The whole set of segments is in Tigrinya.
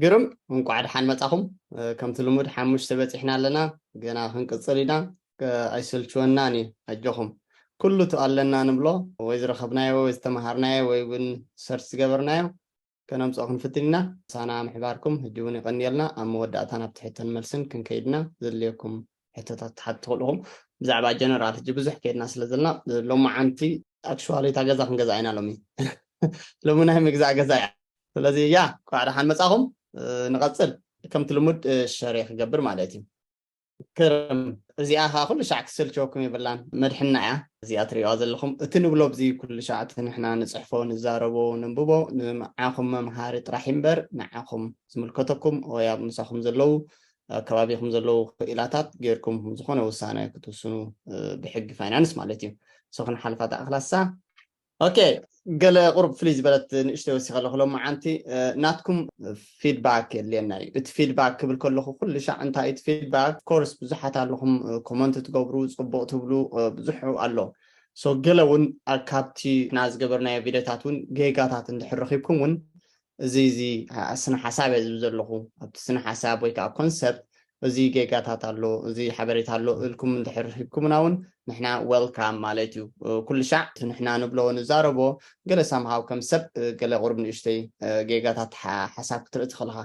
ግርም፣ እንቋዕ ደሓን መጻኹም። ከምቲ ልሙድ ሓሙሽተ በጺሕና ኣለና፣ ገና ክንቅጽል ኢና። ኣይሰልችወናን እዩ። ኣጆኹም፣ ኩሉ እቲ ኣለና ንብሎ ወይ ዝረኸብናዮ ወይ ዝተምሃርናዮ ወይ እውን ሰርች ዝገበርናዮ ከነምፅኦ ክንፍትን ኢና። ሳና ምሕባርኩም ሕጂ እውን ይቐንየልና። ኣብ መወዳእታ ናብ ትሕቶን መልስን ክንከይድና ዘድልየኩም ሕቶታት ትሓቱ ትኽእሉ ኢኹም። ብዛዕባ ጀነራል ሕጂ ብዙሕ ከይድና ስለ ዘለና ሎማዓንቲ ኣክሽዋሊ እታ ገዛ ክንገዛ ኢና ሎሚ። ሎሚ ናይ ምግዛእ ገዛ እያ። ስለዚ ያ፣ እንኳዕ ደሓን መጻኹም። ንቐጽል። ከምቲ ልሙድ ሸሬ ክገብር ማለት እዩ። ክርም እዚኣ ከዓ ኩሉ ሻዕ ክሰልቸወኩም የብላን፣ መድሕና እያ። እዚኣ ትሪእዋ ዘለኹም እቲ ንብሎ ብዚ ኩሉ ሻዕ እቲ ንሕና ንፅሕፎ ንዛረቦ ነንብቦ ንዓኹም መምሃሪ ጥራሕ እምበር ንዓኹም ዝምልከተኩም ወይ ኣብ ምሳኹም ዘለዉ ኣብ ከባቢኹም ዘለዉ ክኢላታት ጌርኩም ዝኾነ ውሳነ ክትውስኑ ብሕጊ ፋይናንስ ማለት እዩ። ሶ ክንሓልፋ ተኣኽላሳ ኦኬ። ገለ ቁሩብ ፍልይ ዝበለት ንእሽተይ ወሲኸ ኣለኹ ሎማዓንቲ። ናትኩም ፊድባክ የድልየና እዩ። እቲ ፊድባክ ክብል ከለኹ ኩሉ ሻዕ እንታይ እቲ ፊድባክ ኮርስ ብዙሓት ኣለኹም ኮመንት ትገብሩ፣ ፅቡቕ ትብሉ፣ ብዙሕ ኣሎ። ሶ ገለ እውን ካብቲ ና ዝገበርናዮ ቪድዮታት እውን ጌጋታት እንድሕር ረኺብኩም እውን እዚ እዚ ስነ ሓሳብ እየ ዝብል ዘለኹ። ኣብቲ ስነ ሓሳብ ወይ ከዓ ኮንሰፕት እዚ ጌጋታት ኣሎ፣ እዚ ሓበሬታ ኣሎ እልኩም እንድሕር ሂብኩምና እውን ንሕና ዌልካም ማለት እዩ። ኩሉ ሻዕ እቲ ንሕና ንብሎ ንዛረቦ ገለ ሳምሃው ከም ሰብ ገለ ቁርብ ንእሽተይ ጌጋታት ሓሳብ ክትርኢ ትኽእልኻ።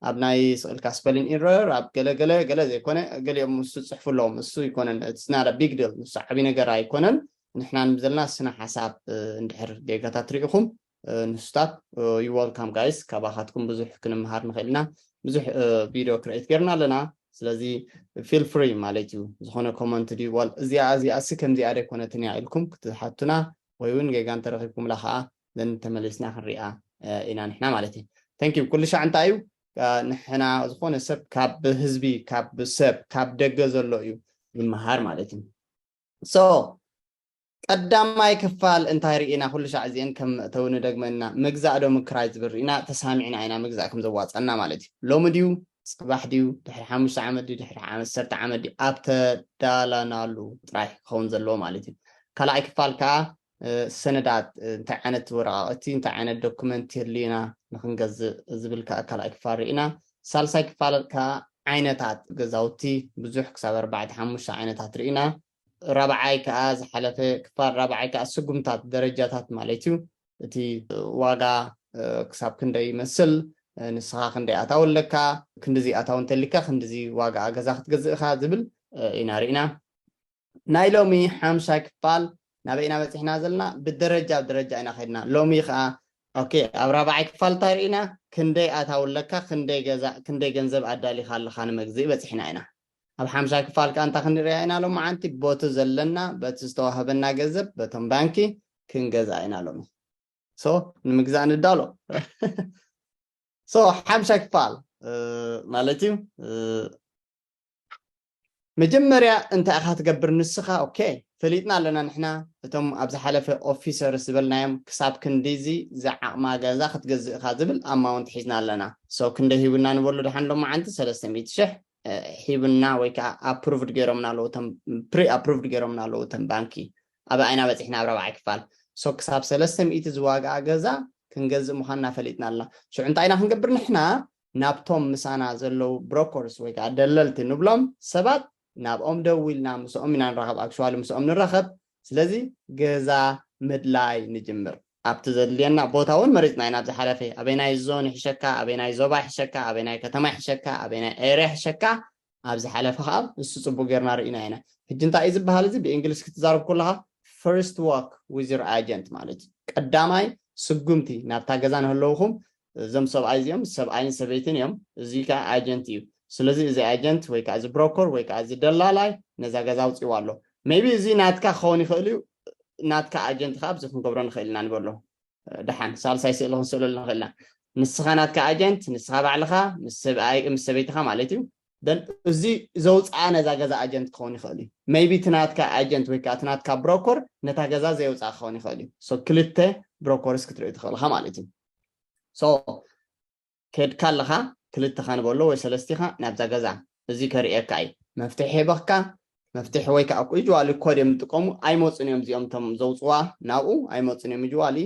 ኣብ ናይ ስቕልካ ስፐሊን ኢረር ኣብ ገለ ገለ ገለ ዘይኮነ ገሊኦም ምስ ጽሕፉ ኣለዎም። እሱ ይኮነን፣ it's not a big deal፣ ንሱ ዓብይ ነገር ኣይኮነን። ንሕና ንብዘልና ስነ ሓሳብ እንድሕር ጌጋታት ርኢኹም ንሱታት you welcome guys፣ ካባኻትኩም ብዙሕ ክንምሃር ንኽእል ኢና። ብዙሕ ቪድዮ ክሬት ጌርና ኣለና። ስለዚ ፊል ፍሪ ማለት እዩ። ዝኾነ ኮመንት ድዩ ዋል እዚኣ እዚኣ ሲ ከምዚኣ ደይኮነትን እያ ኢልኩም ክትሓቱና ወይ እውን ጌጋ እንተረኺብኩምላ ከዓ ዘን ተመሊስና ክንሪኣ ኢና ንሕና ማለት እዩ። Thank you። ኩሉ ሻዕ እንታይ እዩ ንሕና ዝኾነ ሰብ ካብ ህዝቢ ካብ ሰብ ካብ ደገ ዘሎ እዩ ይመሃር ማለት እዩ። So ቀዳማይ ክፋል እንታይ ርኢና? ኩሉ ሻዕ እዚአን ከም መእተዊ ንደግመን ኢና። ምግዛእ ዶ ምክራይ ዝብል ርኢና፣ ተሳሚዕና ኢና ምግዛእ ከም ዘዋፀና ማለት እዩ። ሎሚ ድዩ፣ ፅባሕ ድዩ፣ ድሕሪ ሓሙሽተ ዓመት ድዩ፣ ድሕሪ ዓሰርተ ዓመት ድዩ፣ ኣብ ተዳላናሉ ጥራይ ክኸውን ዘለዎ ማለት እዩ። ካልኣይ ክፋል ከዓ ሰነዳት፣ እንታይ ዓይነት ወረቃቅቲ፣ እንታይ ዓይነት ዶክመንት የድልዩና ንክንገዝእ ዝብል ከዓ ካልኣይ ክፋል ርኢና። ሳልሳይ ክፋል ከዓ ዓይነታት ገዛውቲ ብዙሕ ክሳብ ኣርባዕተ ሓሙሽተ ዓይነታት ርኢና። ራብዓይ ከዓ ዝሓለፈ ክፋል ራብዓይ ከዓ ስጉምታት ደረጃታት ማለት እዩ። እቲ ዋጋ ክሳብ ክንደይ ይመስል፣ ንስኻ ክንደይ ኣታዊ ኣለካ፣ ክንድዚ ኣታዊ እንተሊካ ክንድዚ ዋጋ ገዛ ክትገዝእ ኢኻ ዝብል ኢና ርኢና። ናይ ሎሚ ሓምሻይ ክፋል ናበይ ኢና በፂሕና ዘለና? ብደረጃ ብደረጃ ኢና ከድና። ሎሚ ከዓ ኦኬ፣ ኣብ ራብዓይ ክፋል እንታይ ርኢና? ክንደይ ኣታዊ ኣለካ፣ ክንደይ ገዛ፣ ክንደይ ገንዘብ ኣዳሊኻ ኣለካ ንመግዝኢ በፂሕና ኢና። ኣብ ሓምሻይ ክፋል ከዓ እንታይ ክንሪኣ ኢና? ሎማዓንቲ ቦቲ ዘለና በቲ ዝተዋህበና ገንዘብ በቶም ባንኪ ክንገዛ ኢና ሎሚ። ሶ ንምግዛእ ንዳሎ። ሶ ሓምሻይ ክፋል ማለት እዩ። መጀመርያ እንታይ ኢኻ ትገብር ንስኻ? ኦኬ፣ ፈሊጥና ኣለና ንሕና እቶም ኣብ ዝሓለፈ ኦፊሰር ዝበልናዮም ክሳብ ክንዲዚ ዝዓቕማ ገዛ ክትገዝእ ኢኻ ዝብል ኣማውንት ሒዝና ኣለና። ሶ ክንደይ ሂቡና ንበሉ ደሓን ሎማዓንቲ ሰለስተ ሚእቲ ሽሕ ሂቡና ወይ ከዓ ኣፕሩቭድ ገይሮምና ኣለዉ፣ ፕሪ ኣፕሩቭድ ገይሮምና ኣለዉ እቶም ባንኪ። ኣብ ኣይና በፂሕና ኣብ ራብዓይ ክፋል። ሶ ክሳብ ሰለስተ ሚእቲ ዝዋግኣ ገዛ ክንገዝእ ምዃንና ፈሊጥና ኣለና። ሽዑ እንታይ ኢና ክንገብር ንሕና? ናብቶም ምሳና ዘለዉ ብሮከርስ ወይ ከዓ ደለልቲ ንብሎም ሰባት ናብኦም ደዊልና ምስኦም ኢና ንራኸብ። ኣክሽዋሊ ምስኦም ንራኸብ። ስለዚ ገዛ ምድላይ ንጅምር። ኣብቲ ዘድልየና ቦታ እውን መሪፅና ኢና። ኣብ ዝሓለፈ ኣበይናይ ዞን ይሕሸካ፣ ኣበይናይ ዞባ ይሕሸካ፣ ኣበይናይ ከተማ ይሕሸካ፣ ኣበይናይ ኤርያ ይሕሸካ፣ ኣብ ዝሓለፈ ከዓ ንሱ ፅቡቅ ጌርና ርኢና ኢና። ሕጂ እንታይ እዩ ዝበሃል? እዚ ብእንግሊዝ ክትዛረብ ከለካ first walk with your agent ማለት እዩ። ቀዳማይ ስጉምቲ ናብታ ገዛ ንህለውኩም እዞም ሰብኣይ እዚኦም ሰብኣይን ሰበይትን እዮም። እዚ ከዓ ኣጀንት እዩ። ስለዚ እዚ ኣጀንት ወይ ከዓ እዚ ብሮከር ወይ ከዓ እዚ ደላላይ ነዛ ገዛ ኣውፅዋ ኣሎ። ሜቢ እዚ ናትካ ክኸውን ይኽእል እዩ። ናትካ ኣጀንት ከዓ ኣብዚ ክንገብሮ ንኽእል ኢና ንበሎ። ደሓን ሳልሳይ ስእሊ ክንስእለሉ ንኽእል ኢና። ንስኻ ናትካ ኣጀንት፣ ንስኻ ባዕልኻ ምስ ሰብኣይ ምስ ሰበይትኻ ማለት እዩ። ደን እዚ ዘውፅኣ ነዛ ገዛ ኣጀንት ክኸውን ይኽእል እዩ። ሜቢ እቲ ናትካ ኣጀንት ወይ ከዓ እቲ ናትካ ብሮከር ነታ ገዛ ዘየውፅኣ ክኸውን ይኽእል እዩ። ሶ ክልተ ብሮከርስ ክትርኢ ትኽእል ኢኻ ማለት እዩ። ሶ ከድካ ኣለኻ ክልተኻ ንበሎ ወይ ሰለስቲኻ ናብዛ ገዛ እዚ ከርእየካ እዩ። መፍትሒ ሂበኽካ መፍትሒ ወይ ከዓ ዩጅዋሊ ኮድ እዮም ዝጥቀሙ። ኣይመፁን እዮም እዚኦም እቶም ዘውፅዋ ናብኡ ኣይመፁን እዮም። ዩጅዋሊ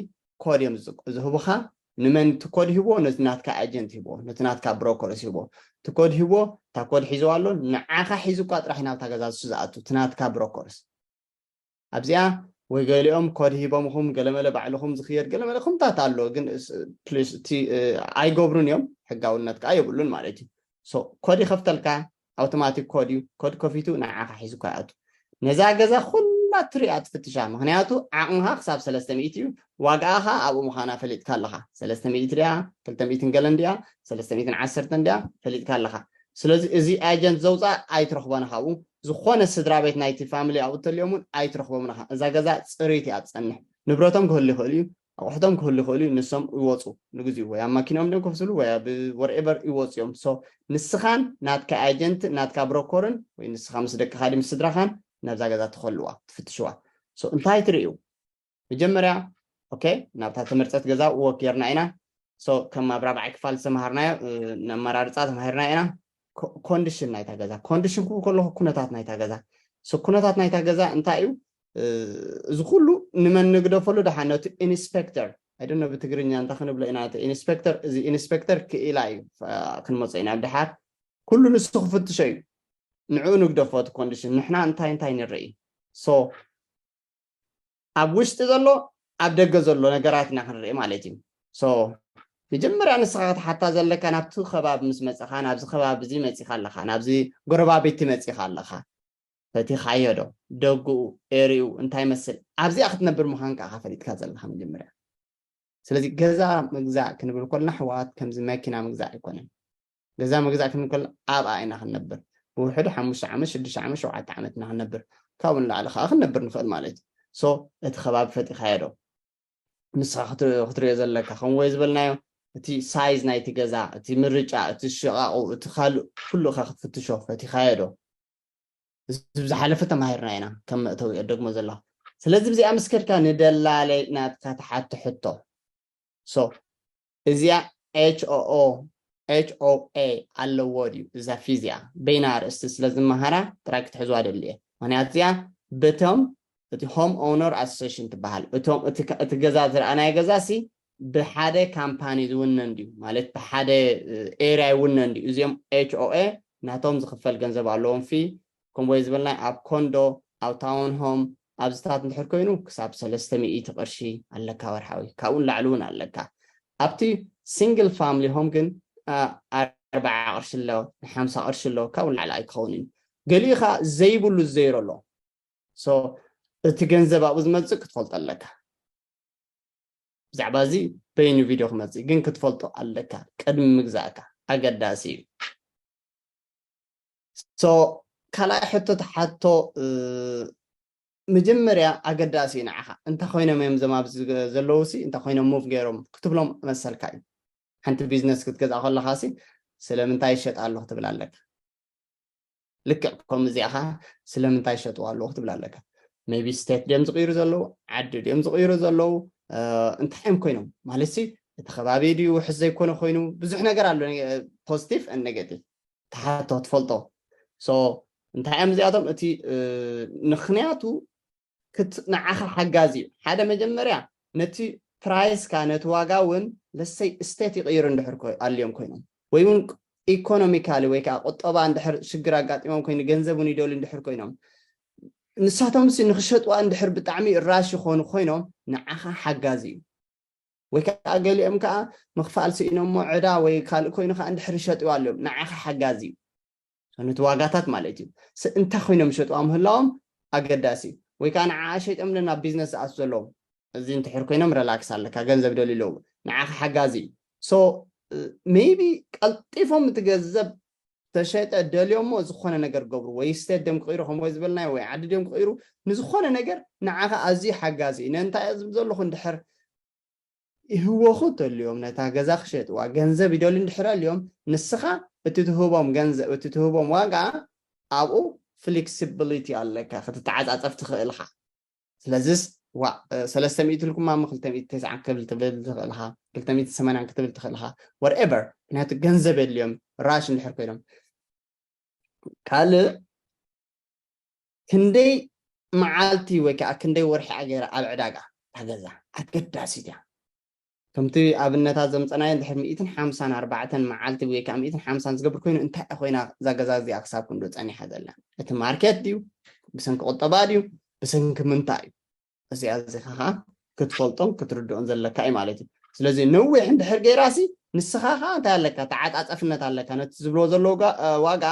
ኮድ እዮም ዝህቡኻ። ንመን እቲ ኮድ ሂቦ? ነቲ ናትካ ኣጀንት ሂቦ፣ ነቲ ናትካ ብሮከርስ ሂቦ። እቲ ኮድ ሂቦ፣ እታ ኮድ ሒዝዋ ኣሎ፣ ንዓኻ ሒዙ እኳ ጥራሕ ናብታ ገዛ እሱ ዝኣቱ፣ እቲ ናትካ ብሮከርስ። ኣብዚኣ ወይ ገሊኦም ኮድ ሂቦምኹም፣ ገለመለ ባዕልኹም ዝኽየድ፣ ገለመለ ኩምታት ኣሎ፣ ግን ፕሊስ እቲ ኣይገብሩን እዮም፣ ሕጋውነት ከዓ የብሉን ማለት እዩ። ኮድ ይኸፍተልካ፣ ኣውቶማቲክ ኮድ እዩ። ኮድ ከፊቱ ንዓኻ ሒዙ ይኣቱ። ነዛ ገዛ ኩላ ትሪኣ ትፍትሻ፣ ምክንያቱ ዓቕምኻ ክሳብ ሰለስተ ሚእቲ እዩ። ዋጋኣ ከዓ ኣብኡ ምዃና ፈሊጥካ ኣለኻ። ሰለስተ ሚእቲ ድያ፣ ክልተ ሚእትን ገለን ድያ፣ ሰለስተ ሚእትን ዓሰርተን ድያ፣ ፈሊጥካ ኣለኻ። ስለዚ እዚ ኣጀንት ዘውፃእ ኣይትረኽቦን፣ ካብኡ ዝኾነ ስድራ ቤት ናይቲ ፋሚሊ ኣብኡ ተልዮም እውን ኣይትረኽቦም ኢኻ። እዛ ገዛ ፅርይቲ እያ ትፀንሕ። ንብረቶም ክህሉ ይኽእል እዩ፣ ኣቑሑቶም ክህሉ ይኽእሉ እዩ፣ ንሶም ይወፁ ንግዚኡ፣ ወይ ኣብ ማኪናኦም ደም ከፍስሉ ወይ ኣብ ወርኤቨር ይወፁ እዮም። ንስኻን ናትካ ኣጀንት፣ ናትካ ብሮኮርን፣ ወይ ንስኻ ምስ ደቅኻ ድዩ ምስ ስድራኻን ናብዛ ገዛ ትኸልዋ ትፍትሽዋ። እንታይ ትርእዩ? መጀመርያ ኦኬ፣ ናብታ ተመርፀት ገዛ ወክ ጌርና ኢና። ከም ኣብ ራብዓይ ክፋል ዝተምሃርናዮ፣ ነመራርፃ ተማሂርና ኢና። ኮንዲሽን ናይታ ገዛ፣ ኮንዲሽን ክብል ከለኹ ኩነታት ናይታ ገዛ። ኩነታት ናይታ ገዛ እንታይ እዩ? እዚ ኩሉ ንመን ንግደፈሉ? ደሓን ነቲ ኢንስፔክተር፣ ኣይደነ ብትግርኛ እንታይ ክንብሎ ኢና? እቲ ኢንስፔክተር፣ እዚ ኢንስፔክተር ክኢላ እዩ። ክንመፀ ኢና ብድሓር። ኩሉ ንሱ ክፍትሾ እዩ። ንዕኡ ንግደፎ እቲ ኮንዲሽን። ንሕና እንታይ እንታይ ንርኢ? ኣብ ውሽጢ ዘሎ፣ ኣብ ደገ ዘሎ ነገራት ኢና ክንርኢ ማለት እዩ። መጀመርያ ንስኻ ክትሓታ ዘለካ፣ ናብቲ ከባቢ ምስ መፅኻ፣ ናብዚ ከባቢ እዚ መፂኻ ኣለኻ፣ ናብዚ ጎረባብቲ መፂኻ ኣለኻ፣ ፈቲኻዮ ዶ? ደግኡ፣ ኤሪኡ እንታይ መስል? ኣብዚኣ ክትነብር ምዃንካ ኢኻ ፈሊጥካ ዘለኻ መጀመርያ። ስለዚ ገዛ ምግዛእ ክንብል ከለና ኣሕዋት ከምዚ መኪና ምግዛእ ኣይኮነን። ገዛ ምግዛእ ክንብል ከለና ኣብኣ ኢና ክንነብር። ብውሕዱ ሓሙሽተ ዓመት፣ ሽዱሽተ ዓመት፣ ሸውዓተ ዓመት ኢና ክንነብር። ካብኡ ንላዕሊ ከዓ ክንነብር ንኽእል ማለት እዩ። እቲ ከባቢ ፈጢኻዮ ዶ? ንስኻ ክትሪኦ ዘለካ ከምኡ ዝበልናዮ፣ እቲ ሳይዝ ናይቲ ገዛ፣ እቲ ምርጫ፣ እቲ ሽቓቑ፣ እቲ ካልእ ኩሉ ኢኻ ክትፍትሾ። ፈቲኻዮ ዶ? እዚ ብዝሓለፈ ተማሂርና ኢና፣ ከም መእተዊ እየ ደግሞ ዘለኹ። ስለዚ ብዚኣ ምስ ከድካ ንደላለ ናትካ ትሓቶ ሕቶ። እዚኣ ኤች ኦ ኦ፣ ኤች ኦ ኤ ኣለዎ ድዩ? እዛ ፊ እዚኣ በይና ኣርእስቲ ስለ ዝመሃራ ጥራይ ክትሕዝዋ ደሊ እየ። ምክንያቱ እዚኣ በቶም እቲ ሆም ኦውነር ኣሶሴሽን ትበሃል። እቶም እቲ ገዛ ዝረኣናዮ ገዛ ሲ ብሓደ ካምፓኒ ዝውነን ድዩ? ማለት ብሓደ ኤርያ ይውነን ድዩ? እዚኦም ኤች ኦ ኤ ናቶም ዝኽፈል ገንዘብ ኣለዎም ፊ። ከምኡ ዝበልናይ ኣብ ኮንዶ፣ ኣብ ታውን ሆም፣ ኣብዚታት እንድሕር ኮይኑ ክሳብ ሰለስተ ሚእቲ ቅርሺ ኣለካ ወርሓዊ። ካብኡ ንላዕሊ እውን ኣለካ። ኣብቲ ሲንግል ፋሚሊ ሆም ግን ኣርባዓ ቅርሺ ኣሎ፣ ሓምሳ ቅርሺ ኣሎ፣ ካብኡ ንላዕሊ ኣይክኸውን እዩ። ገሊኡ ከዓ ዘይብሉ ዜሮ ኣሎ። እቲ ገንዘብ ኣብኡ ዝመፅእ ክትፈልጦ ኣለካ። ብዛዕባ እዚ በይኑ ቪድዮ ክመፅእ ግን ክትፈልጦ ኣለካ ቅድሚ ምግዛእካ፣ ኣገዳሲ እዩ። ካልኣይ ሕቶ ተሓቶ፣ መጀመርያ ኣገዳሲ እዩ ንዓኻ። እንታይ ኮይኖም እዮም እዞም ኣብዚ ዘለዉ ሲ፣ እንታይ ኮይኖም ሙቭ ገይሮም ክትብሎም መሰልካ እዩ። ሓንቲ ቢዝነስ ክትገዝኣ ከለኻ ሲ ስለምንታይ ይሸጥ ኣሎ ክትብል ኣለካ። ልክዕ ከምኡ እዚኣ ኸዓ ስለምንታይ ይሸጥዋ ኣለዉ ክትብል ኣለካ። ሜቢ ስቴት ድዮም ዝቕይሩ ዘለዉ፣ ዓዲ ድዮም ዝቕይሩ ዘለዉ፣ እንታይ እዮም ኮይኖም ማለት ሲ፣ እቲ ከባቢ ድዩ ውሕስ ዘይኮነ ኮይኑ፣ ብዙሕ ነገር ኣሎ፣ ፖዚቲቭ ን ኔጌቲቭ። ተሓቶ ትፈልጦ። እንታይ እዮም እዚኣቶም? እቲ ምክንያቱ ንዓኻ ሓጋዚ እዩ። ሓደ መጀመርያ ነቲ ፕራይስካ፣ ነቲ ዋጋ እውን ለሰይ ስቴት ይቕይሩ እንድሕር ኣልዮም ኮይኖም፣ ወይ እውን ኢኮኖሚካሊ ወይ ከዓ ቁጠባ እንድሕር ሽግር ኣጋጢሞም ኮይኑ፣ ገንዘብ እውን ይደልዩ እንድሕር ኮይኖም፣ ንሳቶም ሲ ንክሸጥዋ እንድሕር ብጣዕሚ ራሽ ይኾኑ ኮይኖም፣ ንዓኻ ሓጋዚ እዩ። ወይ ከዓ ገሊኦም ከዓ ምኽፋል ስኢኖሞ ዕዳ ወይ ካልእ ኮይኑ ከዓ እንድሕር ይሸጥዋ ኣልዮም፣ ንዓኻ ሓጋዚ እዩ። ነቲ ዋጋታት ማለት እዩ። እንታይ ኮይኖም ይሸጥዋ ምህላዎም ኣገዳሲ እዩ። ወይ ከዓ ንዓ ሸይጦም ናብ ቢዝነስ ዝኣቱ ዘለዎም፣ እዚ እንድሕር ኮይኖም ረላክስ ኣለካ፣ ገንዘብ ደልዩ ኣለዉ፣ ንዓኻ ሓጋዚ እዩ። ሜቢ ቀልጢፎም እቲ ገንዘብ ተሸጠ ደልዮሞ ዝኾነ ነገር ገብሩ፣ ወይ ስቴት ድዮም ክቕይሩ፣ ከምኡ ዝበልናዮ፣ ወይ ዓዲ ድዮም ክቕይሩ፣ ንዝኾነ ነገር ንዓኻ ኣዝዩ ሓጋዚ እዩ። ነንታይ እየ ዝብል ዘለኹ? እንድሕር ይህወኹ ተልዮም ነታ ገዛ ክሸጥዋ ገንዘብ ይደልዩ እንድሕር ኣልዮም፣ ንስኻ እቲ ትህቦም ገንዘብ፣ እቲ ትህቦም ዋጋ ኣብኡ ፍሌክሲቢሊቲ ኣለካ፣ ክትተዓፃፀፍ ትኽእል ኢኻ። ስለዚስ ዋእ፣ ሰለስተ ሚእቲ ኢልኩም ማሚ ክልተ ሚእቲ ተስዓን ክብል ትብል ትኽእል ኢኻ፣ ክልተ ሚእቲ ሰማንያን ክትብል ትኽእል ኢኻ፣ ወርኤቨር። ምክንያቱ ገንዘብ የድልዮም ራሽ እንድሕር ኮይኖም። ካልእ ክንደይ መዓልቲ ወይ ከዓ ክንደይ ወርሒ ኣገይራ ኣብ ዕዳጋ እታ ገዛ ኣገዳሲት እያ። ከምቲ ኣብነታት ዘምፀናዮ እንድሕር ሚእትን ሓምሳን ኣርባዕተን መዓልቲ ወይ ከዓ ሚእትን ሓምሳን ዝገብር ኮይኑ እንታይ ኮይና እዛ ገዛ እዚኣ ክሳብ ክንዶ ፀኒሓ ዘላ? እቲ ማርኬት ድዩ? ብሰንኪ ቁጠባ ድዩ? ብሰንኪ ምንታይ እዩ? እዚኣ እዚ ከዓ ክትፈልጦን ክትርድኦን ዘለካ እዩ ማለት እዩ። ስለዚ ነዊሕ እንድሕር ገይራሲ ንስኻ ከዓ እንታይ ኣለካ? ተዓፃፀፍነት ኣለካ። ነቲ ዝብሎ ዘለዉ ዋጋ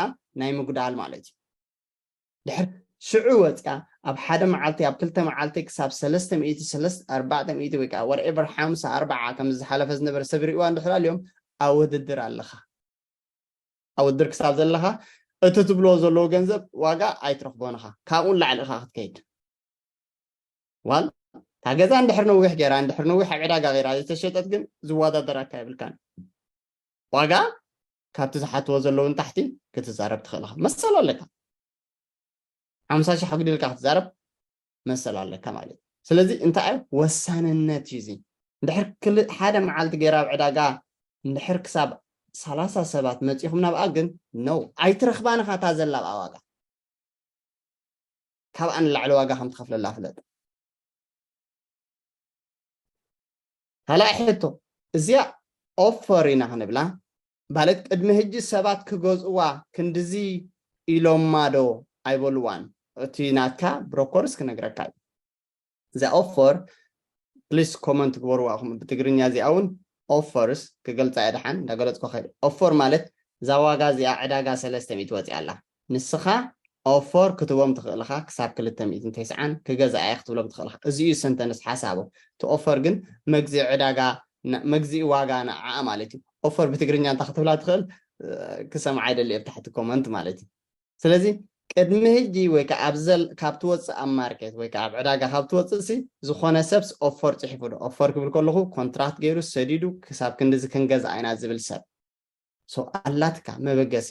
ናይ ምጉዳል ማለት እዩ። ድሕር ሽዑ ወፅያ ኣብ ሓደ መዓልቲ ኣብ ክልተ መዓልቲ ክሳብ ሰለስተ ሚእቲ ሰለስተ ኣርባዕተ ሚእቲ ወይ ከዓ ወርኤቨር ሓምሳ ኣርባዓ ከም ዝሓለፈ ዝነበረ ሰብ ሪእዋ እንድሕር ኣልዮም ኣብ ውድድር ኣለኻ። ኣብ ውድድር ክሳብ ዘለኻ እቲ ትብሎ ዘለዎ ገንዘብ ዋጋ ኣይትረኽቦን ኢኻ። ካብኡ ንላዕሊ ኢኻ ክትከይድ። ዋል እታ ገዛ እንድሕር ነዊሕ ገይራ እንድሕር ነዊሕ ኣብ ዕዳጋ ገይራ ዝተሸጠት ግን ዝወዳደረካ የብልካን። ዋጋ ካብቲ ዝሓትዎ ዘለዉ ንታሕቲ ክትዛረብ ትኽእል ኢኻ። መሰል ኣለካ። ሓምሳ ሺሕ ኣጉዲልካ ክትዛረብ መሰል ኣለካ ማለት እዩ። ስለዚ እንታይ እዩ ወሳንነት እዩ እዚ። እንድሕር ክል ሓደ መዓልቲ ገይራ ኣብ ዕዳጋ እንድሕር ክሳብ ሰላሳ ሰባት መፂኹም ናብኣ ግን ነው ኣይትረኽባን ኢኻ እታ ዘላ ኣብኣ ዋጋ። ካብኣ ንላዕሊ ዋጋ ከም ትኸፍለላ ፍለጥ። ካልኣይ ሕቶ እዚኣ ኦፈር ኢና ክንብላ ማለት ቅድሚ ሕጂ ሰባት ክገዝእዋ ክንድዚ ኢሎማ ዶ ኣይበልዋን? እቲ ናትካ ብሮኮርስ ክነግረካ እዩ። እዛ ኦፈር ፕሊስ ኮመንት ግበርዋ። ብትግርኛ እዚኣ እውን ኦፈርስ ክገልፃ እየ ደሓን እንዳገለፅኮ ከይድ። ኦፈር ማለት እዛ ዋጋ እዚኣ ዕዳጋ ሰለስተ ሚእቲ ወፂኣ ኣላ። ንስኻ ኦፈር ክትቦም ትኽእልኻ ክሳብ ክልተ ሚእትን ተስዓን ክገዛ እየ ክትብሎም ትኽእልኻ። እዚ እዩ ሰንተንስ ሓሳቡ። እቲ ኦፈር ግን መግዚ ዕዳጋ መግዚ ዋጋ ንዓኣ ማለት እዩ። ኦፈር ብትግርኛ እንታ ክትብላ ትኽእል ክሰምዓ ይደሊ ኣብ ታሕቲ ኮመንት ማለት እዩ። ስለዚ ቅድሚ ሕጂ ወይ ከዓ ኣብ ዘል ካብ ትወፅእ ኣብ ማርኬት ወይ ከዓ ኣብ ዕዳጋ ካብ ትወፅእ ሲ ዝኾነ ሰብስ ኦፈር ፅሒፉ ዶ ኦፈር ክብል ከለኹ ኮንትራክት ገይሩ ሰዲዱ ክሳብ ክንድዚ ክንገዛ ኢና ዝብል ሰብ ኣላትካ መበገሲ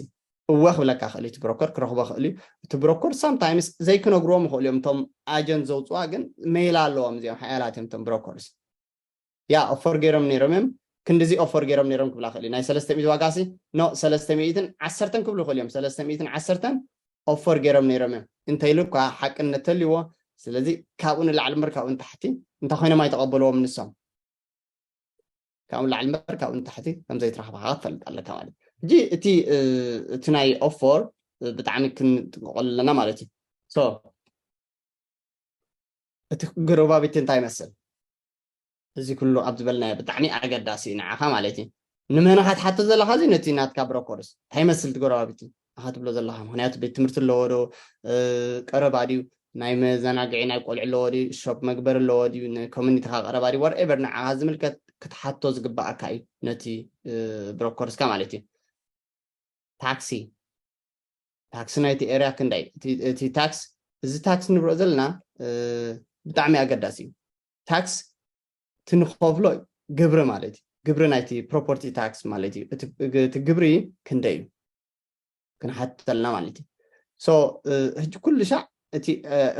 እወ ክብለካ ክእል እቲ ብሮከር ክረኽቦ ክእል እዩ። እቲ ብሮከር ሳምታይምስ ዘይክነግርዎም ይኽእሉ እዮም። እቶም ኣጀንት ዘውፅዋ ግን ሜላ ኣለዎም። እዚኦም ሓያላት እዮም እቶም ብሮከርስ። ያ ኦፈር ገይሮም ነይሮም እዮም። ክንድዚ ኦፈር ገይሮም ነይሮም ክብላ ክእል እዩ። ናይ ሰለስተ ሚእቲ ዋጋ ሲ ኖ ሰለስተ ሚእትን ዓሰርተን ክብሉ ክእል እዮም። ሰለስተ ሚእትን ዓሰርተን ኦፈር ገይሮም ነይሮም እዮም እንተኢሉ እኳ ሓቅነት ተልዎ። ስለዚ ካብኡ ንላዕሊ ምር ካብኡ ንታሕቲ እንታይ ኮይኖም ኣይተቐበልዎም ንሶም ካብኡ ንላዕሊ ምበር ካብኡ ንታሕቲ ከምዘይትረኽባ ክትፈልጥ ኣለካ ማለት እዩ። ሕጂ እቲ እቲ ናይ ኦፎር ብጣዕሚ ክንጥንቀቀሉ ኣለና ማለት እዩ። እቲ ጎረባብቲ እንታይ ይመስል? እዚ ኩሉ ኣብ ዝበልናዮ ብጣዕሚ ኣገዳሲ እዩ ንዓኻ ማለት እዩ። ንመን ኢኻ ትሓቶ ዘለኻ እዚ ነቲ ናትካ ብሮኮርስ እንታይ ይመስል እቲ ጎረባብቲ ኢኻ ትብሎ ዘለኻ? ምክንያቱ ቤት ትምህርቲ ኣለዎ ዶ ቀረባ ድዩ? ናይ መዘናግዒ ናይ ቆልዑ ኣለዎ ድዩ? ሾፕ መግበሪ ኣለዎ ድዩ? ንኮሚኒቲኻ ቀረባ ድዩ? ወርኤቨር ንዓኻ ዝምልከት ክትሓቶ ዝግባኣካ እዩ ነቲ ብሮኮርስካ ማለት እዩ። ታክሲ ታክሲ ናይቲ ኤርያ ክንደይ እቲ ታክስ እዚ ታክስ ንብሎ ዘለና ብጣዕሚ ኣገዳሲ እዩ። ታክስ ትንኸፍሎ ግብሪ ማለት እዩ። ግብሪ ናይቲ ፕሮፐርቲ ታክስ ማለት እዩ። እቲ ግብሪ ክንደይ እዩ ክንሓተልና ማለት እዩ። ሕጂ ኩሉ ሻዕ እቲ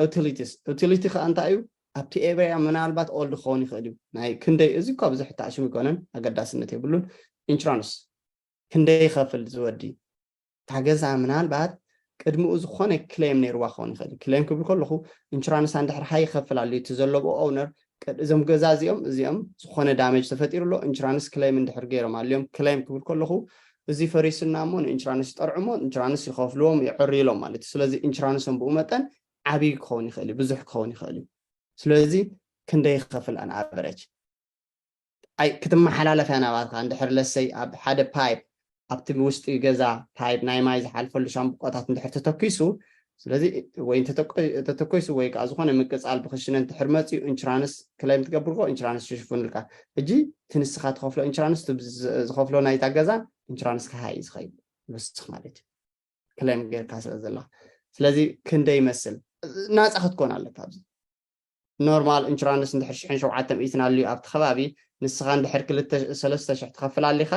ዩቲሊቲስ ዩቲሊቲ ከዓ እንታይ እዩ ኣብቲ ኤርያ ምናልባት ኦልድ ክኸውን ይኽእል እዩ። ናይ ክንደይ እዚ እኳ ብዙሕ ተኣሽሙ ይኮነን ኣገዳስነት የብሉን። ኢንሹራንስ ክንደይ ይኸፍል ዝወዲ እታ ገዛ ምናልባት ቅድሚኡ ዝኾነ ክሌም ነይርዋ ክኸውን ይኽእል። ክሌም ክብል ከለኹ ኢንሹራንስ እንድሕር ሃይ ይኸፍል ኣሎ እቲ ዘለዎ ኦውነር እዞም ገዛ እዚኦም እዚኦም ዝኾነ ዳሜጅ ተፈጢሩ ኣሎ ኢንሹራንስ ክሌም እንድሕር ገይሮም ኣልዮም ክሌም ክብል ከለኹ እዚ ፈሪስና እሞ ንኢንሹራንስ ይጠርዑ እሞ ኢንሹራንስ ይኸፍልዎም ይዕርይሎም ማለት እዩ። ስለዚ ኢንሹራንሶም ብኡ መጠን ዓብዪ ክኸውን ይኽእል እዩ፣ ብዙሕ ክኸውን ይኽእል እዩ። ስለዚ ክንደይ ይኸፍል ኣን ኣቨሬጅ ክትመሓላለፍ እያ ናባትካ። እንድሕር ለሰይ ኣብ ሓደ ፓይፕ ኣብቲ ውሽጢ ገዛ ፓይፕ ናይ ማይ ዝሓልፈሉ ሻምብቆታት እንድሕር ተተኪሱ ስለዚ ወይ ተተኮይሱ ወይ ከዓ ዝኾነ ምቅፃል ብክሽነ እንድሕር መፅኡ ኢንሹራንስ ክሌም ትገብር ኮ ኢንሹራንስ ይሽፍኑልካ። ሕጂ እቲ ንስኻ ትኸፍሎ ኢንሹራንስ ዝኸፍሎ ናይታ ገዛ ኢንሹራንስ ክሃይ ዝኸይድ ይወስኽ ማለት እዩ። ክሌም ጌርካ ስለ ዘለኻ ስለዚ ክንደይ ይመስል ናፃ ክትኮን ኣለካ ኣብዚ ኖርማል ኢንሹራንስ እንድሕር ሽሕን ሸውዓተ ሚእትን ኣልዩ ኣብቲ ከባቢ ንስኻ እንድሕር ክልተ ሰለስተ ሽሕ ትኸፍል ኣሊኻ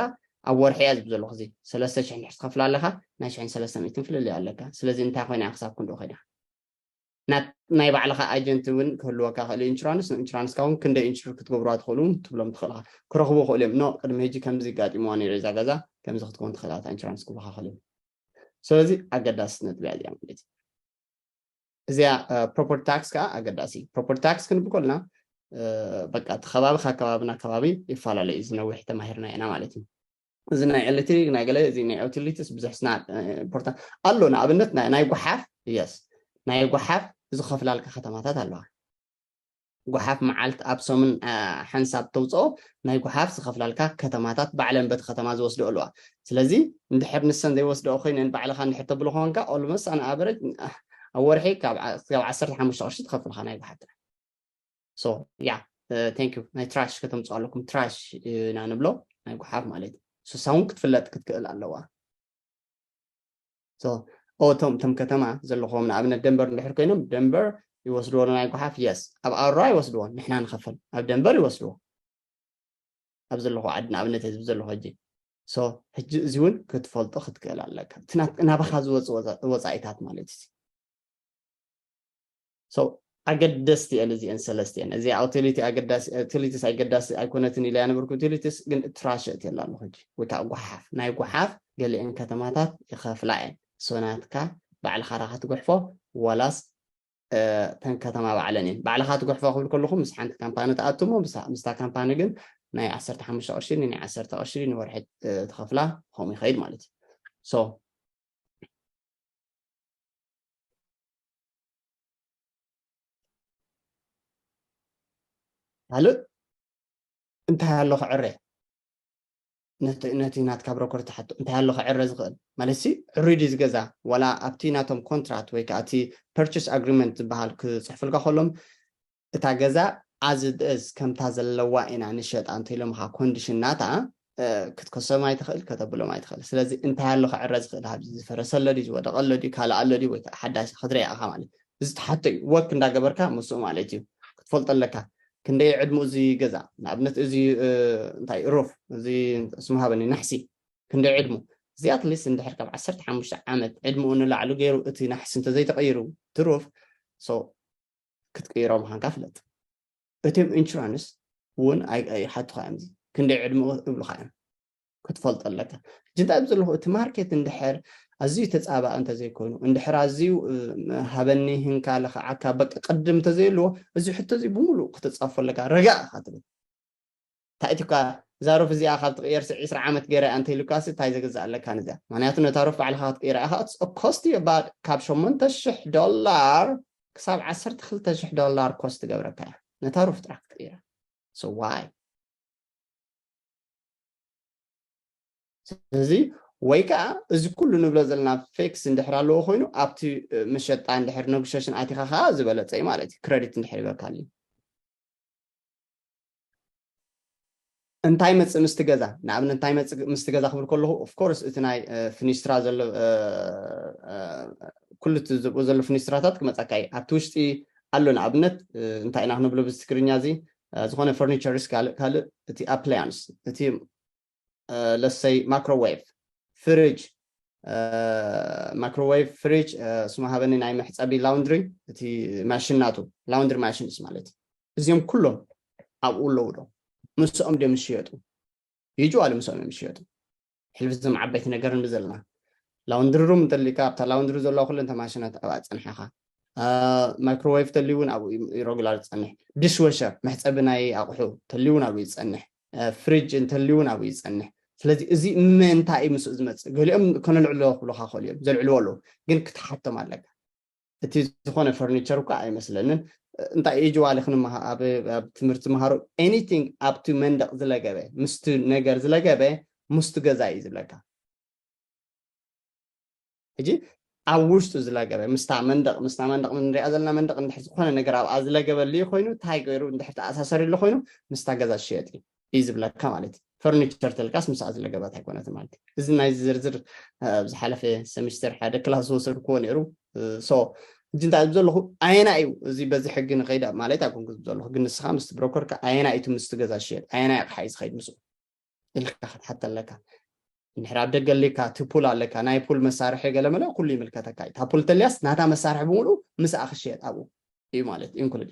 ኣብ ወርሒ እያ ዝብል ዘለኹ እዚ ሰለስተ ሽሕ እንድሕር ትኸፍል ኣለኻ ናይ ሽሕን ሰለስተ ሚእትን ፍልልይ ኣለካ። ስለዚ እንታይ ኮይና እያ ክሳብ ክንድኡ ከይዳ ናይ ባዕልኻ ኣጀንት እውን ክህልወካ ክእል ኢንሹራንስ ንኢንሹራንስካ እውን ክንደይ ኢንሹር ክትገብሩዋ ትኽእሉ ትብሎም ትኽእልኻ ክረኽቡ ክእሉ እዮም ኖ ቅድሚ ሕጂ ከምዚ ጋጢምዋ ነይሩ እዛ ገዛ ከምዚ ክትከውን ትኽእላ እታ ኢንሹራንስ ክብካ ክእል ስለዚ ኣገዳሲ ነጥቢ እያ እዚኣ ማለት እዩ። እዚኣ ፕሮፐርቲ ታክስ ከዓ ኣገዳሲ እዩ። ፕሮፐርቲ ታክስ ክንብል ከለና በቃ እቲ ከባቢ ካብ ከባቢ ናብ ከባቢ ይፈላለ እዩ። እዚ ነዊሕ ተማሂርና ኢና ማለት እዩ። እዚ ናይ ኤሌክትሪክ ናይ ገለ እዚ ናይ ዩቲሊቲስ ብዙሕ ስና ኢምፖርታንት ኣሎ። ንኣብነት ናይ ጎሓፍ፣ የስ፣ ናይ ጎሓፍ ዝኸፍላልካ ከተማታት ኣለዋ። ጎሓፍ መዓልቲ ኣብ ሰሙን ሓንሳብ ተውፅኦ ናይ ጎሓፍ ዝኸፍላልካ ከተማታት ባዕለን በቲ ከተማ ዝወስዶ ኣለዋ። ስለዚ እንድሕር ንሰን ዘይወስደኦ ኮይነን ባዕልኻ እንድሕር ተብሎ ኮንካ ኦልሞስት ኣን ኣቨረጅ ኣብ ወርሒ ካብ ዓሰርተ ሓሙሽተ ቅርሺ ትኸፍልካ ናይ ጎሓፍ ጥራሕ። ሶ ያ፣ ቴንክ ዩ። ናይ ትራሽ ከተምፅኦ ኣለኩም። ትራሽ ኢና ንብሎ ናይ ጎሓፍ ማለት እዩ። ሱሳ እውን ክትፍለጥ ክትክእል ኣለዋ። እቶም እቶም ከተማ ዘለኹም ንኣብነት ደንበር እንድሕር ኮይኖም ደንበር ይወስድዎ ናይ ጎሓፍ? የስ። ኣብ ኣሮራ ይወስድዎ፣ ንሕና ንኸፈል። ኣብ ደንበር ይወስድዎ። ኣብ ዘለኹ ዓዲ ንኣብነት ህዝቢ ዘለኹ ሕጂ ሶ ሕጂ እዚ እውን ክትፈልጦ ክትክእል ኣለካ። እቲ ናት- ናባኻ ዝወፅ ወፃ- ወፃኢታት ማለት እዩ። ሶ ኣገደስቲ እየን እዚአን ሰለስቲአን። እዚ ኣውቲሊቲ ኣገዳሲ ዩቲሊቲስ ኣገዳሲ ኣይኮነትን ኢለ ያነበርኩ ዩቲሊቲስ ግን ትራሽ እትየላ ኣለኹ ሕጂ ወይ ከዓ ጎሓፍ ናይ ጎሓፍ ገሊአን ከተማታት ይኸፍላ እየን። ሶ ናትካ ባዕልኻ ራኻ ትጉሕፎ ዋላስ ተን ከተማ ባዕለን እየን። ባዕልኻ ትጉሕፎ ክብል ከለኹ ምስ ሓንቲ ካምፓኒ ትኣትሞ ምስታ ካምፓኒ ግን ናይ ዓሰርተ ሓሙሽተ ቅርሺ ናይ ዓሰርተ ቅርሺ ንወርሒ ትኸፍላ ከምኡ ይኸይድ ማለት እዩ። ሶ ካልእ እንታይ ኣሎ ክዕረ ነቲ ናትካ ብሮከር ትሓቶ እንታይ ኣሎ ክዕረ ዝኽእል ማለት ሲ ዕሩይ ድዩ ዝገዛ ዋላ ኣብቲ ናቶም ኮንትራት ወይ ከዓ እቲ ፐርቸስ ኣግሪመንት ዝበሃል ክፅሕፍልካ ከሎም እታ ገዛ ኣዝ ኢት ኢዝ ከምታ ዘለዋ ኢና ንሸጣ እንተኢሎምካ ኮንዲሽን ናታ ክትከሶም ኣይትኽእል ከተብሎም ኣይትኽእል። ስለዚ እንታይ ኣሎ ክዕረ ዝኽእል ሃብዚ ዝፈረሰ ኣሎ ድዩ ዝወደቐ ኣሎ ድዩ ካልእ ኣሎ ድዩ ወይ ከዓ ሓዳሽ ክትርኢ ኢኻ ማለት እዚ ትሓቶ እዩ። ወክ እንዳገበርካ ምስኡ ማለት እዩ ክትፈልጦ ኣለካ። ክንደይ ዕድሙ እዚ ገዛ ንኣብነት እዚ እንታይ ሩፍ እዚ ስሙ ሃበኒ ናሕሲ ክንደይ ዕድሙ እዚ ኣትሊስት እንድሕር ካብ ዓሰርተ ሓሙሽተ ዓመት ዕድምኡ ንላዕሊ ገይሩ እቲ ናሕሲ እንተዘይተቐይሩ እቲ ሩፍ ክትቅይሮ ምዃንካ ፍለጥ። እቲም ኢንሹራንስ እውን ኣይሓቱካ እዮም። ክንደይ ዕድምኡ እብሉካ እዮም ክትፈልጦ ኣለካ። ሕጂ እንታይ ዘለኹ እቲ ማርኬት እንድሕር ኣዝዩ ተፃባእ እንተዘይኮይኑ እንድሕር ኣዝዩ ሃበኒ ህንካ ለኽዓካ በቂ ቅድም እንተዘየልዎ እዚ ሕቶ እዚ ብምሉእ ክትፃፎ ኣለካ። ረጋእ ኢካ ትብል እንታይ እቲ ኳ ዛሮፍ እዚኣ ካብ ትቅየር ዒስራ ዓመት ገይረ እንተ ኢሉካ ሲ እንታይ ዘገዛእ ኣለካ ነዚኣ ምክንያቱ ነታ ሮፍ ባዕልካ ክትቅይራ ኢካ ኮስት ባድ ካብ ሸሞንተ ሽሕ ዶላር ክሳብ ዓሰርተ ክልተ ሽሕ ዶላር ኮስት ትገብረካ እያ ነታ ሮፍ ጥራሕ ክትቅይራ። So why? ስለዚ ወይ ከዓ እዚ ኩሉ ንብሎ ዘለና ፌክስ እንድሕር ኣለዎ ኮይኑ ኣብቲ መሸጣ እንድሕር ነጉሸሽን ኣቲካ ከዓ ዝበለፀ እዩ ማለት እዩ ክረዲት እንድሕር ይበካል እዩ። እንታይ መፅእ ምስቲ ገዛ ንኣብነት እንታይ መፅእ ምስቲ ገዛ ክብል ከለኹ ኦፍኮርስ እቲ ናይ ፍኒስትራ ዘሎ ኩሉ እቲ ዝብኡ ዘሎ ፍኒስትራታት ክመፀካ እዩ ኣብቲ ውሽጢ ኣሎ ንኣብነት እንታይ ኢና ክንብሎ ብዚ ትግርኛ እዚ ዝኾነ ፈርኒቸርስ ካልእ ካልእ እቲ ኣፕላያንስ እቲ ለሰይ ማይክሮዌቭ ፍሪጅ ማይክሮዌቭ ፍሪጅ ስሙ ሃበኒ ናይ መሕፀቢ ላውንድሪ እቲ ማሽን ናቱ ላውንድሪ ማሽንስ ማለት እዩ እዚኦም ኩሎም ኣብኡ ኣለዉ ዶ ምስኦም ድዮም ዝሽየጡ ይጅዋሉ ምስኦም እዮም ዝሽየጡ ሕልፊ ዝም ዓበይቲ ነገር ንብል ዘለና ላውንድሪ ሩም እንተሊካ ኣብታ ላውንድሪ ዘለዋ ኩለን ተማሽናት ኣብኣ ፀንሐኻ ማይክሮዌቭ ተልዩ እውን ኣብኡ ኢሮጉላር ዝፀንሕ ድሽወሸር መሕፀቢ ናይ ኣቑሑ ተልዩ እውን ኣብኡ ይፀንሕ ፍሪጅ እንተልዩ እውን ኣብኡ ይፀንሕ ስለዚ እዚ ምእንታይ እዩ ምስኡ ዝመፅእ ገሊኦም ከነልዕሎ ክብሉካ ክኽእሉ እዮም ዘልዕልዎ ኣለዉ ግን ክትሓቶም ኣለካ እቲ ዝኾነ ፈርኒቸር እኳ ኣይመስለንን እንታይ እዩ ጅዋሊ ክንመሃ ኣብ ትምህርቲ መሃሩ anything ኣብቲ መንደቕ ዝለገበ ምስቲ ነገር ዝለገበ ምስቲ ገዛ እዩ ዝብለካ ሕጂ ኣብ ውሽጡ ዝለገበ ምስታ መንደቕ ምስታ መንደቕ ንሪኣ ዘለና መንደቕ እንድሕር ዝኾነ ነገር ኣብኣ ዝለገበሉ ኮይኑ እንታይ ገይሩ እንድሕር ተኣሳሰሪ ኣሎ ኮይኑ ምስታ ገዛ ዝሽየጥ እዩ እዩ ዝብለካ ማለት እዩ ፈርኒቸር ተልካስ ምስኣ ዝለገበት ኣይኮነትን ማለት እዩ እዚ ናይ ዝርዝር ዝሓለፈ ሰሚስተር ሓደ ክላስ ዝወሰድክዎ ነይሩ ሶ እጂ እንታይ ዘለኹ ኣየና እዩ እዚ በዚ ሕጊ ንኸይዳ ማለት ኣይኮንኩ ዘለኹ ግን ንስኻ ምስቲ ብሮከርካ ኣየና እዩ እቲ ምስቲ ገዛ ዝሽየጥ ኣየና ኣቕሓ እዩ ዝኸይድ ምስኡ ኢልካ ክትሓተ ኣለካ እንድሕር ኣብ ደገ ኣሊካ እቲ ፑል ኣለካ ናይ ፑል መሳርሒ ገለመለ ኩሉ ይምልከተካ እዩ እታ ፑል ተልያስ ናታ መሳርሒ ብምሉኡ ምስኣ ክሽየጥ ኣብኡ እዩ ማለት ኢንክሉድ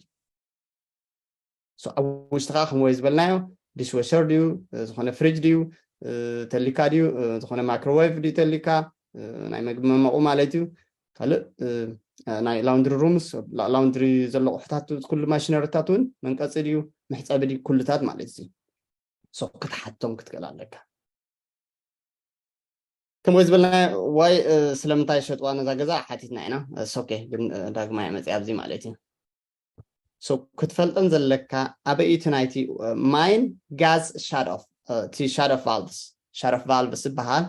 ኣብ ውሽጥኻ ከምወይ ዝበልናዮ ዲሽወሸር ድዩ ዝኾነ ፍሪጅ ድዩ ተሊካ ድዩ ዝኾነ ማይክሮዌቭ ድዩ ተሊካ ናይ መግቢ መመቑ ማለት እዩ ካልእ ናይ ላውንድሪ ሩምስ፣ ላውንድሪ ዘሎ ቁሕታት፣ ኩሉ ማሽነሪታት እውን መንቀፂ ድዩ፣ መሕፀቢ ድዩ፣ ኩሉታት ማለት እዩ። ክትሓቶም ክትክእል ኣለካ። ከምኡ ዝበልና ዋይ ስለምንታይ ሸጥዋ ነዛ ገዛ ሓቲትና ኢና። ሶኬ ግን ዳግማይ መፅያ ኣብዚ ማለት እዩ። ክትፈልጠን ዘለካ ኣበይ እቲ ናይቲ ማይን ጋዝ ሻዶፍ፣ እቲ ሻዶፍ ቫልቭስ፣ ሻዶፍ ቫልቭስ ዝበሃል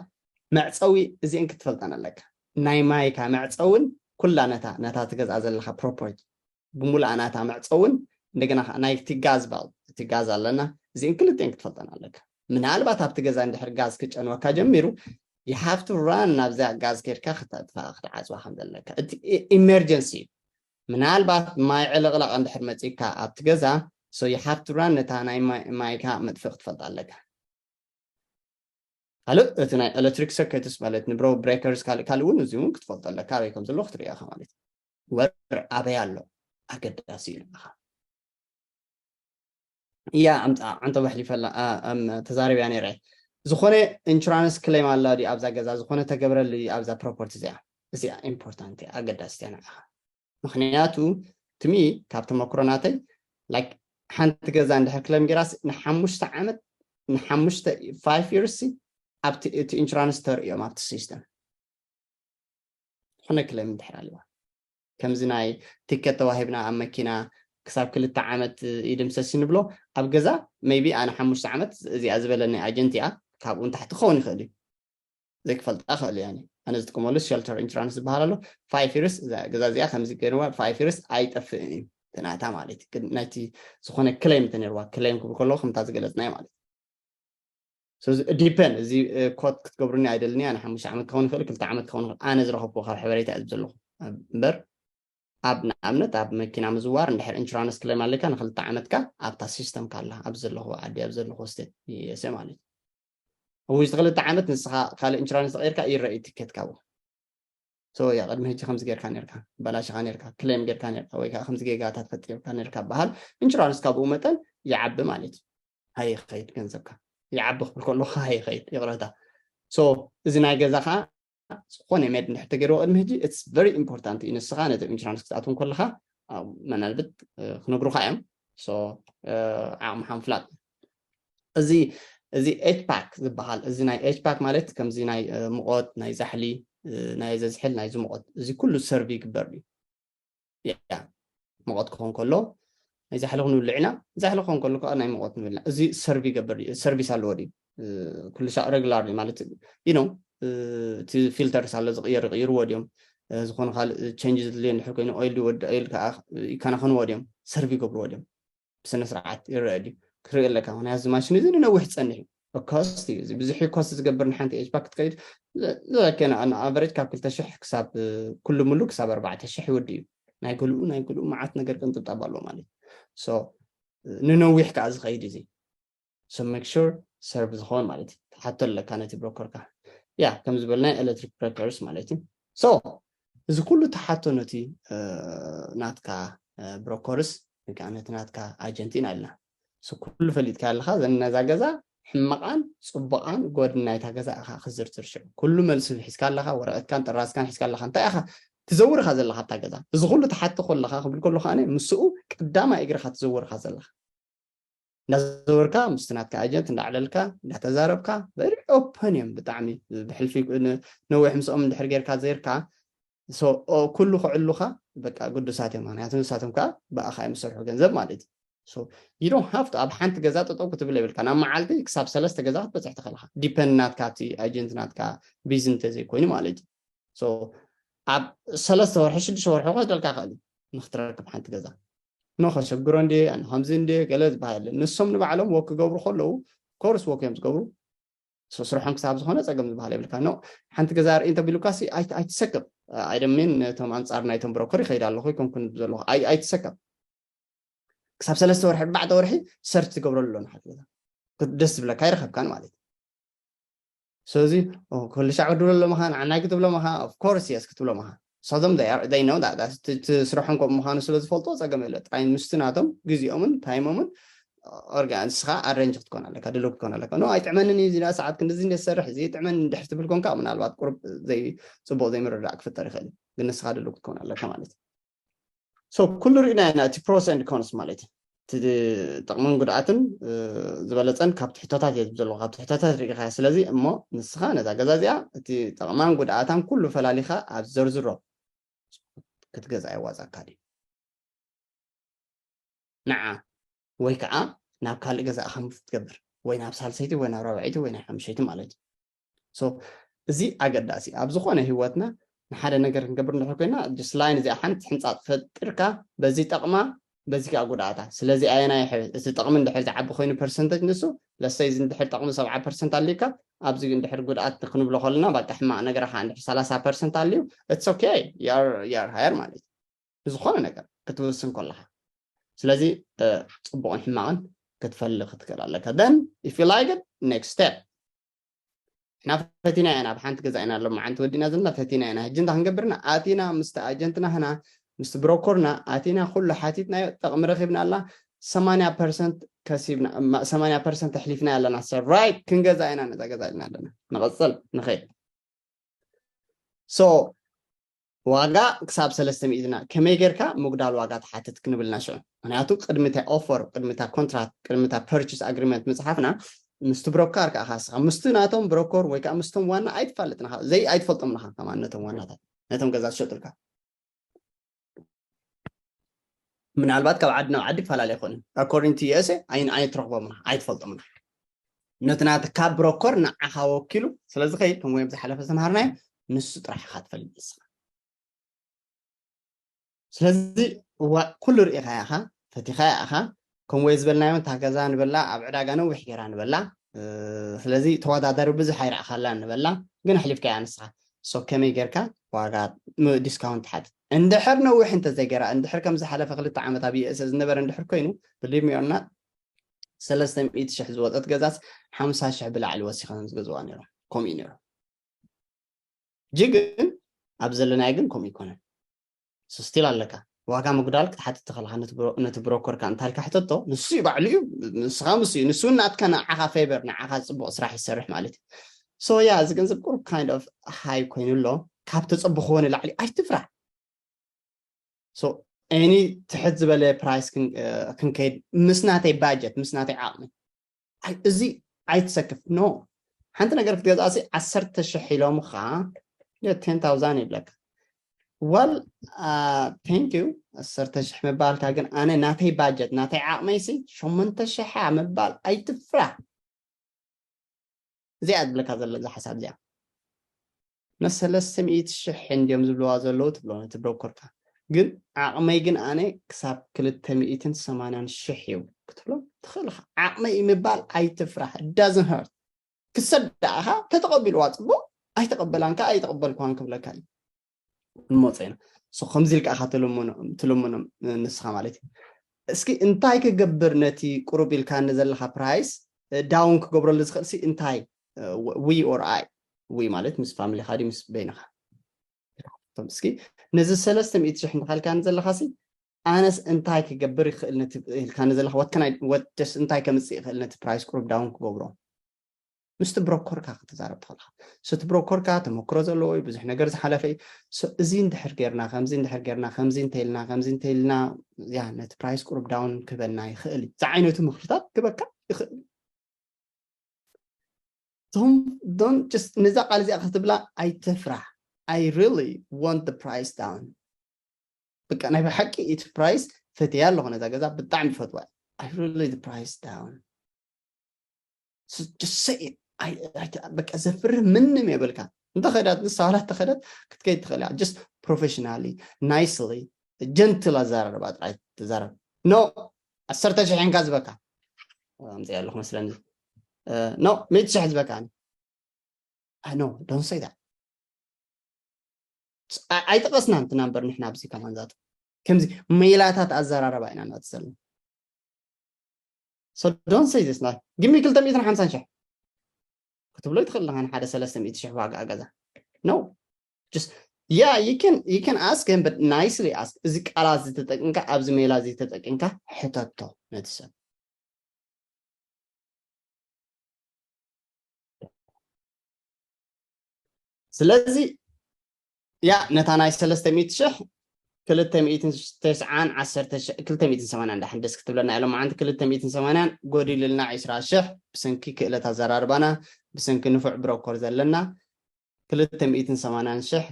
መዕፀዊ እዚአን ክትፈልጠን ኣለካ። ናይ ማይካ መዕፀውን ኩላ ነታ ነታ ትገዝኣ ዘለካ ፕሮፐርቲ ብምሉኣ ናታ መዕፀውን እንደገና ናይቲ ጋዝ ቫልቭ፣ እቲ ጋዝ ኣለና፣ እዚአን ክልቲአን ክትፈልጠን ኣለካ። ምናልባት ኣብቲ ገዛ እንድሕር ጋዝ ክጨንወካ ጀሚሩ you have to run ናብዛ ጋዝ ኬድካ ክተጥፋ ክትዓፅዋ ከም ዘለካ። እቲ ኢመርጀንሲ እዩ። ምናልባት ማይ ዕልቕላቕ እንድሕር መፂካ ኣብቲ ገዛ so you have to run ነታ ናይ ማይካ መጥፍእ ክትፈልጥ ኣለካ። ካልእ እቲ ናይ ኤሌክትሪክ ሰርኪትስ ማለት ንብሮ ብሬከርስ ካልእ ካልእ እውን እዚ እውን ክትፈልጦ ኣለካ ኣበይ ከም ዘሎ ክትሪኦ ኢኻ ማለት እዩ። ወር ኣበይ ኣሎ ኣገዳሲ እዩ ንዓኻ። እያ ኣምፃ ዓንተ ባሕሊ ፈላ ተዛሪብያ ነይረ። ዝኾነ ኢንሹራንስ ክሌም ኣላ ድዩ ኣብዛ ገዛ፣ ዝኾነ ተገብረሉ ድዩ ኣብዛ ፕሮፐርቲ እዚኣ? እዚኣ ኢምፖርታንት እያ፣ ኣገዳሲት እያ ንዓኻ። ምክንያቱ ትሚ ካብ ተመክሮ ናተይ ላይክ ሓንቲ ገዛ እንድሕር ክሌም ጌራስ ንሓሙሽተ ዓመት ንሓሙሽተ ፋይቭ ይርስ ኣብቲ እቲ ኢንሹራንስ ተርእዮም ኣብቲ ሲስተም ዝኾነ ክሌም እንድሕር ኣለዋ። ከምዚ ናይ ቲኬት ተዋሂብና ኣብ መኪና ክሳብ ክልተ ዓመት ይድምሰስ ንብሎ ኣብ ገዛ ሜይቢ ኣነ ሓሙሽተ ዓመት እዚኣ ዝበለኒ ኣጀንት እያ ካብኡ ንታሕቲ ክኸውን ይኽእል እዩ ዘይክፈልጣ ክእል እያ። ኣነ ዝጥቀመሉ ሸልተር ኢንሹራንስ ዝበሃል ኣሎ። ፋይቭ ይርስ እዛ ገዛ እዚኣ ከምዚ ገይርዋ ፋይቭ ይርስ ኣይጠፍእን እዩ ትናታ ማለት እዩ። ናይቲ ዝኾነ ክሌም ተነርዋ ክሌም ክብል ከለዎ ከምታ ዝገለፅናዮ ማለት እዩ። ዲፐን እዚ ኮት ክትገብሩኒ ኣይደልኒ ኣነ ሓሙሽተ ዓመት ክኸውን ይኽእል ክልተ ዓመት ክኸውን ይኽእል ኣነ ዝረኸብኩ ካብ ሕበሬታ እየ ዘለኹ እምበር ኣብ ንኣብነት ኣብ መኪና ምዝዋር እንድሕር ኢንሹራንስ ክሌም ኣለካ ንክልተ ዓመትካ ኣብታ ሲስተም ካላ ኣብ ዘለኹ ዓዲ ኣብ ዘለኹ ስቴት ዩኤስኤ ማለት እዩ። እዚ ክልተ ዓመት ንስኻ ካልእ ኢንሹራንስ ተቐይርካ ይረአ እዩ ቲኬትካ ብኡ። ሶ ያ ቅድሚ ሕጂ ከምዚ ጌርካ ነርካ፣ በላሽኻ ነርካ፣ ክሌም ጌርካ ነርካ ወይ ከዓ ከምዚ ጌጋታት ፈጢርካ ነርካ በሃል ኢንሹራንስ ካብኡ መጠን ይዓቢ ማለት እዩ። ሃይ ይኸይድ ገንዘብካ ይዓቢ ክብል ከለኹ ሃይ ይኸይድ ይቕረታ። ሶ እዚ ናይ ገዛ ከዓ ዝኾነ ሜድ እንድሕር ተገይርዎ ቅድሚ ሕጂ it's very important እዩ። ንስኻ ነቲ ኢንሹራንስ ክትኣትው ከለኻ መናልብት ክነግሩኻ እዮም። ዓቕምኻ ምፍላጥ እዚ እዚ ኤች ፓክ ዝበሃል እዚ ናይ ኤች ፓክ ማለት ከምዚ ናይ ሙቐት ናይ ዛሕሊ ናይ ዘዝሕል ናይ ዝሙቐት እዚ ኩሉ ሰርቪ ይግበር እዩ። ሙቐት ክኾን ከሎ ናይ ዛሕሊ ክንብልዕ ኢና ዛሕሊ ክኾን ከሎ ከዓ ናይ ሙቐት ንብልና እዚ ሰርቪ ይገብር ሰርቪስ ኣለዎ ድዩ ኩሉ ሻዕ ረግላር ማለት ዩ ኖ እቲ ፊልተርስ ኣሎ ዝቕየር ይቕይርዎ ድዮም ዝኾነ ካልእ ቸንጅ ዝድልዮ እንድሕር ኮይኑ ኦይል ይወዲ ኦይል ከዓ ይከናኸንዎ ድዮም ሰርቪ ይገብርዎ ድዮም ብስነ ስርዓት ይረአ ድዩ ክርኢ ኣለካ ምክንያቱ እዚ ማሽን እዚ ንነዊሕ ዝፀንሕ እዩ ኮስት እዩ እዚ ብዙሕ ኮስት ዝገብር ንሓንቲ ኤች ፓክ ክትከይድ ለከና ኣቨሬጅ ካብ ክልተ ሽሕ ክሳብ ኩሉ ሙሉ ክሳብ ኣርባዕተ ሽሕ ይወዲ እዩ ናይ ገሊኡ ናይ ገሊኡ መዓት ነገር ቅንጥብጣብ ኣለዎ ማለት እዩ ንነዊሕ ከዓ ዝኸይድ እዚ so make sure ሰርቭ ዝኸውን ማለት እዩ ትሓቶ ኣለካ ነቲ ብሮከርካ ያ ከም ዝበልናይ ኤሌክትሪክ ብሬከርስ ማለት እዩ so እዚ ኩሉ ትሓቶ ነቲ ናትካ ብሮከርስ ወይ ከዓ ነቲ ናትካ ኣጀንት ኢና ኣለና ኩሉ ፈሊጥካ ኣለካ ነዛ ገዛ ሕመቓን ፅቡቓን ጎድን ናይታ ገዛ ኢኻ ክዝርዝር ሽዑ ኩሉ መልሲ ሒዝካ ኣለካ ወረቐትካን ጥራዝካን ሒዝካ ኣለካ እንታይ ኢኻ ትዘውር ኢኻ ዘለካ ኣብታ ገዛ እዚ ኩሉ ትሓቲ ከለካ ክብል ከሎ ከዓ ምስኡ ቀዳማይ እግርካ ትዘውር ኢኻ ዘለካ እንዳዘወርካ ምስቲ ናትካ ኣጀንት እንዳዕለልካ እንዳተዛረብካ very open እዮም ብጣዕሚ ብሕልፊ ነዊሕ ምስኦም እንድሕር ጌርካ ዘይርካ ኩሉ ክዕሉካ በቃ ግዱሳት እዮም ምክንያቱ ንሳቶም ከዓ ብኣኻ እዮም ዝሰርሑ ገንዘብ ማለት እዩ you don't have to ኣብ ሓንቲ ገዛ ጠጠው ክትብል የብልካ ናብ መዓልቲ ክሳብ ሰለስተ ገዛ ክትበፅሕ ትኽእልካ ዲፐንድ ናትካ ኣብቲ ኣጀንት ናትካ ቢዝን ተዘይኮይኑ ማለት እዩ ኣብ ሰለስተ ወርሒ ሽዱሽተ ወርሒ ክወስደልካ ይኽእል እዩ ንክትረክብ ሓንቲ ገዛ ኖ ከሸግሮ እንዲ ኣነ ከምዚ እንዲ ገለ ዝበሃል የለን ንሶም ንባዕሎም ወክ ክገብሩ ከለዉ ኮርስ ወክ እዮም ዝገብሩ ስርሖም ክሳብ ዝኾነ ፀገም ዝበሃል የብልካ ኖ ሓንቲ ገዛ ርኢ እንተቢሉካ ኣይትሰክብ ኣይደሜን ነቶም ኣንፃር ናይቶም ብሮከር ይኸይድ ኣለኹ ይኮንኩን ዘለኹ ኣይትሰከብ ክሳብ ሰለስተ ወርሒ ኣርባዕተ ወርሒ ሰርች ትገብረሉ ኣሎ ንሓንቲ ገዛ ደስ ዝብለካ ይረኸብካን ማለት እዩ ስለዚ ኩሉ ሻዕ ክትብሎ ኣለምኻ ንዓናይ ክትብሎ ምኻ ኦፍኮርስ የስ ክትብሎ ምኻ ንሳቶም they know that ስርሖም ከምኡ ምዃኑ ስለ ዝፈልጦ ፀገም የለ ጥራይ ምስቲ ናቶም ግዜኦምን ታይሞምን ኦርጋ ንስኻ ኣረንጅ ክትኮን ኣለካ ድሉው ክትኮን ኣለካ ኖ ኣይጥዕመንን እዩ እዚኣ ሰዓት ክንድዚ እንደ ዝሰርሕ እዚ ይጥዕመኒ እንድሕር ትብል ኮንካ ምናልባት ቁሩብ ዘይ ፅቡቅ ዘይምርዳእ ክፍጠር ይኽእል እዩ ግን ንስኻ ድልው ክትከውን ኣለካ ማለት እዩ። So ኩሉ ርኢና ኢና፣ እቲ pros and cons ማለት እዩ። እቲ ጥቕምን ጉድኣትን ዝበለፀን ካብ ትሕቶታት እየ ዘሎ። ካብ ትሕቶታት ርኢኻ። ስለዚ እሞ ንስኻ ነዛ ገዛ እዚኣ እቲ ጥቕማን ጉድኣታን ኩሉ ፈላሊኻ ኣብ ዘርዝሮ ክትገዛ የዋፃካ ድዩ? ንዓ ወይ ከዓ ናብ ካልእ ገዛ ከም ክትገብር ወይ ናብ ሳልሰይቲ ወይ ናብ ራብዐይቲ ወይ ናብ ሓምሸይቲ ማለት እዩ። So እዚ ኣገዳሲ ኣብ ዝኾነ ህይወትና ንሓደ ነገር ክንገብር እንድሕር ኮይና just line እዚኣ ሓንቲ ሕንፃፅ ፈጢርካ በዚ ጠቕማ በዚ ከዓ ጉድኣታ። ስለዚ ኣየናይ ይሕብስ? እቲ ጠቕሚ እንድሕር ዝዓቢ ኮይኑ ፐርሰንተጅ ንሱ ለሰይ እዚ እንድሕር ጠቕሚ ሰብዓ ፐርሰንት ኣልዩካ ኣብዚ እንድሕር ጉድኣት ክንብሎ ከለና በቃ ሕማቕ ነገራ ከዓ እንድሕር ሰላሳ ፐርሰንት ኣልዩ it's okay you are higher ማለት እዩ። ብዝኾነ ነገር ክትውስን ከለኻ ስለዚ ፅቡቕን ሕማቕን ክትፈልጥ ክትክእል ኣለካ። Then if you like it, next step ንሕና ፈቲና ኢና፣ ኣብ ሓንቲ ገዛ ኢና ሎማዓንቲ ወዲና ዘለና ፈቲና ኢና። ሕጂ እንታይ ክንገብርና ኣቲና ምስቲ ኣጀንትና ህና ምስቲ ብሮኮርና ኣቲና ኩሉ ሓቲትናዮ ጠቕሚ ረኺብና ኣላ ሰማንያ ፐርሰንት ከሲብና ሰማንያ ፐርሰንት ኣሕሊፍና ኣለና። ሰራይት ክንገዛ ኢና ነዛ ገዛ ኢልና ኣለና። ንቐፅል ንኸይድ። So ዋጋ ክሳብ ሰለስተ ሚእትና ከመይ ጌርካ ምጉዳል ዋጋ ትሓትት ክንብልና ሽዑ ምክንያቱ ቅድሚታ ኦፈር ቅድሚታ ኮንትራክት ቅድሚታ ፐርችስ ኣግሪመንት ምፅሓፍና ምስቲ ብሮከር ከዓ ካስኻ ምስቲ ናቶም ብሮኮር ወይ ከዓ ምስቶም ዋና ኣይትፋልጥን ኢኻ ዘይ ኣይትፈልጦም ኢኻ ከማን ነቶም ዋናታት ነቶም ገዛ ዝሸጡልካ ምናልባት ካብ ዓዲ ናብ ዓዲ ክፈላለ ይኽእል እዩ። According to USA ኣይን ኣይትረኽቦም ኣይትፈልጦም ነቲ ናትካ ብሮኮር ንዓኻ ወኪሉ ስለዚ ከይድ ከም ወይም ዝሓለፈ ዝተምሃርናዮ ንሱ ጥራሕ ኢኻ ትፈልጥ ንስኻ ስለዚ ኩሉ ርኢኻ ኢኻ ፈቲኻ ኢኻ ከም ወይ ዝበልናዮ እታ ገዛ ንበላ ኣብ ዕዳጋ ነዊሕ ገይራ ንበላ ስለዚ ተወዳዳሪ ብዙሕ ኣይረእኻላ ንበላ ግን ኣሕሊፍካ እያ ንስኻ so ከመይ ጌርካ ዋጋ ዲስካውንት ትሓት እንድሕር ነዊሕ እንተዘይገራ እንድሕር ከም ዝሓለፈ ክልተ ዓመት ኣብ ዩኤስ ዝነበረ እንድሕር ኮይኑ believe me or not ሰለስተ ሚእቲ ሽሕ ዝወፀት ገዛስ ሓምሳ ሽሕ ብላዕሊ ወሲኻ ከም ዝገዝዋ ነይሮም ከምኡ እዩ ነይሩ ሕጂ ግን ኣብ ዘለናዮ ግን ከምኡ ይኮነን ስቲል ኣለካ ዋጋ ምጉዳል ክትሓትት ትኽእልካ ነቲ ብሮኮርካ እንታልካ ሕተቶ ንሱ እዩ ባዕሉ እዩ ንስኻ ምስ እዩ ንሱ ናትካ ንዓኻ ፌቨር ንዓኻ ፅቡቅ ስራሕ ይሰርሕ ማለት እዩ so yeah እዚ ገንዘብ ቁሩብ kind of high ኮይኑ ኣሎ ካብ ተፀብኽዎ ንላዕሊ ኣይትፍራህ so any ትሕት ዝበለ ፕራይስ ክንከይድ ምስ ናተይ ባጀት ምስ ናተይ ዓቕሚ እዚ ኣይትሰክፍ no ሓንቲ ነገር ክትገዝኣሲ ዓሰርተ ሽሕ ኢሎምኻ ten thousand ይብለካ well thank you ዓሰርተ ሽሕ ምባልካ ግን ኣነ ናተይ ባጀት ናተይ ዓቕመይሲ ሸሞንተ ሽሕ ምባል ኣይትፍራህ እዚኣ ዝብለካ ዘሎ እዛ ሓሳብ እዚኣ ነሰለስተ ሚእቲ ሽሕ እንዲዮም ዝብለዋ ዘለዉ ትብሎ ነቲ ብሮኮርካ ግን ዓቕመይ ግን ኣነ ክሳብ ክልተ ሚእትን ሰማንያን ሽሕ እዩ ክትብሎ ትኽእል ኢኻ ዓቕመይ ምባል ኣይትፍራህ doesn't hurt ክሰዳእኻ ተተቐቢልዋ ፅቡቕ ኣይተቐበላን ከዓ ኣይተቐበልኳን ክብለካ እዩ ንመፀ ኢና ከምዚ ኢልካ ኢኻ ትልምኖም ንስኻ ማለት እዩ እስኪ እንታይ ክገብር ነቲ ቁሩብ ኢልካ ንዘለካ ፕራይስ ዳውን ክገብረሉ ዝኽእል ሲ እንታይ we or I we ማለት ምስ ፋሚሊኻ ድዩ ምስ በይንኻ እስኪ ነዚ ሰለስተ ሚእቲ ሽሕ እንተኻልካ ንዘለካ ሲ ኣነስ እንታይ ክገብር ይኽእል ነቲ ኢልካ ንዘለካ ወትከናይ ወደስ እንታይ ከምፅእ ይኽእል ነቲ ፕራይስ ቁሩብ ዳውን ክገብሮ ምስቲ ብሮኮርካ ክትዛረብ ትኽእልካ እቲ ብሮኮርካ ተመክሮ ዘለዎ እዩ ብዙሕ ነገር ዝሓለፈ እዩ እዚ እንድሕር ጌርና ከምዚ እንድሕር ጌርና ከምዚ እንተይልና ከምዚ እንተይልና ያ ነቲ ፕራይስ ቁሩብ ዳውን ክበና ይኽእል እዩ ዝዓይነቱ ምኽርታት ክበካ ይኽእል ቶም ዶን ጀስት ነዛ ቃል እዚኣ ክትብላ ኣይትፍራህ I really want the price down በቃ ናይ ብሓቂ እቲ ፕራይስ ፈትያ ኣለኹ ነዛ ገዛ ብጣዕሚ ፈትዋ I really the price down just say it በቃ ዘፍርህ ምንም የብልካ እንተኸዳት ንሳ ዋላ ተኸደት ክትከይድ ትኽእል እያ just professionally nicely gentle ኣዘራርባ ጥራይ ትዛረብ no ዓሰርተ ሽሕ እንካ ዝበካ ኣምፅእ ኣለኹ መስለኒ no ሚእቲ ሽሕ ዝበካ no don't say that ኣይጠቐስናን እቲ ናምበር ንሕና ኣብዚ ከማን ዛቱ ከምዚ ሜላታት ኣዘራረባ ኢና ናት ዘለና so don't say this now give me ክልተ ሚእትን ሓምሳን ሽሕ ክትብሎ ይትኽእል ኣለኻ ንሓደ ሰለስተ ሚእቲ ሽሕ ዋጋ ገዛ no just yeah you can you can ask him but nicely ask እዚ ቃላት ዝተጠቅምካ ኣብዚ ሜላ ዝተጠቅምካ ሕተቶ ነቲ ሰብ ስለዚ ያ ነታ ናይ ሰለስተ ሚእቲ ሽሕ ክልተ ሚእትን ተስዓን ዓሰርተ ሽሕ ክልተ ሚእትን ሰማንያን ዳሕን ደስ ክትብለና ኢሎም መዓንቲ ክልተ ሚእትን ሰማንያን ጎዲልልና ዕስራ ሽሕ ብሰንኪ ክእለት ኣዘራርባና ብሰንኪ ንፉዕ ብሮኮር ዘለና ክልተ ሚእትን ሰማንያን ሽሕ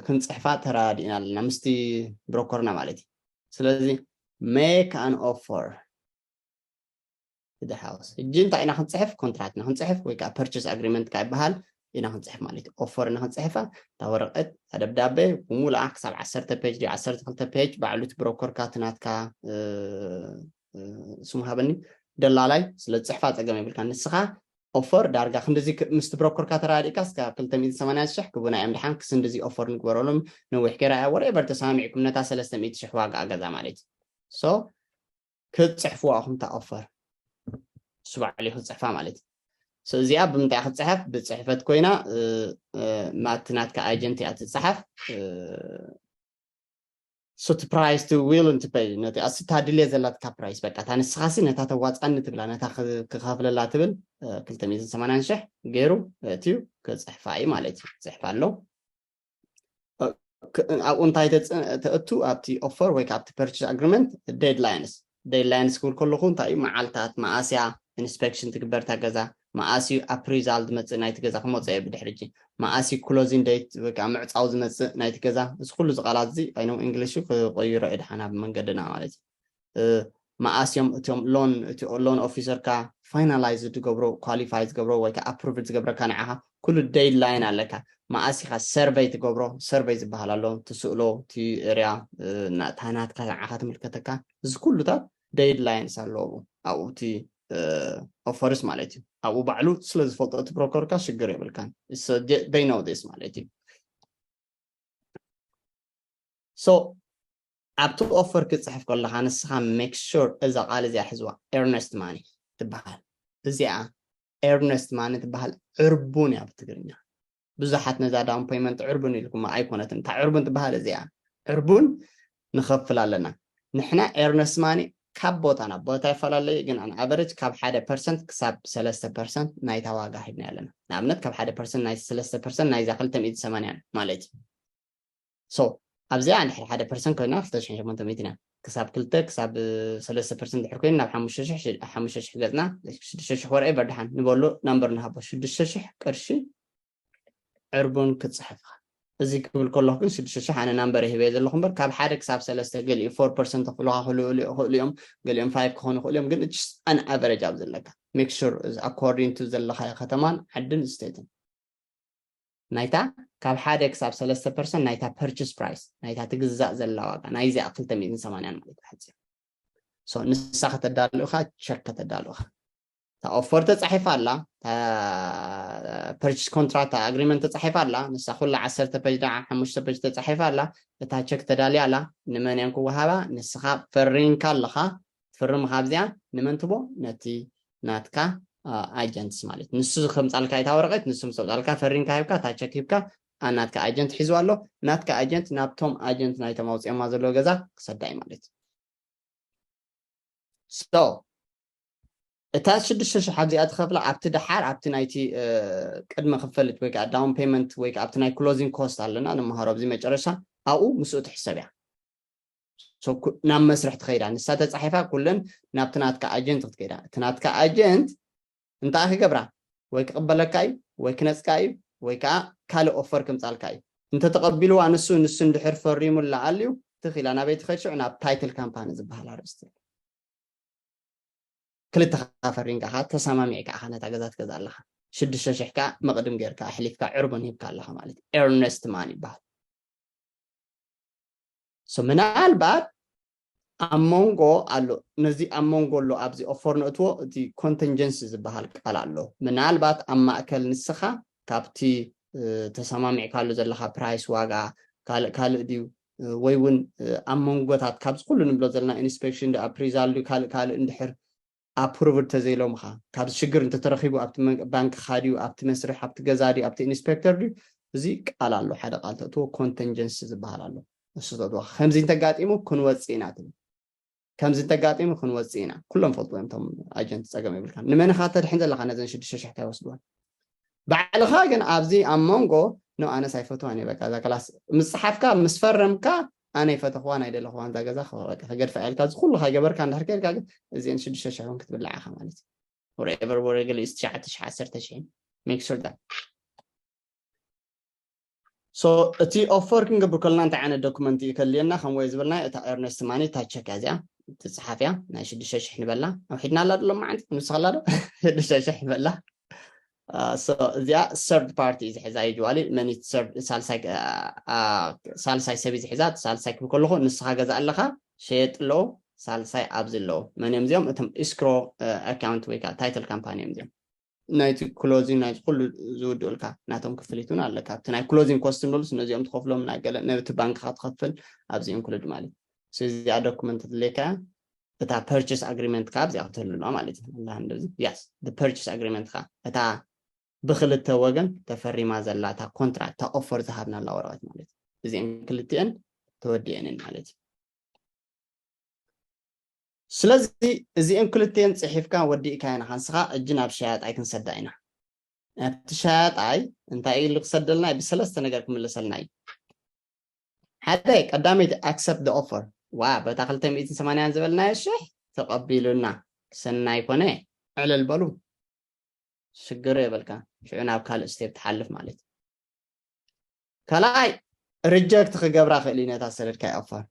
ክንፅሕፋ ተራዲእና ኣለና ምስቲ ብሮኮርና ማለት እዩ። ስለዚ make an offer to the house። ሕጂ እንታይ ኢና ክንፅሕፍ? ኮንትራክት ኢና ክንፅሕፍ ወይ ከዓ ፐርቸስ ኣግሪመንት ከዓ ይበሃል ኢና ክንፅሕፍ ማለት እዩ። ኦፈር ኢና ክንፅሕፋ እታ ወረቀት እታ ደብዳቤ ብሙሉኣ ክሳብ ዓሰርተ ፔጅ ድዩ ዓሰርተ ክልተ ፔጅ ባዕሉ እቲ ብሮከርካ እቲ ናትካ ስሙ ሃበኒ ደላላይ ስለ ዝፅሕፋ ፀገም የብልካ። ንስኻ ኦፈር ዳርጋ ክንድዚ ምስቲ ብሮከርካ ተራዲእካ እስካ ክልተ ሚእትን ሰማንያን ሽሕ ክቡና እዮም ድሓን ክስ እንደዚ ኦፈር ንግበረሎም ነዊሕ ገይራ እያ ወረኤቨር ተሰማሚዕኩም ነታ ሰለስተ ሚእቲ ሽሕ ዋጋ ገዛ ማለት እዩ። ሶ ክትፅሕፍዋ ኢኹም እታ ኦፈር እሱ ባዕሉ እዩ ክትፅሕፋ ማለት እዩ። እዚኣ ብምንታይ ክትፅሐፍ ብፅሕፈት ኮይና ማቲ ናትካ ኣጀንት እያ ትፅሓፍ። So to price to willing to pay ነቲ ኣስታ ድልየ ዘላትካ ፕራይስ በቃ እታ ንስኻሲ ነታ ተዋፃኒ ትብላ ነታ ክኸፍለላ ትብል ክልተ ሚእትን ሰማንያን ሽሕ ገይሩ እትዩ ክፅሕፋ እዩ ማለት እዩ። ክፅሕፋ ኣሎ። ኣብኡ እንታይ ተእቱ ኣብቲ ኦፈር ወይ ኣብቲ ፐርቸስ ኣግሪመንት ዴድላይንስ ዴድላይንስ ክብል ከለኹ እንታይ እዩ መዓልታት መኣስያ ኢንስፔክሽን ትግበር እታ ገዛ መኣስዩ ኣፕሪዛል ዝመፅእ ናይቲ ገዛ ክመፅኦ እየ ብድሕሪ ሕጂ መኣስዩ ክሎዚን ዴት ወይ ከዓ ምዕፃው ዝመፅእ ናይቲ ገዛ እዚ ኩሉ ዝቃላት እዚ ኣይነው እንግሊሽ ክቆይሮ እየ ድሓን ኣብ መንገድና ማለት እዩ። መኣስዮም እቶም ሎን እቲ ሎን ኦፊሰርካ ፋይናላይዝ ዝገብሮ ኳሊፋይ ዝገብሮ ወይ ከዓ ኣፕሩቭድ ዝገብረካ ንዓኻ ኩሉ ዴድላይን ኣለካ። መኣሲኻ ሰርቨይ ትገብሮ ሰርቨይ ዝበሃል ኣሎ ትስእሎ እቲ ኤርያ እታ ናትካ ንዓኻ ትምልከተካ እዚ ኩሉታት ዴድላይንስ ኣለዎ ኣብኡ እቲ ኦፈርስ ማለት እዩ። ኣብኡ ባዕሉ ስለ ዝፈልጦ እቲ ብሮከርካ ሽግር የብልካን። They know this ማለት እዩ። So ኣብቲ ኦፈር ክፅሕፍ ከለካ ንስኻ make sure እዛ ቃል እዚኣ ሕዝዋ earnest money ትበሃል። እዚኣ earnest money ትበሃል ዕርቡን እያ ብትግርኛ። ብዙሓት ነዛ down payment ዕርቡን ኢልኩም ኣይኮነትን እታ ዕርቡን ትበሃል እዚኣ ዕርቡን ንኸፍል ኣለና ንሕና earnest money ካብ ቦታ ናብ ቦታ ይፈላለዩ ግን on average ካብ ሓደ ፐርሰንት ክሳብ ሰለስተ ፐርሰንት ናይታ ዋጋ ሂብና ኣለና። ንኣብነት ካብ ሓደ ፐርሰንት ናይ ሰለስተ ፐርሰንት ናይዛ ክልተ ሚእቲ ሰማንያ ማለት እዩ። So ኣብዚኣ እንድሕር ሓደ ፐርሰንት ኮይና ክልተ ሽሕን ሸሞንተ ሚእትን እያ ክሳብ ክልተ ክሳብ ሰለስተ ፐርሰንት ድሕር ኮይኑ ናብ ሓሙሽተ ሽሕ ገፅና ሽዱሽተ ሽሕ ወረኤ በርድሓን ንበሎ ናምበር ንሃቦ ሽዱሽተ ሽሕ ቅርሺ ዕርቡን ክትፅሕፍ እዚ ክብል ከለኹ ግን ሽዱሽተ ሽሕ ኣነ ናምበር ሂበ ዘለኹ እምበር ካብ ሓደ ክሳብ ሰለስተ ገሊኡ ፎር ፐርሰንት ክብሉካ ክኽእሉ እዮም ገሊኦም ፋይቭ ክኾኑ ይኽእሉ እዮም ግን an average ኣብ ዘለካ make sure according to ዘለካዮ ከተማን ዓድን ስቴትን ናይታ ካብ ሓደ ክሳብ ሰለስተ ፐርሰንት ናይታ ፐርቸስ ፕራይስ ናይታ ትግዛእ ዘላ ዋጋ ናይዚኣ ክልተ ሚእትን ሰማንያን ማለት እዩ። So ንሳ ከተዳልኡካ ቸክ ከተዳልኡካ እታ ኦፈር ተፃሒፋ ኣላ እታ ፐርቸስ ኮንትራክት ኣግሪመንት ተፃሒፋ ኣላ ንሳ ኩላ ዓሰርተ ፔጅ ዳ ሓሙሽተ ፔጅ ተፃሒፋ ኣላ እታ ቸክ ተዳልያ ኣላ ንመን እዮም ክወሃባ ንስኻ ፈሪምካ ኣለኻ ትፍርም ካብዚኣ ንመን ትቦ ነቲ ናትካ ኣጀንትስ ማለት ንሱ ከምፃልካ እታ ወረቀት ንሱ ምሰውፃልካ ፈሪምካ ሂብካ እታ ቸክ ሂብካ ናትካ ኣጀንት ሒዝዋ ኣሎ ናትካ ኣጀንት ናብቶም ኣጀንት ናይቶም ኣውፅኦማ ዘለዎ ገዛ ክሰዳ እዩ ማለት እዩ። So እታ ሽዱሽተ ሽሕ ኣብዚኣ ትኸፍላ ኣብቲ ደሓር ኣብቲ ናይቲ ቅድመ ክፈልት ወይ ከዓ down payment ወይ ከዓ ኣብቲ ናይ closing cost ኣለና ንምሃሮ ኣብዚ መጨረሻ ኣብኡ ምስኡ ትሕሰብ እያ። ናብ መስርሕ ትኸይዳ ንሳ ተፃሒፋ ኩለን ናብቲ ናትካ ኣጀንት ክትከይዳ እቲ ናትካ ኣጀንት እንታይ ክገብራ ወይ ክቕበለካ እዩ ወይ ክነፅካ እዩ ወይ ከዓ ካልእ ኦፈር ክምፃልካ እዩ እንተተቐቢልዋ ንሱ ንሱ እንድሕር ፈሪሙላ ኣልዩ ትኽኢላ ናበይ ትኸድ ሽዑ ናብ ታይትል ካምፓኒ ዝበሃል ኣርእስቲ ክልተኻ ፈሪምካ ተሰማሚዕካ ኢኻ ነታ ገዛ ትገዛ ኣለኻ ሽዱሽተ ሽሕ ከዓ መቕድም ጌርካ ኣሕሊፍካ ዕርቡን ሂብካ ኣለኻ ማለት እዩ earnest money ይበሃል ምናልባት ኣብ መንጎ ኣሎ ነዚ ኣብ መንጎ ኣሎ ኣብዚ ኦፈር ነእትዎ እቲ ኮንተንጀንሲ ዝበሃል ቃል ኣሎ ምናልባት ኣብ ማእከል ንስኻ ካብቲ ተሰማሚዕካሉ ዘለኻ ፕራይስ ዋጋ ካልእ ካልእ ድዩ ወይ እውን ኣብ መንጎታት ካብዚ ኩሉ ንብሎ ዘለና ኢንስፔክሽን ድ ኣፕሪዛል ድዩ ካልእ ካልእ እንድሕር ኣፕሩቭድ ተዘይሎምኻ ካብዚ ሽግር እንተተረኺቡ ኣብቲ ባንክኻ ድዩ ኣብቲ መስርሕ ኣብቲ ገዛ ድዩ ኣብቲ ኢንስፔክተር ድዩ እዚ ቃል ኣሎ ሓደ ቃል ተእትዎ ኮንተንጀንሲ ዝበሃል ኣሎ እሱ ተእትዎ ከምዚ እንተጋጢሙ ክንወፅእ ኢና ትብል ከምዚ እንተጋጢሙ ክንወፅእ ኢና ኩሎም ፈልጥዎ እዮም ቶም ኣጀንት ፀገም የብልካ ንመንኻ ተድሕን ዘለኻ ነዘን ሽዱሽተ ሽሕ እንታይ ወስድወን ባዕልኻ ግን ኣብዚ ኣብ መንጎ ኖ ኣነስ ኣይፈትዋን እየ በቃ እዛ ክላስ ምስ ፀሓፍካ ምስ ፈረምካ ኣነ ይፈተኽዋን ኣይደለኽዋን እዛ ገዛ በቃ ክገድፋ ኢልካ እዚ ኩሉ ከይገበርካ እንድሕር ከይድካ ግን እዚአን ሽዱሽተ ሽሕ እውን ክትብልዓ ኢኻ ማለት እዩ whatever whatever is ትሽዓተ ሽሕ ዓሰርተ ሽሕ make sure that so እቲ offer ክንገብር ከለና እንታይ ዓይነት document እዩ ከድልየና ከም ወይ ዝበልና እታ earnest money እታ check እያ እዚኣ ትፅሓፍ እያ ናይ ሽዱሽተ ሽሕ ንበላ ኣውሒድና ኣላ ዶ ሎማዓንቲ ንስኻ ኣላ ዶ ሽዱሽተ ሽሕ ንበላ so እዚኣ third party እዩ ዝሕዛ usually መን ሳልሳይ ሰብ እዩ ዝሕዛ ሳልሳይ ክብል ከለኹ ንስኻ ገዛ ኣለኻ ሸየጥ ኣለዉ ሳልሳይ ኣብዚ ኣለዉ መን እዮም እዚኦም እቶም escrow account ወይ ከዓ title company እዮም እዚኦም ናይቲ closing ናይ ኩሉ ዝውድኡልካ ናቶም ክፍሊት እውን ኣለካ ኣብቲ ናይ closing cost ንበሉስ ነዚኦም ትኸፍሎም ናይ ገለ ነብቲ ባንክካ ትኸፍል ኣብዚ include ማለት እዚኣ document ትድልየካ እታ purchase agreement ካ ኣብዚኣ ክትህልዋ ማለት እዩ ኣላ እንደዚ yes purchase agreement ካ እታ ብክልተ ወገን ተፈሪማ ዘላ እታ contract እታ offer ዝሃብናላ ወረቐት ማለት እዩ እዚአን ክልቲአን ተወዲአንን ማለት እዩ ስለዚ እዚአን ክልቲአን ፅሒፍካ ወዲእካ ኢና ንስኻ እጂ ናብ ሸያጣይ ክንሰዳ ኢና ናብቲ ሸያጣይ እንታይ ኢሉ ክሰደልና እዩ ብሰለስተ ነገር ክምልሰልና እዩ ሓደ ቀዳመይቲ accept the offer ዋ በታ ክልተ ሚእትን ሰማንያን ዝበልናዮ ሽሕ ተቐቢሉና ሰናይ ኮነ ዕልል በሉ ሽግር የበልካ ሽዑ ናብ ካልእ step ትሓልፍ ማለት ካልኣይ reject ክገብራ ክእል እዩ ነታ ሰደድካዮ offer